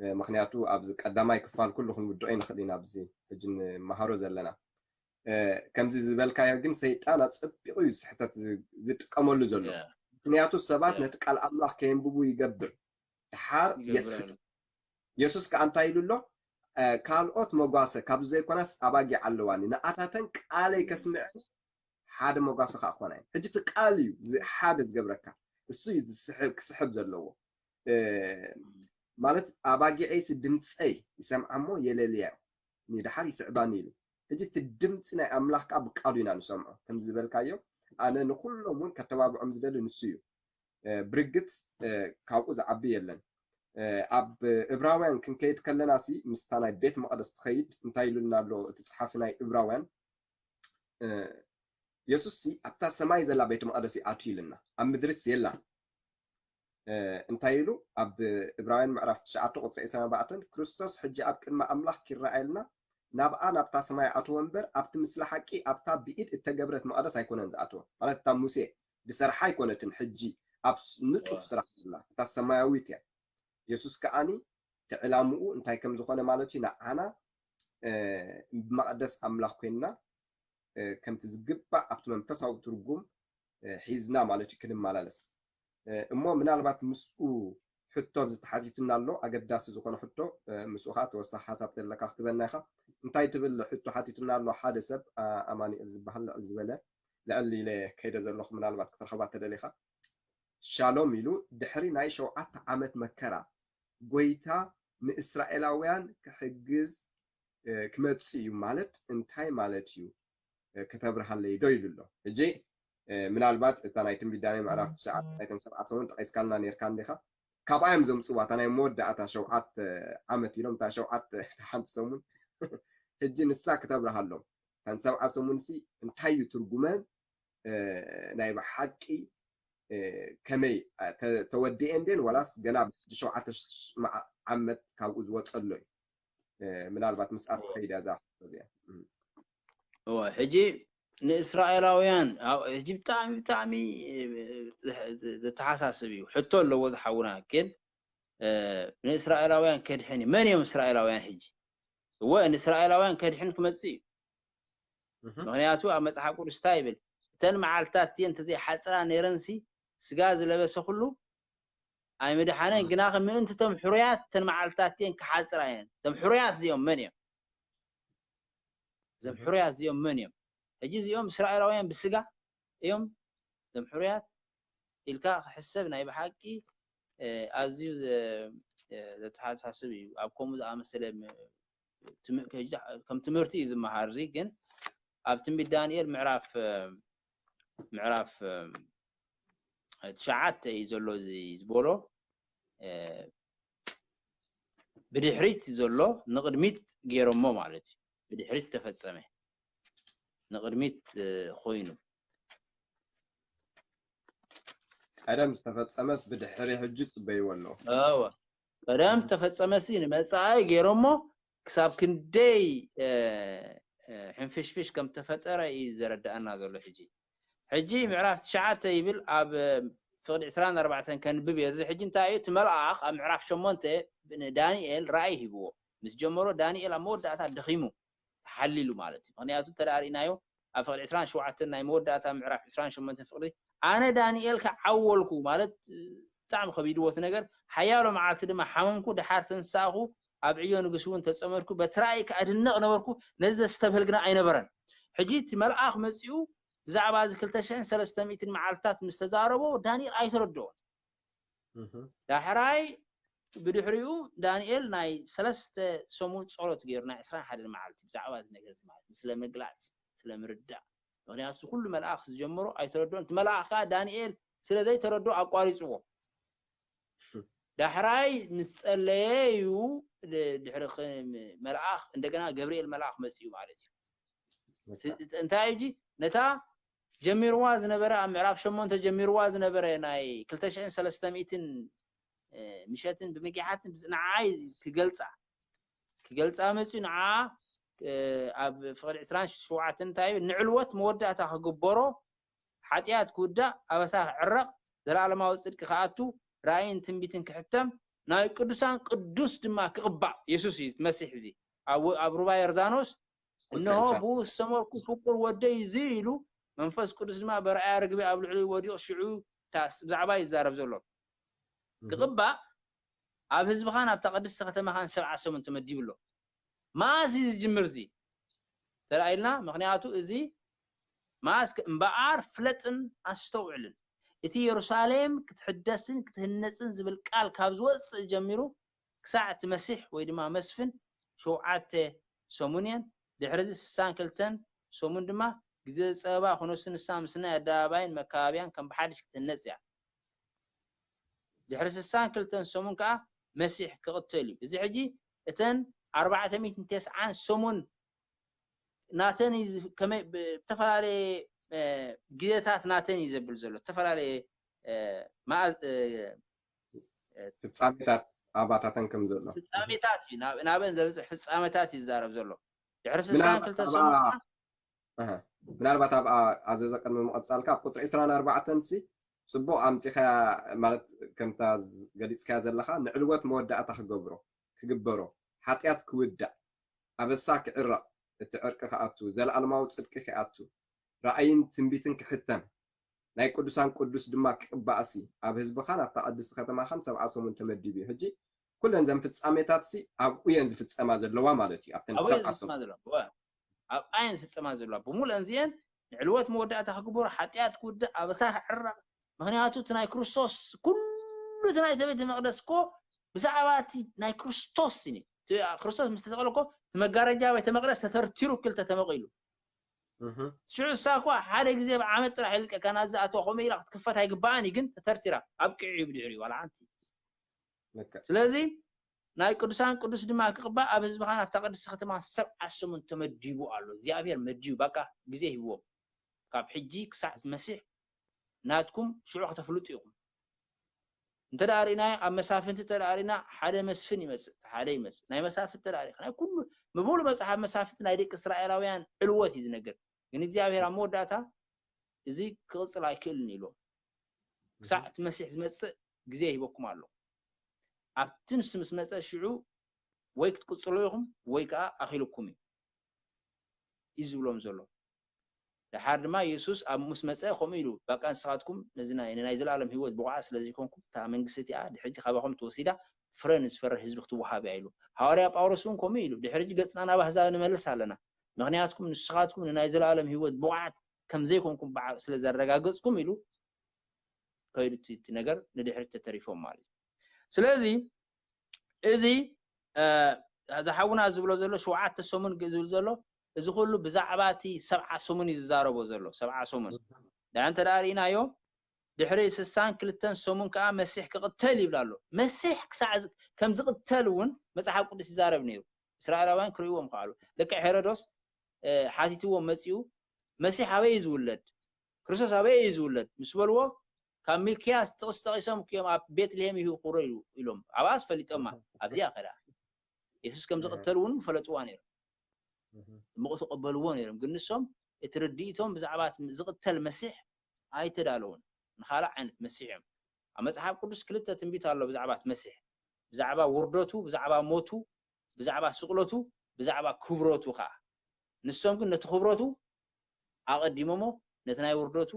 እ፣ ምኽንያቱ ኣብዚ ቀዳማይ ክፋል ኩሉ ክንውድኦ ይንኽእል ኢና ኣብዚ ሕጂ ንመሃሮ ዘለና። እ፣ ከምዚ ዝበልካዮ ግን ሰይጣን ኣጸቢቑ እዩ ስሕተት ዝ- ዝጥቀመሉ ዘሎ። ያ፣ ምኽንያቱ ሰባት ያ። ነቲ ቃል ኣምላኽ ከየንብቡ ይገብር። ድሓር ይገብር የስሕት ኣሎ። የሱስ ከኣ እንታይ ኢሉ ኣሎ? እ፣ ካልኦት መጓሰ ካብዚ ዘይኮናስ ኣባጊዕ ኣለዋኒ፣ ንኣታተን ቃለይ ከስምዐን ሓደ መጓሰ ከኣ ክኾና እየን። ሕጂ እቲ ቃል እዩ ዚ-፣ ሓደ ዝገብረካ፣ እሱ እዩ ዝስሕብ፣ ክስሕብ ዘለዎ። እ፣ ማለት ኣባጊዐይሲ ድምፀይ ይሰምዓ እሞ የለልያ እዩ፣ ንድሓር ይስዕባኒ ኢሉ። ሕጂ እቲ ድምፂ ናይ ኣምላኽ ከኣ ብቃሉ ኢና ንሰምዖ። ከምዚ ዝበልካዮ ኣነ ንኩሎም እውን ከተባብዖም ዝደሊ ንሱ እዩ። እ፣ ብርግጽ እ፣ ካብኡ ዝዓቢ የለን። እ፣ ኣብ እብራውያን ክንከይድ ከለና ሲ ምስታ ናይ ቤት መቕደስ ትኸይድ እንታይ ኢሉና ኣሎ እቲ ጸሓፊ ናይ እብራውያን? እ፣ የሱስ ሲ ኣብታ ሰማይ ዘላ ቤት መቕደስ እዩ ኣትዩ ኢልና፣ ኣብ ምድርስ የላን። እ፣ እንታይ ኢሉ ኣብ እብራውያን ምዕራፍ ትሽዓተ ቁጽሪ ዕስራን ኣርባዕተን፣ ክርስቶስ ሕጂ ኣብ ቅድሚ ኣምላኽ ኪረኣየልና ናብኣ ናብታ ሰማይ ኣተወ እምበር ኣብቲ ምስለ ሓቂ ኣብታ ብኢድ እተገብረት መቕደስ ኣይኮነን ዝኣተወ። ማለት እታ ሙሴ ዝሰርሓ ኣይኮነትን፣ ሕጂ ኣብ ስ-፣ ንጡፍ ዋ። ስራሕ ዘላ እታ ሰማያዊት እያ። የሱስ ከኣኒ እቲ ዕላምኡ እንታይ ከም ዝኾነ ማለት እዩ፣ ንዓና፣ እ፣ መቕደስ ኣምላኽ ኮይንና፣ እ፣ ከምቲ ዝግባእ ኣብቲ መንፈሳዊ ትርጉም፣ እ፣ ሒዝና ማለት እዩ ክንመላለስ። እ፣ እሞ ምናልባት ምስኡ ሕቶ ኣብዚ ተሓቲቱና ኣሎ፣ ኣገዳሲ ዝኾነ ሕቶ፣ እ፣ ምስኡ ኸዓ ተወሳኺ ሓሳብ ተለካ ክትበና ኢኻ። እንታይ ትብል ሕቶ ሓቲቱና ኣሎ? ሓደ ሰብ፣ ኣ-፣ ኣማኑኤል ዝበሃል ልዕል ዝበለ፣ ልዕል ኢለ ከይደ ዘለኹ፣ ምናልባት ክትረኽባ ተደሊኻ። ሻሎም ኢሉ፣ ድሕሪ ናይ ሸውዓተ ዓመት መከራ፣ ጎይታ ንእስራኤላውያን ክሕግዝ፣ እ፣ ክመጽእ እዩ ማለት እንታይ ማለት እዩ? እ፣ ከተብርሃለይ ዶ? ኢሉ ኣሎ። ሕጂ፣ እ፣ ምናልባት እታ ናይ ትንቢት ዳንኤል ምዕራፍ ትሽዓተ ናይተን ሰብዓ ሰሙን ጠቒስካልና ነይርካ እንዲኻ። ካብኣ እዮም ዘምጽዋ፣ እታ ናይ መወዳእታ ሸውዓተ ዓመት ኢሎም፣ እታ ሸውዓተ ሓንቲ ሰሙን። ሕጂ ንሳ ክተብርሃሎም። እተን ሰብዓ ሰሙንሲ እንታይ እዩ ትርጉመን? እ፣ ናይ ብሓቂ፣ እ፣ ከመይ፣ እ፣ ተ-፣ ተወዲኤን ድየን? ዋላስ ገና ብሕጂ ሸውዓተ ሽ-፣ መዓ-፣ ዓመት ካብኡ ዝወጸሎ እዩ? እ፣ ምናልባት ምስኣ ትኸይድ እያ እዛ ሕቶ እዚኣ። እም። እወ፣ ሕጂ ንእስራኤላውያን፣ ኣብ-፣ ሕጂ ብጣዕሚ፣ ብጣዕሚ፣ እ፣ ዘ-፣ ዘተሓሳስብ እዩ። ሕቶ ኣለዎ ዝሓውና፣ ግን፣ እ፣ ንእስራኤላውያን ከድሕን እዩ። መን እዮም እስራኤላውያን ሕጂ? እወ፣ ንእስራኤላውያን ከድሕን ክመጽእ እዩ። እህ። ምኽንያቱ ኣብ መጽሓፍ ቅዱስ እንታይ ይብል? "እተን መዓልትታት እቲኤን እንተዘይሓጽራ ነይረንሲ፣ ስጋ ዝለበሰ ኩሉ ኣይምድሓነን፣ እህ። ግናኸ ምእንቲ እቶም ሕሩያት እተን መዓልትታት እቲኤን ክሓጽራ እየን።" እቶም ሕሩያት እዚኦም መን እዮም? እዞም እህ። ሕሩያት እዚኦም መን እዮም? ሕጂ እዚኦም እስራኤላውያን ብስጋ እዮም፣ እዞም ሕሩያት ኢልካ ክሕሰብ ናይ ብሓቂ፣ እ፣ ኣዝዩ ዘ-፣ እ፣ ዘተሓሳስብ እዩ። ኣብ ከምኡ ዝኣመሰለ ም-፣ ትም-፣ ከ-፣ ከም ትምህርቲ እዩ ዝመሃር። እዚ ግን ኣብ ትንቢት ዳንኤል ምዕራፍ፣ እ፣ ምዕራፍ፣ እ፣ ትሽዓተ እዩ ዘሎ እዚ ዝበሎ፣ እ፣ ብድሕሪት ዘሎ ንቕድሚት ገይሮሞ ማለት እዩ። ብድሕሪት ተፈጸመ። ንቕድሚት፣ እ፣ ኮይኑ። ቀደም ዝተፈጸመስ ብድሕሪ ሕጂ ጽበይዎ ኣሎ። እወ። ቀደም እህ። ዝተፈጸመሲ ንመጻኢ ገይሮሞ ክሳብ ክንደይ፣ እ፣ እ፣ ሕንፍሽፍሽ ከም ተፈጠረ እዩ ዘረድኣና ዘሎ ሕጂ። ሕጂ ምዕራፍ ትሽዓተ ይብል፣ ኣብ፣ እ፣ ፍቕዲ ዕስራን ኣርባዕተን ከንብብ እየ። እዚ ሕጂ እንታይ እዩ? እቲ መልኣኽ ኣብ ምዕራፍ ሸሞንተ ንዳንኤል ራእይ ሂብዎ። ምስ ጀመሮ ዳንኤል ኣብ መወዳእታ ደኺሙ፣ ተሓሊሉ ማለት እዩ። ምኽንያቱ እንተ ደኣ ርኢናዮ፣ ኣብ ፍቕዲ ዕስራን ሸውዓተን ናይ መወዳእታ ምዕራፍ ዕስራን ሸሞንተን ፍቕዲ፣ "ኣነ ዳንኤል ከዓወልኩ" ማለት፣ ብጣዕሚ ከቢድዎ እቲ ነገር፣ "ሓያሎ መዓልቲ ድማ ሓመምኩ፣ ደሓር ተንሳእኹ፣ ኣብ ዕዮ ንጉስ እውን ተጸመድኩ፣ በቲ ራእይ ከኣ እድነቕ ነበርኩ፣ ነዚ ዘስተብህል ግና ኣይነበረን።" ሕጂ እቲ መልኣኽ መጺኡ ብዛዕባ እዚ ክልተ ሽሕን ሰለስተ ሚእትን መዓልትታት ምስ ተዛረቦ፣ ዳንኤል ኣይተረድኦን። እህ። ዳሕራይ ብድሕሪኡ ዳንኤል ናይ ሰለስተ ሰሙን ጸሎት ገይሩ፣ ናይ ዕስራን ሓደን መዓልቲ ብዛዕባ እዚ ነገር እዚ ማለት፣ ስለ ምግላጽ፣ ስለ ምርዳእ። ምኽንያቱ እዚ ኩሉ መልኣኽ ዝጀመሮ ኣይተረድኦን። እቲ መልኣኽ ከኣ ዳንኤል ስለ ዘይተረድኦ ኣቋሪጽዎ። ዳሕራይ ምስ ጸለየ እዩ ድ-፣ ድሕሪ ኽ-፣ መልኣኽ፣ እንደገና ገብርኤል መልኣኽ መጺኡ ማለት እዩ። በቃ። ስ-፣ እንታይ እዩ፣ ነታ ጀሚርዋ ዝነበረ፣ ኣብ ምዕራፍ ሸሞንተ ጀሚርዋ ዝነበረ ናይ ክልተ ሽሕን ሰለስተ ሚእትን፣ እ፣ ምሸትን ብምጊሓትን ብዝ-፣ ንዓይ ክገልጻ፣ ክገልጻ መጺኡ፣ ንዓ፣ እ፣ ኣብ ፍቕዲ ዕስራን ሸውዓተን እንታይ ይብል? "ንዕልወት መወዳእታ ክግበሮ፣ ሓጢኣት ክውዳእ፣ ኣበሳ ክዕረቕ፣ ዘለኣለማዊ ጽድቂ ክኣቱ፣ ራእይን ትንቢትን ክሕተም፣ ናይ ቅዱሳን ቅዱስ ድማ ክቕባእ።" የሱስ እዩ፣ እቲ መሲሕ እዚ። ኣብ፣ ኣብ ሩባ ዮርዳኖስ፣ ቁጽሪ "እንሆ ዕስራ። ብኡ ዝሰመርኩ ፍቁር ወደይ እዚ" ኢሉ፣ መንፈስ ቅዱስ ድማ በርኣያ ርግቢ ኣብ ልዕሊኡ ወዲቑ፣ ሽዑ እታ ስ-፣ ብዛዕባ ይዛረብ ዘሎ። እህ። ክቕባእ ኣብ ህዝብኻን ኣብታ ቅድስቲ ከተማኻን ሰብዓ ሰሙን ተመዲቡ ኣሎ። መኣስ እዩ ዝጅምር እዚ? ተራእይልና፣ ምኽንያቱ እዚ መኣስ ከ-፣ እምበኣር ፍለጥን ኣስተውዕልን። እቲ የሩሳሌም ክትሕደስን ክትህነጽን ዝብል ቃል ካብ ዝወጽእ ጀሚሩ ክሳዕ እቲ መሲሕ ወይ ድማ መስፍን ሸውዓተ ሰሙን እየን። ድሕሪ እዚ ስሳን ክልተን ሰሙን ድማ ግዜ ጸበባ ክነሱ ንሳ ምስ ናይ ኣደባባይን መካባብያን ከም ብሓድሽ ክትህነጽ እያ። ድሕሪ ስሳን ክልተን ሰሙን ከኣ መሲሕ ክቕተል እዩ። እዚ ሕጂ እተን ኣርባዕተ ሚእትን ተስዓን ሰሙን ናተን እዩ ዝ-፣ ከመይ ብ-፣ ብተፈላለየ፣ እ፣ ግዜታት ናተን እዩ ዘብል ዘሎ። ዝተፈላለየ፣ እ፣ መኣ-፣ እ፣ እ፣ ፍጻሜታት ኣባታተን ከም ዘሎ። ፍጻሜታት እዩ፣ ናብ-፣ ናበን ዘብጽሕ ፍጻሜታት እዩ ዝዛረብ ዘሎ። ድሕሪ ስሳን ምናልባት ክልተን ኣብኣ ሰሙን ከኣ ኣሀ። ምናልባት ኣብኣ ኣዘዘ ቅድሚ ምቕጻልካ፣ ኣብ ቁጽሪ ዕስራን ኣርባዕተን ሲ ጽቡቕ ኣምጺኻያ፣ ማለት ከምታ ዝ-፣ ገሊጽካያ ዘለኻ ንዕልወት መወዳእታ ክገብሮ። ክግበሮ፣ ሓጢኣት ክውዳእ፣ ኣበሳ ክዕረቕ፣ እቲ ዕርቂ ክኣቱ፣ ዘለኣለማዊ ጽድቂ ክኣቱ፣ ራእይን ትንቢትን ክሕተም፣ ናይ ቅዱሳን ቅዱስ ድማ ክቅባእሲ፣ ኣብ ህዝብኻን ኣብታ ቅድስቲ ከተማኻን ሰብዓ ሰሙን ተመዲቡ እዩ። ሕጂ ኩለን ዘን ፍጻሜታትሲ ኣብኡ እየን ዝፍጸማ ዘለዋ ማለት እዩ። ኣብተን ኣብኡ እየን ሰብዓ ዝፍጸማ ሰሙን። ዘለዋ። እወ። ኣብኣ እየን ዝፍጸማ ዘለዋ። ብምሉእን እዚአን ንዕልወት መወዳእታ ክግበሩ፣ ሓጢኣት ክውዳእ፣ ኣበሳ ክዕረቕ። ምኽንያቱ እቲ ናይ ክርስቶስ፣ ኩሉ እቲ ናይ ቤተ መቕደስ እኮ ብዛዕባ እቲ ናይ ክርስቶስ እዩ። እቲ ክርስቶስ ምስ ተሰቕለ እኮ እቲ መጋረጃ ቤተ መቕደስ ተተርቲሩ ክልተ ተመቒሉ። እህ። ሽዑ እሳ እኮ ሓደ ግዜ ብዓመት ጥራሕ ይልቀ፣ ካና ዝኣተዋ ከምኡ ኢላ ክትክፈት ኣይግባኣን እዩ፣ ግን ተተርቲራ ኣብቂዑ እዩ ብድሕሪኡ ዋላ ሓንቲ። ልክዕ። ስለዚ ናይ ቅዱሳን ቅዱስ ድማ ክቕባእ ኣብ ህዝብኻ ናብታ ቅድስቲ ከተማ ሰብዓ ሰሙን ተመዲቡ ኣሎ። እግዚኣብሔር መዲቡ፣ በቃ ግዜ ሂብዎም። ካብ ሕጂ ክሳዕ እቲ መሲሕ ናትኩም ሽዑ ከተፍልጡ ኢኹም። እንተ ደኣ ርኢናዮ፣ ኣብ መሳፍንቲ እንተ ደኣ ርኢና፣ ሓደ መስፍን ይመጽእ፣ ሓደ ይመጽእ። ናይ መሳፍንቲ እንተ ደኣ ርኢኻ፣ ናይ ኩሉ፣ ምሉእ መጽሓፍ መሳፍንቲ ናይ ደቂ እስራኤላውያን ዕልወት እዩ ዝነግር። ግን እግዚኣብሔር ኣብ መወዳእታ እዚ ክቕጽል ኣይክእልን ኢልዎም። ክሳዕ እቲ መሲሕ ዝመጽእ ግዜ ሂበኩም ኣሎ። ኣብቲ ንሱ ምስ መጸ ሽዑ ወይ ክትቅጽሉ ኢኹም ወይ ከኣ ኣኺልኩም እዩ፣ እዩ ዝብሎም ዘሎ። ደሓር ድማ የሱስ ኣብ ምስ መጸ ከምኡ ኢሉ፣ በቃ ንስኻትኩም ነዚ ናይ፣ ናይ ዘለኣለም ህይወት ብቑዓት ስለ ዘይኮንኩም፣ እታ መንግስቲ እቲኣ ድሕጂ ካባኹም ተወሲዳ ፍረ ንዝፈሪ ህዝቢ ክትወሃብ እያ ኢሉ። ሃዋርያ ጳውሎስ እውን ከምኡ ኢሉ፣ ድሕሪ ሕጂ ገጽና ናብ ኣህዛብ ንመልስ ኣለና። ምኽንያትኩም ንስኻትኩም ንናይ ዘለኣለም ህይወት ብቑዓት ከም ዘይኮንኩም ብዓ-፣ ስለ ዘረጋገጽኩም ኢሉ ከይዱ እቲ፣ እቲ ነገር ንድሕሪት ተተሪፎም ማለት እዩ። ስለዚ እዚ፣ እ፣ እዚ ሓውና ዝብሎ ዘሎ ሸውዓተ ሰሙን ግ-፣ ዝብል ዘሎ እዚ ኩሉ ብዛዕባ እቲ ሰብዓ ሰሙን እዩ ዝዛረቦ ዘሎ፣ ሰብዓ ሰሙን። ደኣ እንተ ደኣ ርኢናዮ፣ ድሕሪ ስሳን ክልተን ሰሙን ከኣ መሲሕ ክቕተል ይብል ኣሎ። መሲሕ ክሳዕ ዝ-፣ ከም ዝቕተል እውን መጽሓፍ ቅዱስ ይዛረብ ነይሩ። እስራኤላውያን ክርእይዎም ከኣሉ። ልክዕ ሄሮዶስ፣ እ፣ ሓቲትዎ መጺኡ፣ "መሲሕ ኣበይ እዩ ዝውለድ? ክርስቶስ ኣበይ እዩ ዝውለድ?" ምስ በልዎ፣ "ካብ ሚልክያስ ጥቕሲ ጠቒሶም እዮም ኣብ ቤትልሄም ይህውኽሮ" ኢሉ-፣ ኢሎም። ኣብኣስ ፈሊጦማ። ኣብዚኣ ከ ደኣ የሱስ ከም ዝቕተል እውን ፈለጥዋ ነይሮም። እህ። እሞ ተቐበልዎ ነይሮም። ግን ንሶም እቲ ርድኢቶም ብዛዕባ እቲ ዝቕተል መሲሕ ኣይተዳለዉን። ንኻልእ ዓይነት መሲሕ እዮም። ኣብ መጽሓፍ ቅዱስ ክልተ ትንቢት ኣሎ ብዛዕባ እቲ መሲሕ። ብዛዕባ ውርደቱ፣ ብዛዕባ ሞቱ፣ ብዛዕባ ስቕለቱ፣ ብዛዕባ ክብረቱ ኸኣ። ንሶም ግን ነቲ ክብረቱ ኣቐዲሞሞ፣ ነቲ ናይ ውርደቱ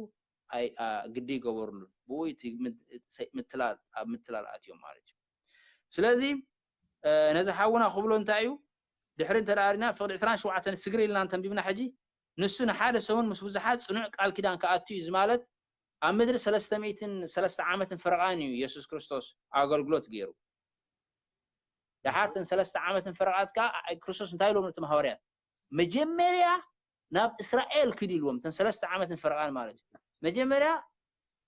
ኣይ-፣ ኣ-፣ ግዲ ይገበሩሉን። ብኡ እቲ ምት-፣ ሰ-፣ ምትላል፣ ኣብ ምትላል ኣትዮም ማለት እዩ። ስለዚ፣ እ፣ ነዚ ሓውና ክብሎ እንታይ እዩ? ድሕሪ እንተ ደኣ ርኢና፣ ፍቕዲ ዕስራን ሸውዓተን ስግር ኢልና እንተንቢብና ሕጂ፣ ንሱ ንሓደ ሰሙን ምስ ብዙሓት ጽኑዕ ቃል ኪዳን ክኣቱ እዩ። እዚ ማለት ኣብ ምድሪ ሰለስተ ሚእትን ሰለስተ ዓመትን ፈረቓን እዩ የሱስ ክርስቶስ ኣገልግሎት ገይሩ። ደሓር እተን ሰለስተ ዓመትን ፈረቓት ከኣ ክርስቶስ እንታይ ኢሎም ነቶም ሃዋርያት? መጀመርያ ናብ እስራኤል ክድ ኢልዎም፣ እተን ሰለስተ ዓመትን ፈረቓን ማለት እዩ። መጀመርያ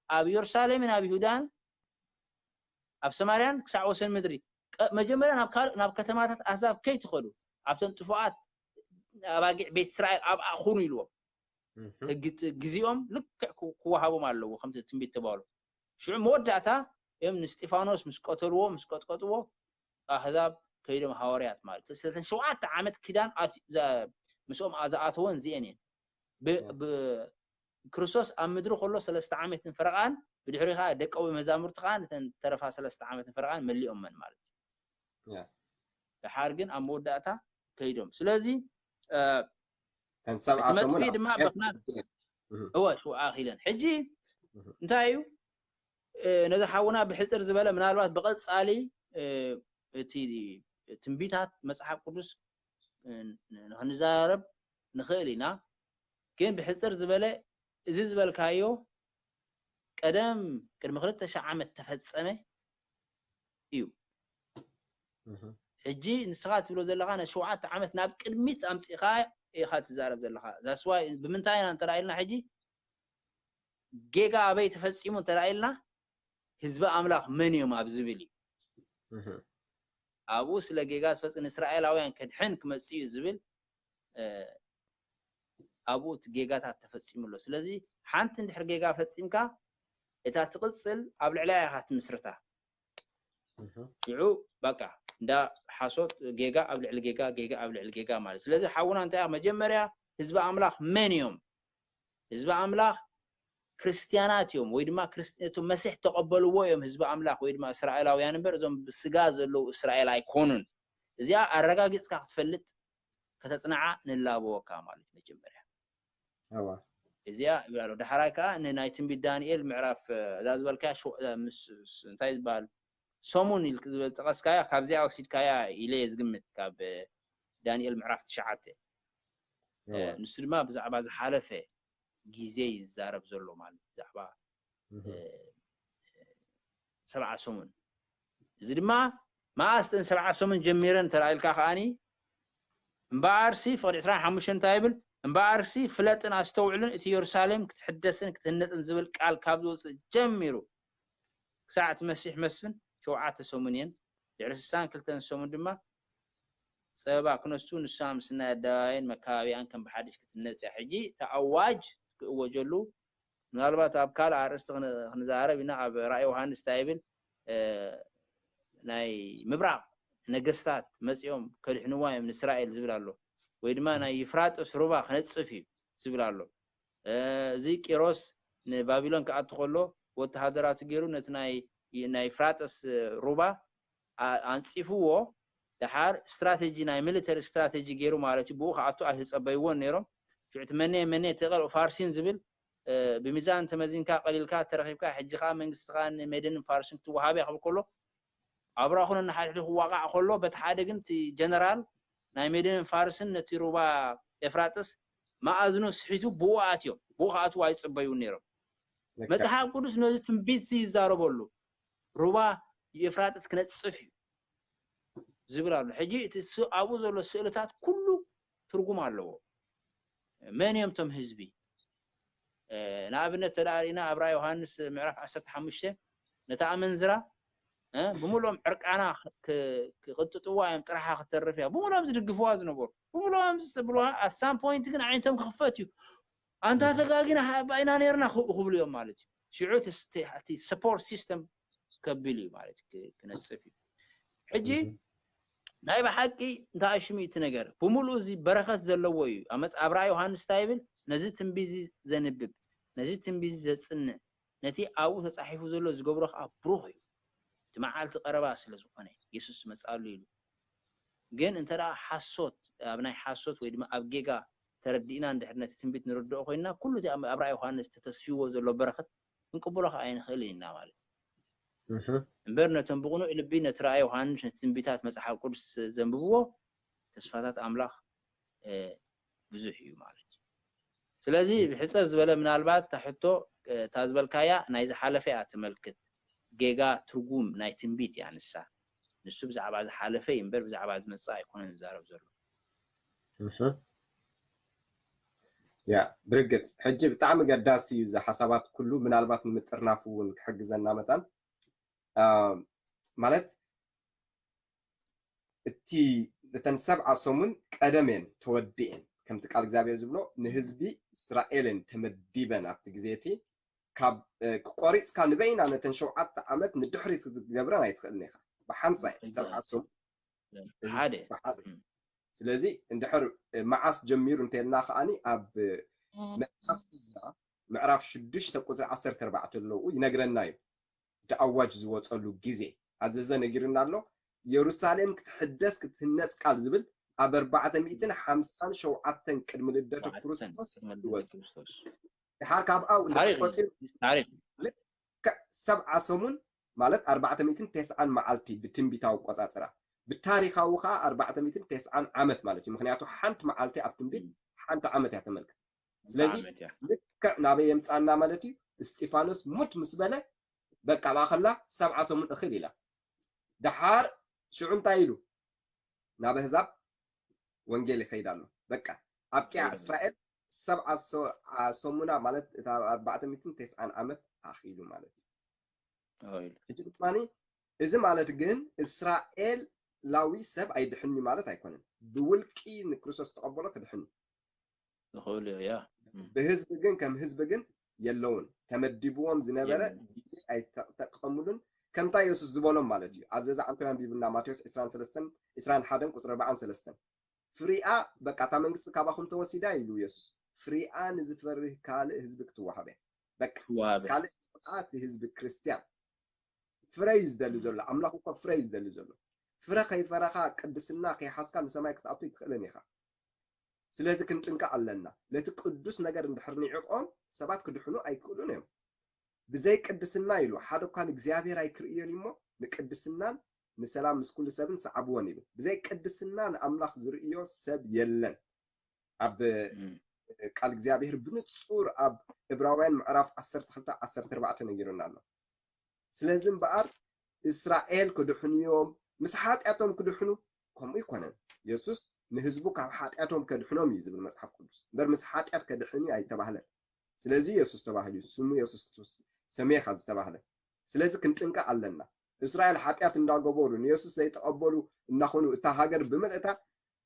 ኣብ የሩሳሌምን ኣብ ይሁዳን ኣብ ሰማርያን ክሳዕ ወሰን ምድሪ፣ ቀ-፣ መጀመርያ ናብ ካልእ፣ ናብ ከተማታት ኣህዛብ ከይትኸዱ፣ ኣብተን ጥፉኣት ኣባጊዕ ቤት እስራኤል ኣብኣ ኩኑ ኢልዎም። እህ። እቲ ግ-፣ ግዜኦም ልክዕ ክው-፣ ክወሃቦም ኣለዎ፣ ከምቲ ትንቢት ተባህሉ። ሽዑ መወዳእታ እዮም ንስጢፋኖስ ምስ ቀተልዎ፣ ምስ ቀጥቀጥዎ፣ ኣህዛብ ከይዶም ሃዋርያት ማለት እዩ። ስለተን ሸውዓተ ዓመት ኪዳን ኣት-፣ ዘ-፣ ምስኦም ኣ-፣ ዝኣተወን እዚአን እየን። ብ-፣ ያ። ብ-፣ ክርስቶስ ኣብ ምድሪ ከሎ ሰለስተ ዓመትን ፈረቓን፣ ብድሕሪኡ ኸኣ ደቀ መዛሙርቲ ኸኣ ነተን ተረፋ ሰለስተ ዓመትን ፈረቓን መሊኦመን ማለት እዩ። ያ። ደሓር ግን ኣብ መወዳእታ ከይዶም። ስለዚ፣ እ፣ እተን ሰብዓ እቲ ሰሙን መጥፍኢ ኣብ ድማ ሕድ ብኽና-፣ እህ። እወ፣ ሽውዓ ኣኺለን። ሕጂ እህ። እንታይ እዩ? እ፣ ነዚ ሓውና ብሕጽር ዝበለ፣ ምናልባት ብቐጻሊ፣ እ፣ እቲ ትንቢታት መጽሓፍ ቅዱስ፣ እ፣ ን-፣ ንኽንዛረብ ንኽእል ኢና። ግን ብሕጽር ዝበለ፣ እዚ ዝበልካዮ ቀደም፣ ቅድሚ ክልተ ሺሕ ዓመት ተፈጸመ እዩ። እህ። ሕጂ ንስኻ ትብሎ ዘለኻ፣ ነቲ ሸውዓተ ዓመት ናብ ቅድሚት ኣምጺእካ ኢኻ ትዛረብ ዘለኻ። That's why ብምንታይ ኢና እንተ ኢልና፣ ሕጂ ጌጋ ኣበይ ተፈጺሙ እንተ ኢልና፣ ህዝቢ ኣምላኽ መን እዮም ኣብ ዝብል እዩ። እህ። ኣብኡ ስለ ጌጋ ዝፈጽም፣ ንእስራኤላውያን ከድሕን ክመጽእ እዩ ዝብል፣ እ፣ ኣብኡ እቲ ጌጋታት ተፈጺሙ ኣሎ። ስለዚ ሓንቲ እንድሕር ጌጋ ፈጺምካ፣ እታ ትቕጽል ኣብ ልዕሊኣ ኢኻ ትምስርታ። እህ። ሽዑ በቃ እንዳ ሓሶት፣ ጌጋ ኣብ ልዕሊ ጌጋ፣ ጌጋ ኣብ ልዕሊ ጌጋ ማለት። ስለዚ ሓውና እንታይ፣ መጀመርያ ህዝቢ ኣምላኽ መን እዮም? ህዝቢ ኣምላኽ ክርስትያናት እዮም፣ ወይ ድማ ክርስት-፣ እቶም መሲሕ ተቐበልዎ እዮም ህዝቢ ኣምላኽ፣ ወይ ድማ እስራኤላውያን እምበር፣ እዞም ብስጋ ዘለዉ እስራኤል ኣይኮኑን። እዚኣ ኣረጋጊፅካ ክትፈልጥ ከተፅንዓ ንላበወካ ማለት መጀመርያ። እዋ እዚኣ ይብላ ኣሎ። ዳሕራይ ከዓ ንናይ ትንቢት ዳንኤል ምዕራፍ እዛ ዝበልካያ እንታይ ዝበሃል ሰሙን ኢል ዝበል ጠቐስካያ ካብዚኣ ወሲድካያ ኢለ እየ ዝግምት ካብ ዳንኤል ምዕራፍ ትሽዓተ። ንሱ ድማ ብዛዕባ ዝሓለፈ ግዜ ይዛረብ ዘሎ ማለት ብዛዕባ ሰብዓ ሰሙን። እዚ ድማ መኣስ እተን ሰብዓ ሰሙን ጀሚረን ተራኢልካ ከዓኒ እምበኣርሲ ፍቕዲ ዕስራን ሓሙሽተን እንታይ ይብል? እምበኣርሲ ፍለጥን ኣስተውዕልን እቲ የሩሳሌም ክትሕደስን ክትህነፅን ዝብል ቃል ካብ ዝወፅእ ጀሚሩ ክሳዕ እቲ መሲሕ መስፍን ሸውዓተ ሰሙን እየን። ድሕሪ ስሳን ክልተን ሰሙን ድማ ፀበባ ክነሱ ንሳ ምስ ናይ ኣደባባይን መካባቢያን ከም ብሓድሽ ክትነፅ እያ። ሕጂ እቲ ኣዋጅ ክእወጀሉ ምናልባት ኣብ ካልእ ኣርእስቲ ክንዛረብ ኢና። ኣብ ራእይ ዮሃንስ እንታይ ይብል? ናይ ምብራቕ ነገስታት መፂኦም ከድሕንዋ እዮም ንእስራኤል ዝብል ኣሎ። ወይ ድማ ናይ ይፍራጥስ ሩባ ክነፅፍ እዩ ዝብል ኣሎ። እዚ ቂሮስ ንባቢሎን ክኣቱ ከሎ ወተሃደራቱ ገይሩ ነቲ ናይ ፍራጥስ ሩባ ኣንፂፍዎ። ደሓር ስትራቴጂ ናይ ሚሊተሪ ስትራቴጂ ገይሩ ማለት እዩ። ብኡ ክኣቱ ኣይተፀበይዎን ነይሮም። ሽዑ እቲ መነ መነ ተቐል ፋርሲን ዝብል ብሚዛን ተመዚንካ ቀሊልካ ተረኺብካ ሕጂ ከዓ መንግስቲ ከዓ ንሜድን ፋርስን ክትወሃብ እያ ክብል ከሎ ኣብራኹ ነንሓድሕዱ ክዋቃዕ ከሎ በቲ ሓደ ግን እቲ ጀነራል ናይ ሜድን ፋርስን ነቲ ሩባ ኤፍራጥስ መኣዝኑ ስሒቱ ብኡ ኣትዮም። ብኡ ክኣትዉ ኣይፅበዩን ነይሮም። መፅሓፍ ቅዱስ ነዚ ትንቢት እዚ ይዛረበሉ ሩባ የፍራጥስ ክነፅፍ እዩ ዝብል ኣሎ። ሕጂ እቲ ኣብኡ ዘሎ ስእልታት ኩሉ ትርጉም ኣለዎ። መን እዮም ቶም ህዝቢ? ንኣብነት ተዳ ርኢና ኣብ ራእይ ዮሃንስ ምዕራፍ ዓሰርተ ሓሙሽተ ነታ ኣመንዝራ ብምሉኦም ዕርቃና ክቕጥጥዋ እዮም ጥራሓ ክተርፍ እያ ብምሉኦም ዝድግፍዋ ዝነበሩ ብምሉኦም ዝብልዋ ኣሳም ፖይንት ግን ዓይነቶም ክኽፈት እዩ። ኣንታ ተጋጊና ባይና ነርና ክብሉ እዮም ማለት እዩ። ሽዑ እቲ ሰፖርት ሲስተም ከቢል እዩ ማለት ክነፅፍ እዩ። ሕጂ ናይ ብሓቂ እንታይ ሽሙ እቲ ነገር ብምሉኡ እዚ በረኸት ዘለዎ እዩ። ኣብ ራእይ ዮሃንስ እንታይ ይብል? ነዚ ትንቢት እዚ ዘንብብ ነዚ ትንቢት እዚ ዘፅንዕ ነቲ ኣብኡ ተፃሒፉ ዘሎ ዝገብሮ ከዓ ብሩኽ እዩ። እቲ መዓልቲ ቀረባ ስለ ዝኾነ የሱስ መፅኣሉ ኢሉ። ግን እንተ ሓሶት ኣብ ናይ ሓሶት ወይ ድማ ኣብ ጌጋ ተረዲእና እንድሕር ነቲ ትንቢት ንርድኦ ኮይንና ኩሉ እቲ ኣብ ራእይ ዮሃንስ ተተስፊዎ ዘሎ በረኸት ክንቅብሎ ከዓ ኣይንኽእልን ኢና ማለት እዩ። እምበር ነቶም ብቕኑዕ ልቢ ነቲ ራእይ ዮሃንስ ነቲ ትንቢታት መፅሓፍ ቅዱስ ዘንብብዎ ተስፋታት ኣምላኽ ብዙሕ እዩ ማለት እዩ። ስለዚ ብሕፅር ዝበለ ምናልባት እታ ሕቶ እታ ዝበልካያ ናይ ዝሓለፈ እያ ትመልክት። ጌጋ ትርጉም ናይ ትንቢት እያ ንሳ። ንሱ ብዛዕባ ዝሓለፈ እዩ እምበር ብዛዕባ ዝመፅእ ኣይኮነን ዝዛረብ ዘሎ። ያ ብርግፅ ሕጂ ብጣዕሚ ገዳሲ እዩ እዚ ሓሳባት ኩሉ ምናልባት ንምጥርናፍ እውን ክሕግዘና መታን ማለት እቲ እተን ሰብዓ ሰሙን ቀደም እየን ተወዲኤን ከምቲ ቃል እግዚኣብሔር ዝብሎ ንህዝቢ እስራኤልን ተመዲበን ኣብቲ ግዜ እቲ ካብ ክቆሪፅካ ንበይና ነተን ሸውዓተ ዓመት ንድሕሪት ክትገብረን ኣይትኽእልን ኢኻ ብሓንሳእ ሰብዓ ሰሙን ሓደ ስለዚ እንድሕር መዓስ ጀሚሩ እንተልና ከዓኒ ኣብ መፅሓፍ እዝራ ምዕራፍ ሽዱሽተ ቁፅሪ ዓሰርተ ኣርባዕተ ኣለዉ ይነግረና እዩ። እቲ ኣዋጅ ዝወፀሉ ግዜ ኣዘዘ ነጊርና ኣሎ። የሩሳሌም ክትሕደስ ክትህነፅ ቃል ዝብል ኣብ ኣርባዕተ ሚእትን ሓምሳን ሸውዓተን ቅድሚ ልደተ ክርስቶስ ይወፅ። ድሓር ካብ ኣው ቆፂሩ ሰብዓ ሰሙን ማለት ኣርባዕተ ሚእትን ተስዓን መዓልቲ ብትንቢታዊ ኣቆፃፅራ ብታሪካዊ ከዓ ኣርባዕተ ሚእትን ተስዓን ዓመት ማለት እዩ። ምክንያቱ ሓንቲ መዓልቲ ኣብ ትንቢት ሓንቲ ዓመት እያ ተመልክት። ስለዚ ልክዕ ናበይ የምፃና ማለት እዩ። እስጢፋኖስ ሙት ምስ በለ በቃ ብኣኸላ ሰብዓ ሰሙን እኽል ኢላ። ደሓር ሽዑ እንታይ ኢሉ ናብ ኣህዛብ ወንጌል ይኸይድ ኣሎ። በቃ ኣብቂዓ እስራኤል ሰብዓ ሰሙና ማለት እታ ኣርባዕተ ሚእትን ተስዓን ዓመት ኣኽኢሉ ማለት እዩ። ሕጂ ድማ እዚ ማለት ግን እስራኤላዊ ሰብ ኣይድሕን ማለት ኣይኮነን። ብውልቂ ንክርስቶስ ተቐበሎ ክድሕን ይኽእሉ ያ ብህዝቢ ግን ከም ህዝቢ ግን የለውን። ተመዲብዎም ዝነበረ ግዜ ኣይተጠቀሙሉን። ከምታ የሱስ ዝበሎም ማለት እዩ። ኣዘዛ ዓንቶ ኣንቢብና ማቴዎስ ዕስራን ሰለስተን ዕስራን ሓደን ቁፅሪ ኣርባዓን ሰለስተን ፍሪኣ በቃ እታ መንግስቲ ካባኹም ተወሲዳ ኢሉ የሱስ። ፍሪኣ ንዝፈርህ ካልእ ህዝቢ ክትወሃብ እያ። በቃ ካልእ እቲ ህዝቢ ክርስትያን ፍረ እዩ ዝደሊ ዘሎ። ኣምላኽ እኮ ፍረ እዩ ዝደሊ ዘሎ። ፍረ ከይፈረኻ ቅድስና ከይሓዝካ ንሰማይ ክትኣቱ ኣይትኽእልን ኢኻ። ስለዚ ክንጥንቀቕ ኣለና። ነቲ ቅዱስ ነገር እንድሕር ንዒቖም ሰባት ክድሕኑ ኣይክእሉን እዮም። ብዘይ ቅድስና ኢሉ ሓደ እኳ ንእግዚኣብሔር ኣይክርእዮን እሞ ንቅድስናን ንሰላም ምስ ኩሉ ሰብን ሰዓብዎን ይብል። ብዘይ ቅድስና ንኣምላኽ ዝርእዮ ሰብ የለን። ኣብ ቃል እግዚኣብሔር ብንጹር ኣብ ዕብራውያን ምዕራፍ ዓሰርተ ክልተ ዓሰርተ ኣርባዕተ ነጊሩና ኣሎ። ስለዚ እምበኣር እስራኤል ክድሕኑ እዮም። ምስ ሓጢኣቶም ክድሕኑ ከምኡ ኣይኮነን። የሱስ ንህዝቡ ካብ ሓጢኣቶም ከድሕኖም እዩ ዝብል መጽሓፍ ቅዱስ። እምበር ምስ ሓጢኣት ከድሕን እዩ ኣይተባህለን። ስለዚ የሱስ ተባሂሉ እዩ። ስሙ የሱስ ክርስቶስ ሰሜኻ ዝተባህለ። ስለዚ ክንጥንቀቕ ኣለና። እስራኤል ሓጢኣት እንዳገበሩ ንየሱስ ዘይተቐበሉ እናኾኑ እታ ሃገር ብምልእታ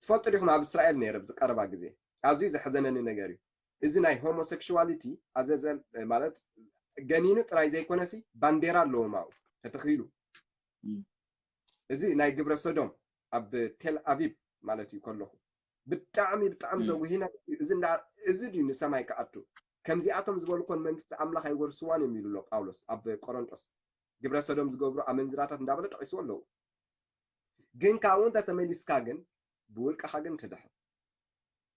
ትፈልጡ ዲኹም? ኣብ እስራኤል ነይረ ኣብዚ ቀረባ ግዜ ኣዝዩ ዘሕዘነኒ ነገር እዩ። እዚ ናይ ሆሞሴክሹዋሊቲ ኣዘዘ ማለት ገኒኑ ጥራይ ዘይኮነሲ ባንዴራ ኣለዎም ኣብኡ ተተኺሉ። እዚ ናይ ግብረ ሰዶም ኣብ ቴል ኣቪቭ ማለት እዩ ከለኹ ብጣዕሚ ብጣዕሚ ዘጉሂና እዚ እንዳ እዚ ድዩ ንሰማይ ክኣቱ? ከምዚኣቶም ዝበሉ ኮን መንግስቲ ኣምላኽ ኣይወርስዋን እዮም ኢሉ ኣሎ ጳውሎስ ኣብ ቆሮንጦስ። ግብረ ሰዶም ዝገብሩ ኣመንዝራታት እንዳበለ ጠቒስዎ ኣለዉ። ግን ካብኡ እንተ ተመሊስካ ግን ብውልቅኻ ግን ትድሕን።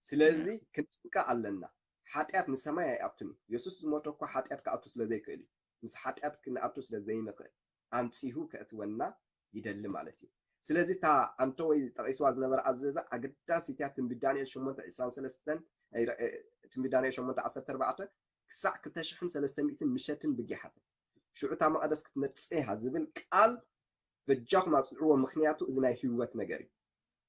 ስለዚ ክንጥንቀቕ ኣለና። ሓጢኣት ንሰማይ ኣይኣቱን እዩ። የሱስ ዝሞተ እኳ ሓጢኣት ክኣቱ ስለ ዘይክእል እዩ። ምስ ሓጢኣት ክንኣቱ ስለ ዘይንኽእል ኣንጺሁ ከእትወና ይደሊ ማለት እዩ። ስለዚ እታ ኣንተ ወይ ጠቒስዋ ዝነበረ ኣዘዛ ኣገዳሲት እያ። ትንቢት ዳንኤል ሸሞንተ ዕስራን ሰለስተን ትንቢት ዳንኤል ሸሞንተ ዓሰርተ ኣርባዕተ ክሳዕ ክልተ ሽሕን ሰለስተ ሚእትን ምሸትን ብጊሓትን ሽዑ እታ መቐደስ ክትነጽህ እያ ዝብል ቃል በጃኹም ኣጽንዕዎ፣ ምኽንያቱ እዚ ናይ ህይወት ነገር እዩ።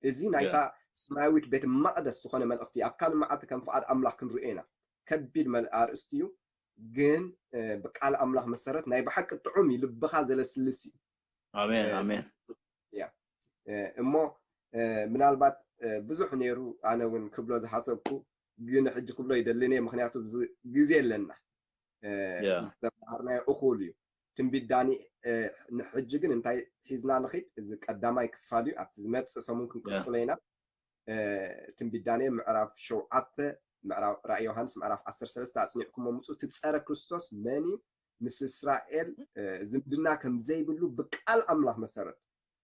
እዚ ናይታ ሰማያዊት ቤተ መቕደስ ዝኾነ መልእኽቲ ኣብ ካልእ መዓልቲ ከም ፍቓድ ኣምላኽ ክንርእዮ ኢና። ከቢድ መል ኣርእስቲ እዩ፣ ግን ብቃል ኣምላኽ መሰረት ናይ ብሓቂ ጥዑም እዩ፣ ልብኻ ዘለስልስ እዩ። ኣሜን ኣሜን። እሞ ምናልባት ብዙሕ ነይሩ ኣነ እውን ክብሎ ዝሓሰብኩ፣ ግን ሕጂ ክብሎ ይደልን እየ፣ ምኽንያቱ ግዜ ኣለና። ዝተማሃርናዮ እኹል እዩ። ትንቢት ዳኒ ንሕጂ ግን እንታይ ሒዝና ንኺድ? እዚ ቀዳማይ ክፋል እዩ። ኣብቲ ዝመጽእ ሰሙን ክንቅጽሎ ኢና። ትንቢት ዳንኤል ምዕራፍ ሸውዓተ ምዕራፍ ራእይ ዮሃንስ ምዕራፍ ዓሰርተ ሰለስተ ኣጽኒዕኩሞ ምጹ። እቲ ጸረ ክርስቶስ መን እዩ? ምስ እስራኤል ዝምድና ከም ዘይብሉ ብቃል ኣምላኽ መሰረት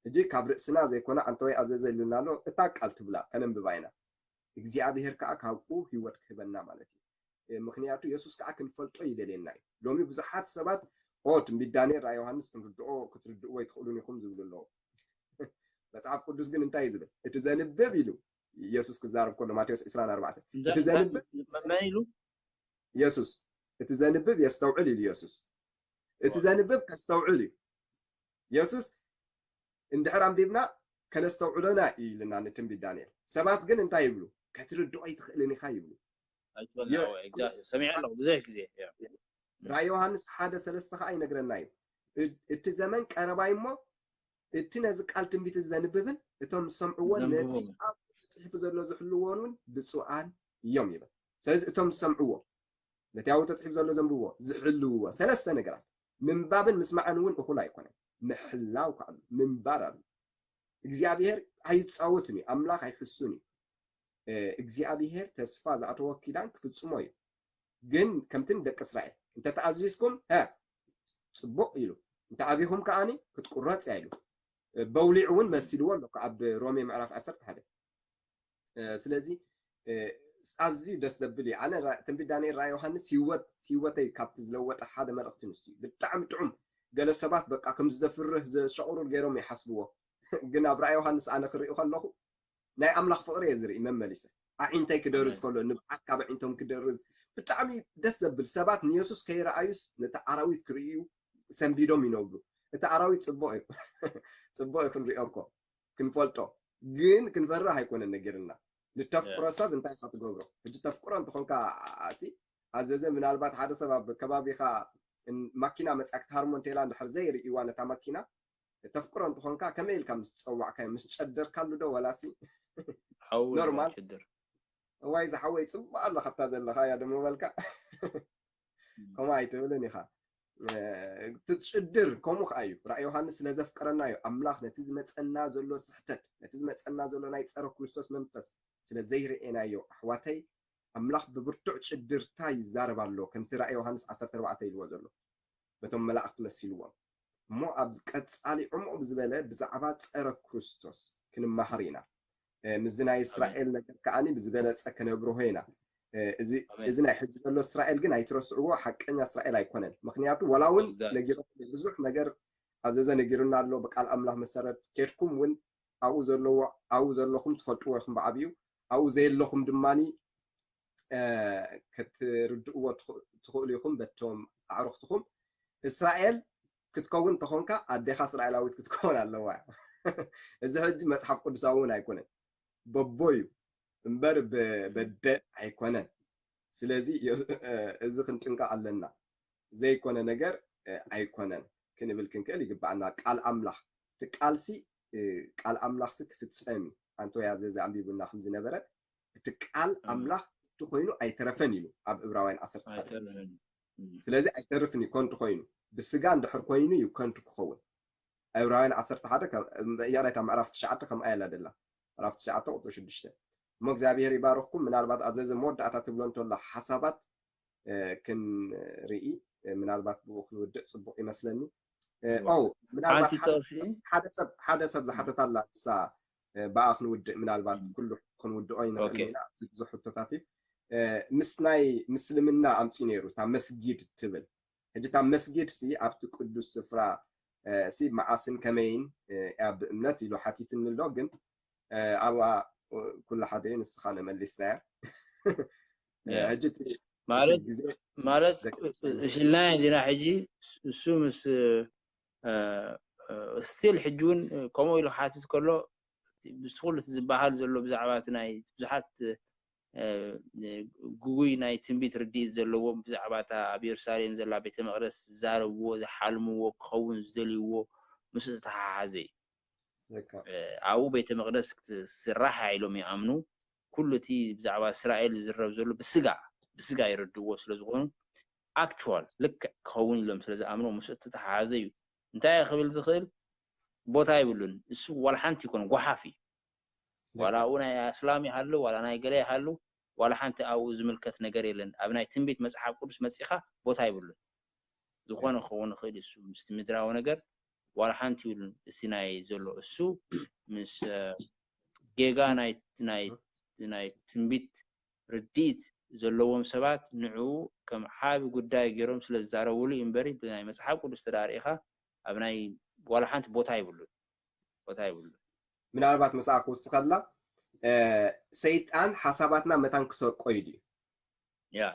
ሕጂ ካብ ርእስና ዘይኮነ ኣንተ ወይ ኣዘዘ ኢሉና ኣሎ። እታ ቃል ትብላ ከነንብባ ኢና። እግዚኣብሔር ከዓ ካብኡ ህይወት ክህበና ማለት እዩ። ምኽንያቱ የሱስ ከዓ ክንፈልጦ ይደልየና እዩ። ሎሚ ብዙሓት ሰባት ኦ ትንቢት ዳንኤል ራእይ ዮሃንስ ክንርድኦ ክትርድእዎ ኣይትኽእሉን ኢኹም ዝብሉ ኣለዉ። መጽሓፍ ቅዱስ ግን እንታይ እዩ ዝብል? እቲ ዘንብብ ኢሉ የሱስ ክዛረብ ከሎ ማቴዎስ ዕስራን ኣርባዕተን እቲ ዘንብብ መን ኢሉ? የሱስ እቲ ዘንብብ የስተውዕል ኢሉ የሱስ እቲ ዘንብብ ከስተውዕል እዩ። የሱስ እንድሕር ኣንቢብና ከነስተውዕሎና እዩ ኢልና ንትንቢት ዳንኤል። ሰባት ግን እንታይ ይብሉ? ከትርድኦ ኣይትኽእልን ኢኻ ይብሉ። ሰሚዐ ኣለኹ ብዙሕ ግዜ። ራእይ ዮሃንስ ሓደ ሰለስተ ከዓ ይነግረና እዩ። እቲ ዘመን ቀረባይ እሞ እቲ ነዚ ቃል ትንቢት ዘንብብን እቶም ዝሰምዕዎን ነቲ ኣብ ተፅሒፉ ዘሎ ዝሕልዎን እውን ብፁዓን እዮም ይብል። ስለዚ እቶም ዝሰምዕዎ ነቲ ኣብኡ ተፅሒፉ ዘሎ ዘንብብዎ ዝሕልውዎ ሰለስተ ነገራት ምንባብን ምስማዕን እውን እኹል ኣይኮነን። ምሕላው ከዓ ኣሎ፣ ምንባር ኣሎ። እግዚኣብሔር ኣይፃወትን እዩ፣ ኣምላኽ ኣይሕሱን እዩ። እግዚኣብሔር ተስፋ ዝኣተዎ ኪዳን ክፍፅሞ እዩ። ግን ከምቲ ንደቂ እስራኤል እንተተኣዚዝኩም ሀ ፅቡቅ ኢሉ እንተ ኣቢኹም ከዓኒ ክትቁረፅ እያ ኢሉ በውሊዕ እውን መሲልዎ ኣሎ ኣብ ሮሜ ምዕራፍ ዓሰርተ ሓደ። ስለዚ ኣዝዩ ደስ ዘብል እዩ። ኣነ ትንቢት ዳንኤል ራእይ ዮሃንስ ህይወት ህይወተይ ካብቲ ዝለወጠ ሓደ መልእኽቲ ንሱ እዩ። ብጣዕሚ ጥዑም። ገለ ሰባት በቃ ከምዚ ዘፍርህ ዘሸቑሩር ገይሮም ይሓስብዎ፣ ግን ኣብ ራእይ ዮሃንስ ኣነ ክርኢ ከለኹ ናይ ኣምላኽ ፍቕሪ እየ ዝርኢ መመሊሰ። ኣዒንተይ ክደርዝ ከሎ ንብዓት ካብ ኣዒንቶም ክደርዝ ብጣዕሚ ደስ ዘብል። ሰባት ንየሱስ ከይረኣዩስ ነቲ ኣራዊት ክርእዩ ሰንቢዶም ይነብሩ። እቲ ኣራዊት ጽቡቕ እዩ፣ ጽቡቕ እዩ ክንሪኦ እኮ ክንፈልጦ፣ ግን ክንፈርህ ኣይኮነን ነጊርና። ንተፍቅሮ ሰብ እንታይ ኢኻ ትገብሮ? ሕጂ ተፍቅሮ እንተኾንካ ኣሲ ኣዘዘ ምናልባት ሓደ ሰብ ኣብ ከባቢኻ ማኪና መጽያ ክትሃርሞ እንተላ እንድሕር ዘይርእይዋ ነታ ማኪና ተፍቅሮ እንተኾንካ ከመይ ኢልካ ምስ ጸዋዕካዮ ምስ ጨደርካሉ ዶ ወላሲ ኖርማል እዋይ ዝሓወይ ጽቡቕ ኣለኻ ኣብታ ዘለኻ እያ ደሞ በልካ ከምኡ ኣይትብልን ኢኻ። ትጭድር ከምኡ ከዓ እዩ። ራእይ ዮሃንስ ስለ ዘፍቀረና እዩ። ኣምላኽ ነቲ ዝመፀና ዘሎ ስሕተት ነቲ ዝመፀና ዘሎ ናይ ፀረ ክርስቶስ መንፈስ ስለ ዘይርኤናዮ ኣሕዋተይ ኣምላኽ ብብርቱዕ ጭድርታ ይዛረብ ኣሎ። ከምቲ ራእይ ዮሃንስ ዓሰርተ ኣርባዕተ ኢልዎ ዘሎ በቶም መላእኽቲ መሲልዎም እሞ ኣብ ቀጻሊ ዕሙቕ ብዝበለ ብዛዕባ ጸረ ክርስቶስ ክንማሃር ኢና። ምስዚ ናይ እስራኤል ነገር ከዓኒ ብዝበለጸ ከነብርሆ ኢና። እዚ ናይ ሕጂ ዘሎ እስራኤል ግን ኣይትረስዕዎ፣ ሓቀኛ እስራኤል ኣይኮነን። ምክንያቱ ዋላ እውን ነጊሮም ብዙሕ ነገር ኣዘዘ ነጊሩና ኣሎ። ብቃል ኣምላኽ መሰረት ኬድኩም እውን ኣብኡ ዘለዎ ኣብኡ ዘለኹም ትፈልጥዎ ኢኹም ብዓብዩ ኣብኡ ዘየለኹም ድማኒ ክትርድእዎ ትኽእሉ ኢኹም በቶም ኣዕሩኽትኹም። እስራኤል ክትከውን ተኾንካ ኣዴኻ እስራኤላዊት ክትከውን ኣለዋ። እዚ ሕጂ መፅሓፍ ቅዱሳዊ እውን ኣይኮነን፣ በቦ እዩ እምበር በደ ኣይኮነን። ስለዚ እዚ ክንጥንቀቕ ኣለና። ዘይኮነ ነገር ኣይኮነን ክንብል ክንክእል ይግባኣና። ቃል ኣምላኽ ትቃልሲ ቃል ኣምላኽሲ ክፍፀም እዩ። ኣንቶያ ዘዚ ኣንቢቡና ከም ዝነበረ እቲ ቃል ኣምላኽ እቲ ኮይኑ ኣይተረፈን ኢሉ ኣብ ዕብራውያን ዓሰርተ ሓደ። ስለዚ ኣይተርፍን እዩ ከንቱ ኮይኑ፣ ብስጋ እንድሕር ኮይኑ እዩ ከንቱ ክኸውን። ዕብራውያን ዓሰርተ ሓደ የራይታ ምዕራፍ ትሽዓተ ከምኣ ኢላ ደላ፣ ምዕራፍ ትሽዓተ ቁፅሪ ሽዱሽተ። እሞ እግዚኣብሔር ይባርኽኩም። ምናልባት ኣዘዘ መወዳእታ ትብሎ እንተሎ ሓሳባት ክንርኢ ምናልባት ብኡ ክንውድእ ፅቡቅ ይመስለኒ። ኦ ምናልባት ሓደ ሰብ ዝሓተታ ኣላ ንሳ ብኣ ክንውድእ ምናልባት ኩሉ ክንውድኦ ይንኽእል ኢና። ብዙሕ ሕቶታት እዩ ምስ ናይ ምስልምና ኣምፂ ነይሩ እታ መስጊድ ትብል። ሕጂ እታ መስጊድ ሲ ኣብቲ ቅዱስ ስፍራ ሲ መዓስን ከመይን እያ ብእምነት ኢሉ ሓቲትኒ ኣሎ። ግን ኣብኣ ኩሉ ሓደ እዩ ንስኻ ነመሊስናያ። ሕጂ ማለት ማለት ሽልና ዲና ሕጂ እሱ ምስ ስቲል ሕጂ እውን ከምኡ ኢሉ ክሓትት ከሎ ብዝትኩሉ ዝበሃል ዘሎ ብዛዕባ ናይ ብዙሓት ግጉይ ናይ ትንቢት ርድኢት ዘለዎም ብዛዕባ እታ ኣብ የሩሳሌም ዘላ ቤተ መቅደስ ዝዛረብዎ ዝሓልምዎ ክኸውን ዝደልይዎ ምስ ዝተሓሓዘ እዩ። ኣብኡ ቤተ መቅደስ ክትስራሕ ኢሎም ይኣምኑ። ኩሉ እቲ ብዛዕባ እስራኤል ዝዝረብ ዘሎ ብስጋ ብስጋ ይርድእዎ ስለ ዝኾኑ ኣክቹዋል ልክዕ ክኸውን ኢሎም ስለ ዝኣምኑ ምስ እተተሓሓዘ እዩ። እንታይ ክብል ዝኽእል ቦታ ይብሉን። እሱ ዋላ ሓንቲ ይኮነ ጓሓፍ እዩ። ዋላ ኣብኡ ናይ ኣስላም ይሃሉ ዋላ ናይ ገለ ይሃሉ ዋላ ሓንቲ ኣብኡ ዝምልከት ነገር የለን። ኣብ ናይ ትንቢት መጽሓፍ ቅዱስ መጺኻ ቦታ ይብሉን። ዝኾነ ክኸውን ይኽእል እሱ ምስቲ ምድራዊ ነገር ዋላ ሓንቲ ይብሉን። እቲ ናይ ዘሎ እሱ ምስ ጌጋ ናይ ናይ ናይ ትንቢት ርድኢት ዘለዎም ሰባት ንዕኡ ከም ዓቢ ጉዳይ ገይሮም ስለ ዝዛረብሉ እዩ እምበሪ ብናይ መጽሓፍ ቅዱስ ተዳሪእኻ ኣብ ናይ ዋላ ሓንቲ ቦታ ይብሉን። ቦታ ይብሉ። ምናልባት ምስኣ ክውስኸላ ሰይጣን ሓሳባትና መታን ክሰርቆ ኢሉ እዩ።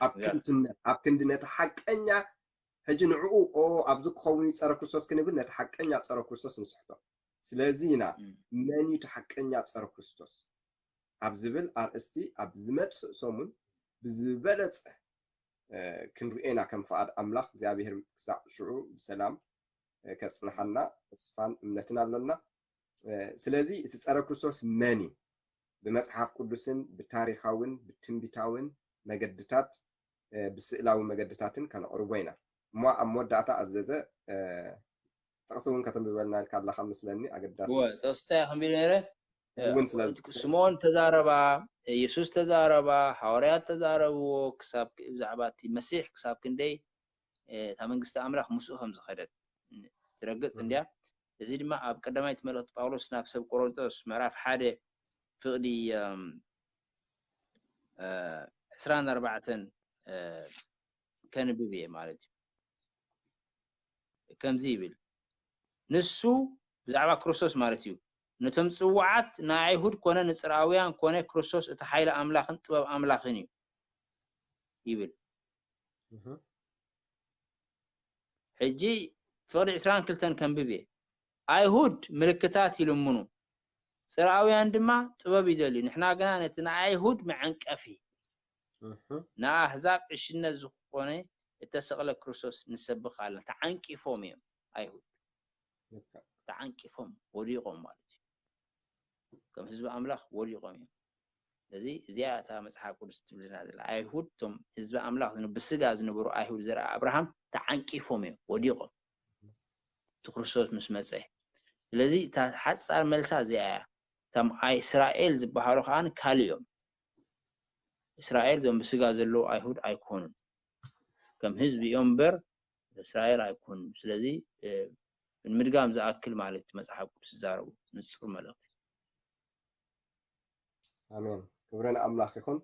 ኣብ ክንድነት ኣብ ክንዲ ነቲ ሓቀኛ ሕጂ ንዕኡ ኦ ኣብዚ ክኸውን እዩ ጸረ ክርስቶስ ክንብል ነቲ ሓቀኛ ጸረ ክርስቶስ ንስሕቶ። ስለዚ ኢና መን እዩ እቲ ሓቀኛ ጸረ ክርስቶስ ኣብ ዝብል ኣርእስቲ ኣብ ዝመጽእ ሰሙን ብዝበለጸ ክንርኤና ከም ፍቓድ ኣምላኽ እግዚኣብሔር ክሳዕ ሽዑ ብሰላም ከጽንሓና ተስፋን እምነትን ኣሎና። ስለዚ እቲ ጸረ ክርስቶስ መን እዩ? ብመጽሓፍ ቅዱስን ብታሪኻውን ብትንቢታውን መገድታት ብስእላዊ መገድታትን ከነቕርቦ ኢና። እሞ ኣብ መወዳእታ ኣዘዘ ጥቕሲ እውን ከተንብበልና ኢልካ ኣለኻ መስለኒ ኣገዳሲ ጥቕስታ ክንብል ነረ እውን ስለ ስምዖን ተዛረባ፣ የሱስ ተዛረባ፣ ሃዋርያት ተዛረብዎ ክሳብ ብዛዕባ እቲ መሲሕ ክሳብ ክንደይ እታ መንግስቲ ኣምላኽ ምስኡ ከም ዝኸደት ትረግጽ እንድያ። እዚ ድማ ኣብ ቀዳማይቲ መልእኽቲ ጳውሎስ ናብ ሰብ ቆሮንጦስ ምዕራፍ ሓደ ፍቕዲ ዕስራን ኣርባዕተን ከንብብ እየ ማለት እዩ። ከምዚ ይብል፣ ንሱ ብዛዕባ ክርስቶስ ማለት እዩ፣ ነቶም ጽዋዓት ንኣይሁድ ኮነ ንጽርኣውያን ኮነ ክርስቶስ እቲ ሓይሊ ኣምላኽን ጥበብ ኣምላኽን እዩ ይብል። ሕጂ ፍቕዲ ዕስራን ክልተን ከንብብ እየ። ኣይሁድ ምልክታት ይልምኑ፣ ጽርኣውያን ድማ ጥበብ ይደልዩ። ንሕና ግና ነቲ ንኣይሁድ መዐንቀፊ ንኣህዛብ ዕሽነት ዝኾነ እተሰቕለ ክርስቶስ ንሰብኽ ኣለና። ተዓንቂፎም እዮም ኣይሁድ። ተዓንቂፎም ወዲቖም ማለት እዩ። ከም ህዝቢ ኣምላኽ ወዲቖም እዮም። ስለዚ እዚኣ እታ መጽሓፍ ቅዱስ ትብልና ዘላ ኣይሁድ እቶም ህዝቢ ኣምላኽ ብስጋ ዝነበሩ ኣይሁድ ዘርኣ ኣብርሃም ተዓንቂፎም እዮም ወዲቖም እቲ ክርስቶስ ምስ መጸ። ስለዚ እታ ሓጻር መልሳ እዚኣ እያ። እቶም እስራኤል ዝበሃሉ ከዓ ካልእ እዮም። እስራኤል እዞም ብስጋ ዘለዉ ኣይሁድ ኣይኮኑን። ከም ህዝቢ እዮም እምበር እስራኤል ኣይኮኑን። ስለዚ ንምድጋም ዝኣክል ማለት እዩ፣ መጽሓፍ ቅዱስ ዝዛረቡ ንጹር መልእኽቲ። ኣሜን። ክብሪ ንኣምላኽ ይኹን።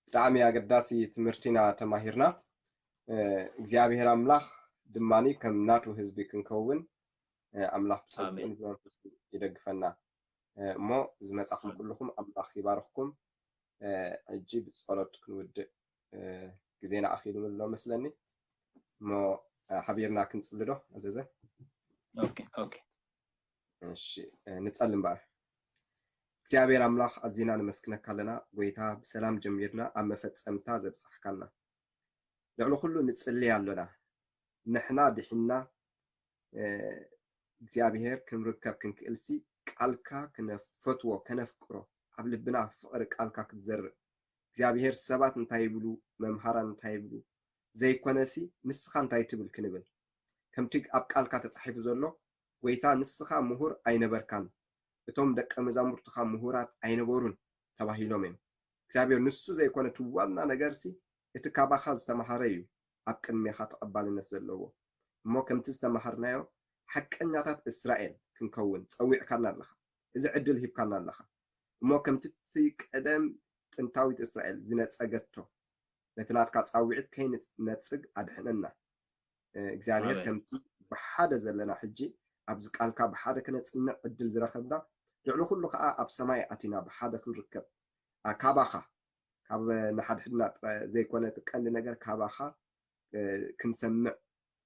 ብጣዕሚ ኣገዳሲ ትምህርቲና ተማሂርና። እግዚኣብሔር ኣምላኽ ድማ ከም ናቱ ህዝቢ ክንከውን ኣምላኽ ብጸግኡን ብመንፈሱ ይደግፈና። እሞ ዝመጻኹም ኩልኹም ኣምላኽ ይባርኽኩም። ሕጂ ብጸሎት ክንውድእ ግዜና ኣኺሉ ኣሎ መስለኒ። እሞ ሓቢርና ክንጽሊ ዶ ኣዘዘ? ኦኬ ኦኬ። እሺ ንጸሊ እምበኣር። እግዚኣብሔር ኣምላኽ ኣዚና ነመስግነካ ኣለና ጎይታ፣ ብሰላም ጀሚርና ኣብ መፈጸምታ ዘብጻሕካና። ልዕሊ ኩሉ ንጽሊ ኣሎና። ንሕና ድሒንና እግዚኣብሔር ክንርከብ ክንክእልሲ ቃልካ ክነፈትዎ ከነፍቅሮ ኣብ ልብና ፍቕሪ ቃልካ ክትዘርእ እግዚኣብሔር ሰባት እንታይ ይብሉ መምሃራን እንታይ ይብሉ ዘይኮነሲ ንስኻ እንታይ ትብል ክንብል ከምቲ ኣብ ቃልካ ተጻሒፉ ዘሎ ጎይታ ንስኻ ምሁር ኣይነበርካን እቶም ደቀ መዛሙርትኻ ምሁራት ኣይነበሩን ተባሂሎም እዮም። እግዚኣብሔር ንሱ ዘይኮነ እቲ ዋና ነገርሲ እቲ ካባኻ ዝተማሃረ እዩ ኣብ ቅድሜኻ ተቐባልነት ዘለዎ። እሞ ከምቲ ዝተማሃርናዮ ሓቀኛታት እስራኤል ክንከውን ጸዊዕካና ኣለኻ። እዚ ዕድል ሂብካና ኣለኻ። እሞ ከምቲ እቲ ቀደም ጥንታዊት እስራኤል ዝነጸገቶ ነቲ ናትካ ጻውዒት ከይንነጽግ ኣድሕነና። እግዚኣብሔር ከምቲ ብሓደ ዘለና ሕጂ ኣብዚ ቃልካ ብሓደ ክነጽንዕ ዕድል ዝረኸብና ልዕሊ ኩሉ ከዓ ኣብ ሰማይ ኣቲና ብሓደ ክንርከብ ካባኻ ካብ ንሓድሕድና ዘይኮነ እቲ ቀንዲ ነገር ካባኻ ክንሰምዕ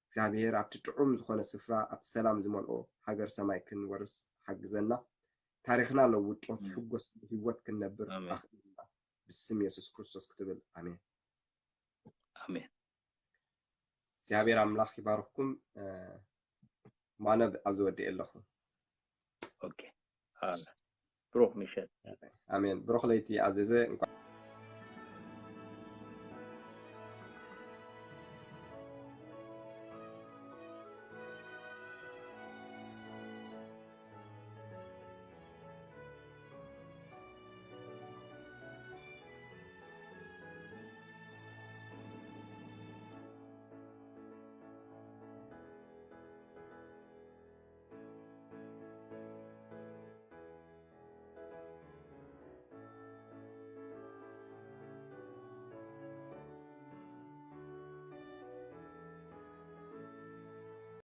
እግዚኣብሔር ኣብቲ ጥዑም ዝኾነ ስፍራ ኣብቲ ሰላም ዝመልኦ ሃገር ሰማይ ክንወርስ ሓግዘና። ታሪኽና ለውጦ ትሕጎስ ህይወት ክንነብር ኣኽእልና ብስም የሱስ ክርስቶስ ክትብል ኣሜን። ኣሜን። እግዚኣብሔር ኣምላኽ ይባርክኩም። ማነብ ኣብዚ ወዲኤ ኣለኹ። ኦኬ። ብሩኽ ምሸት። ኣሜን። ብሩኽ ለይቲ ኣዘዘ። እንኳን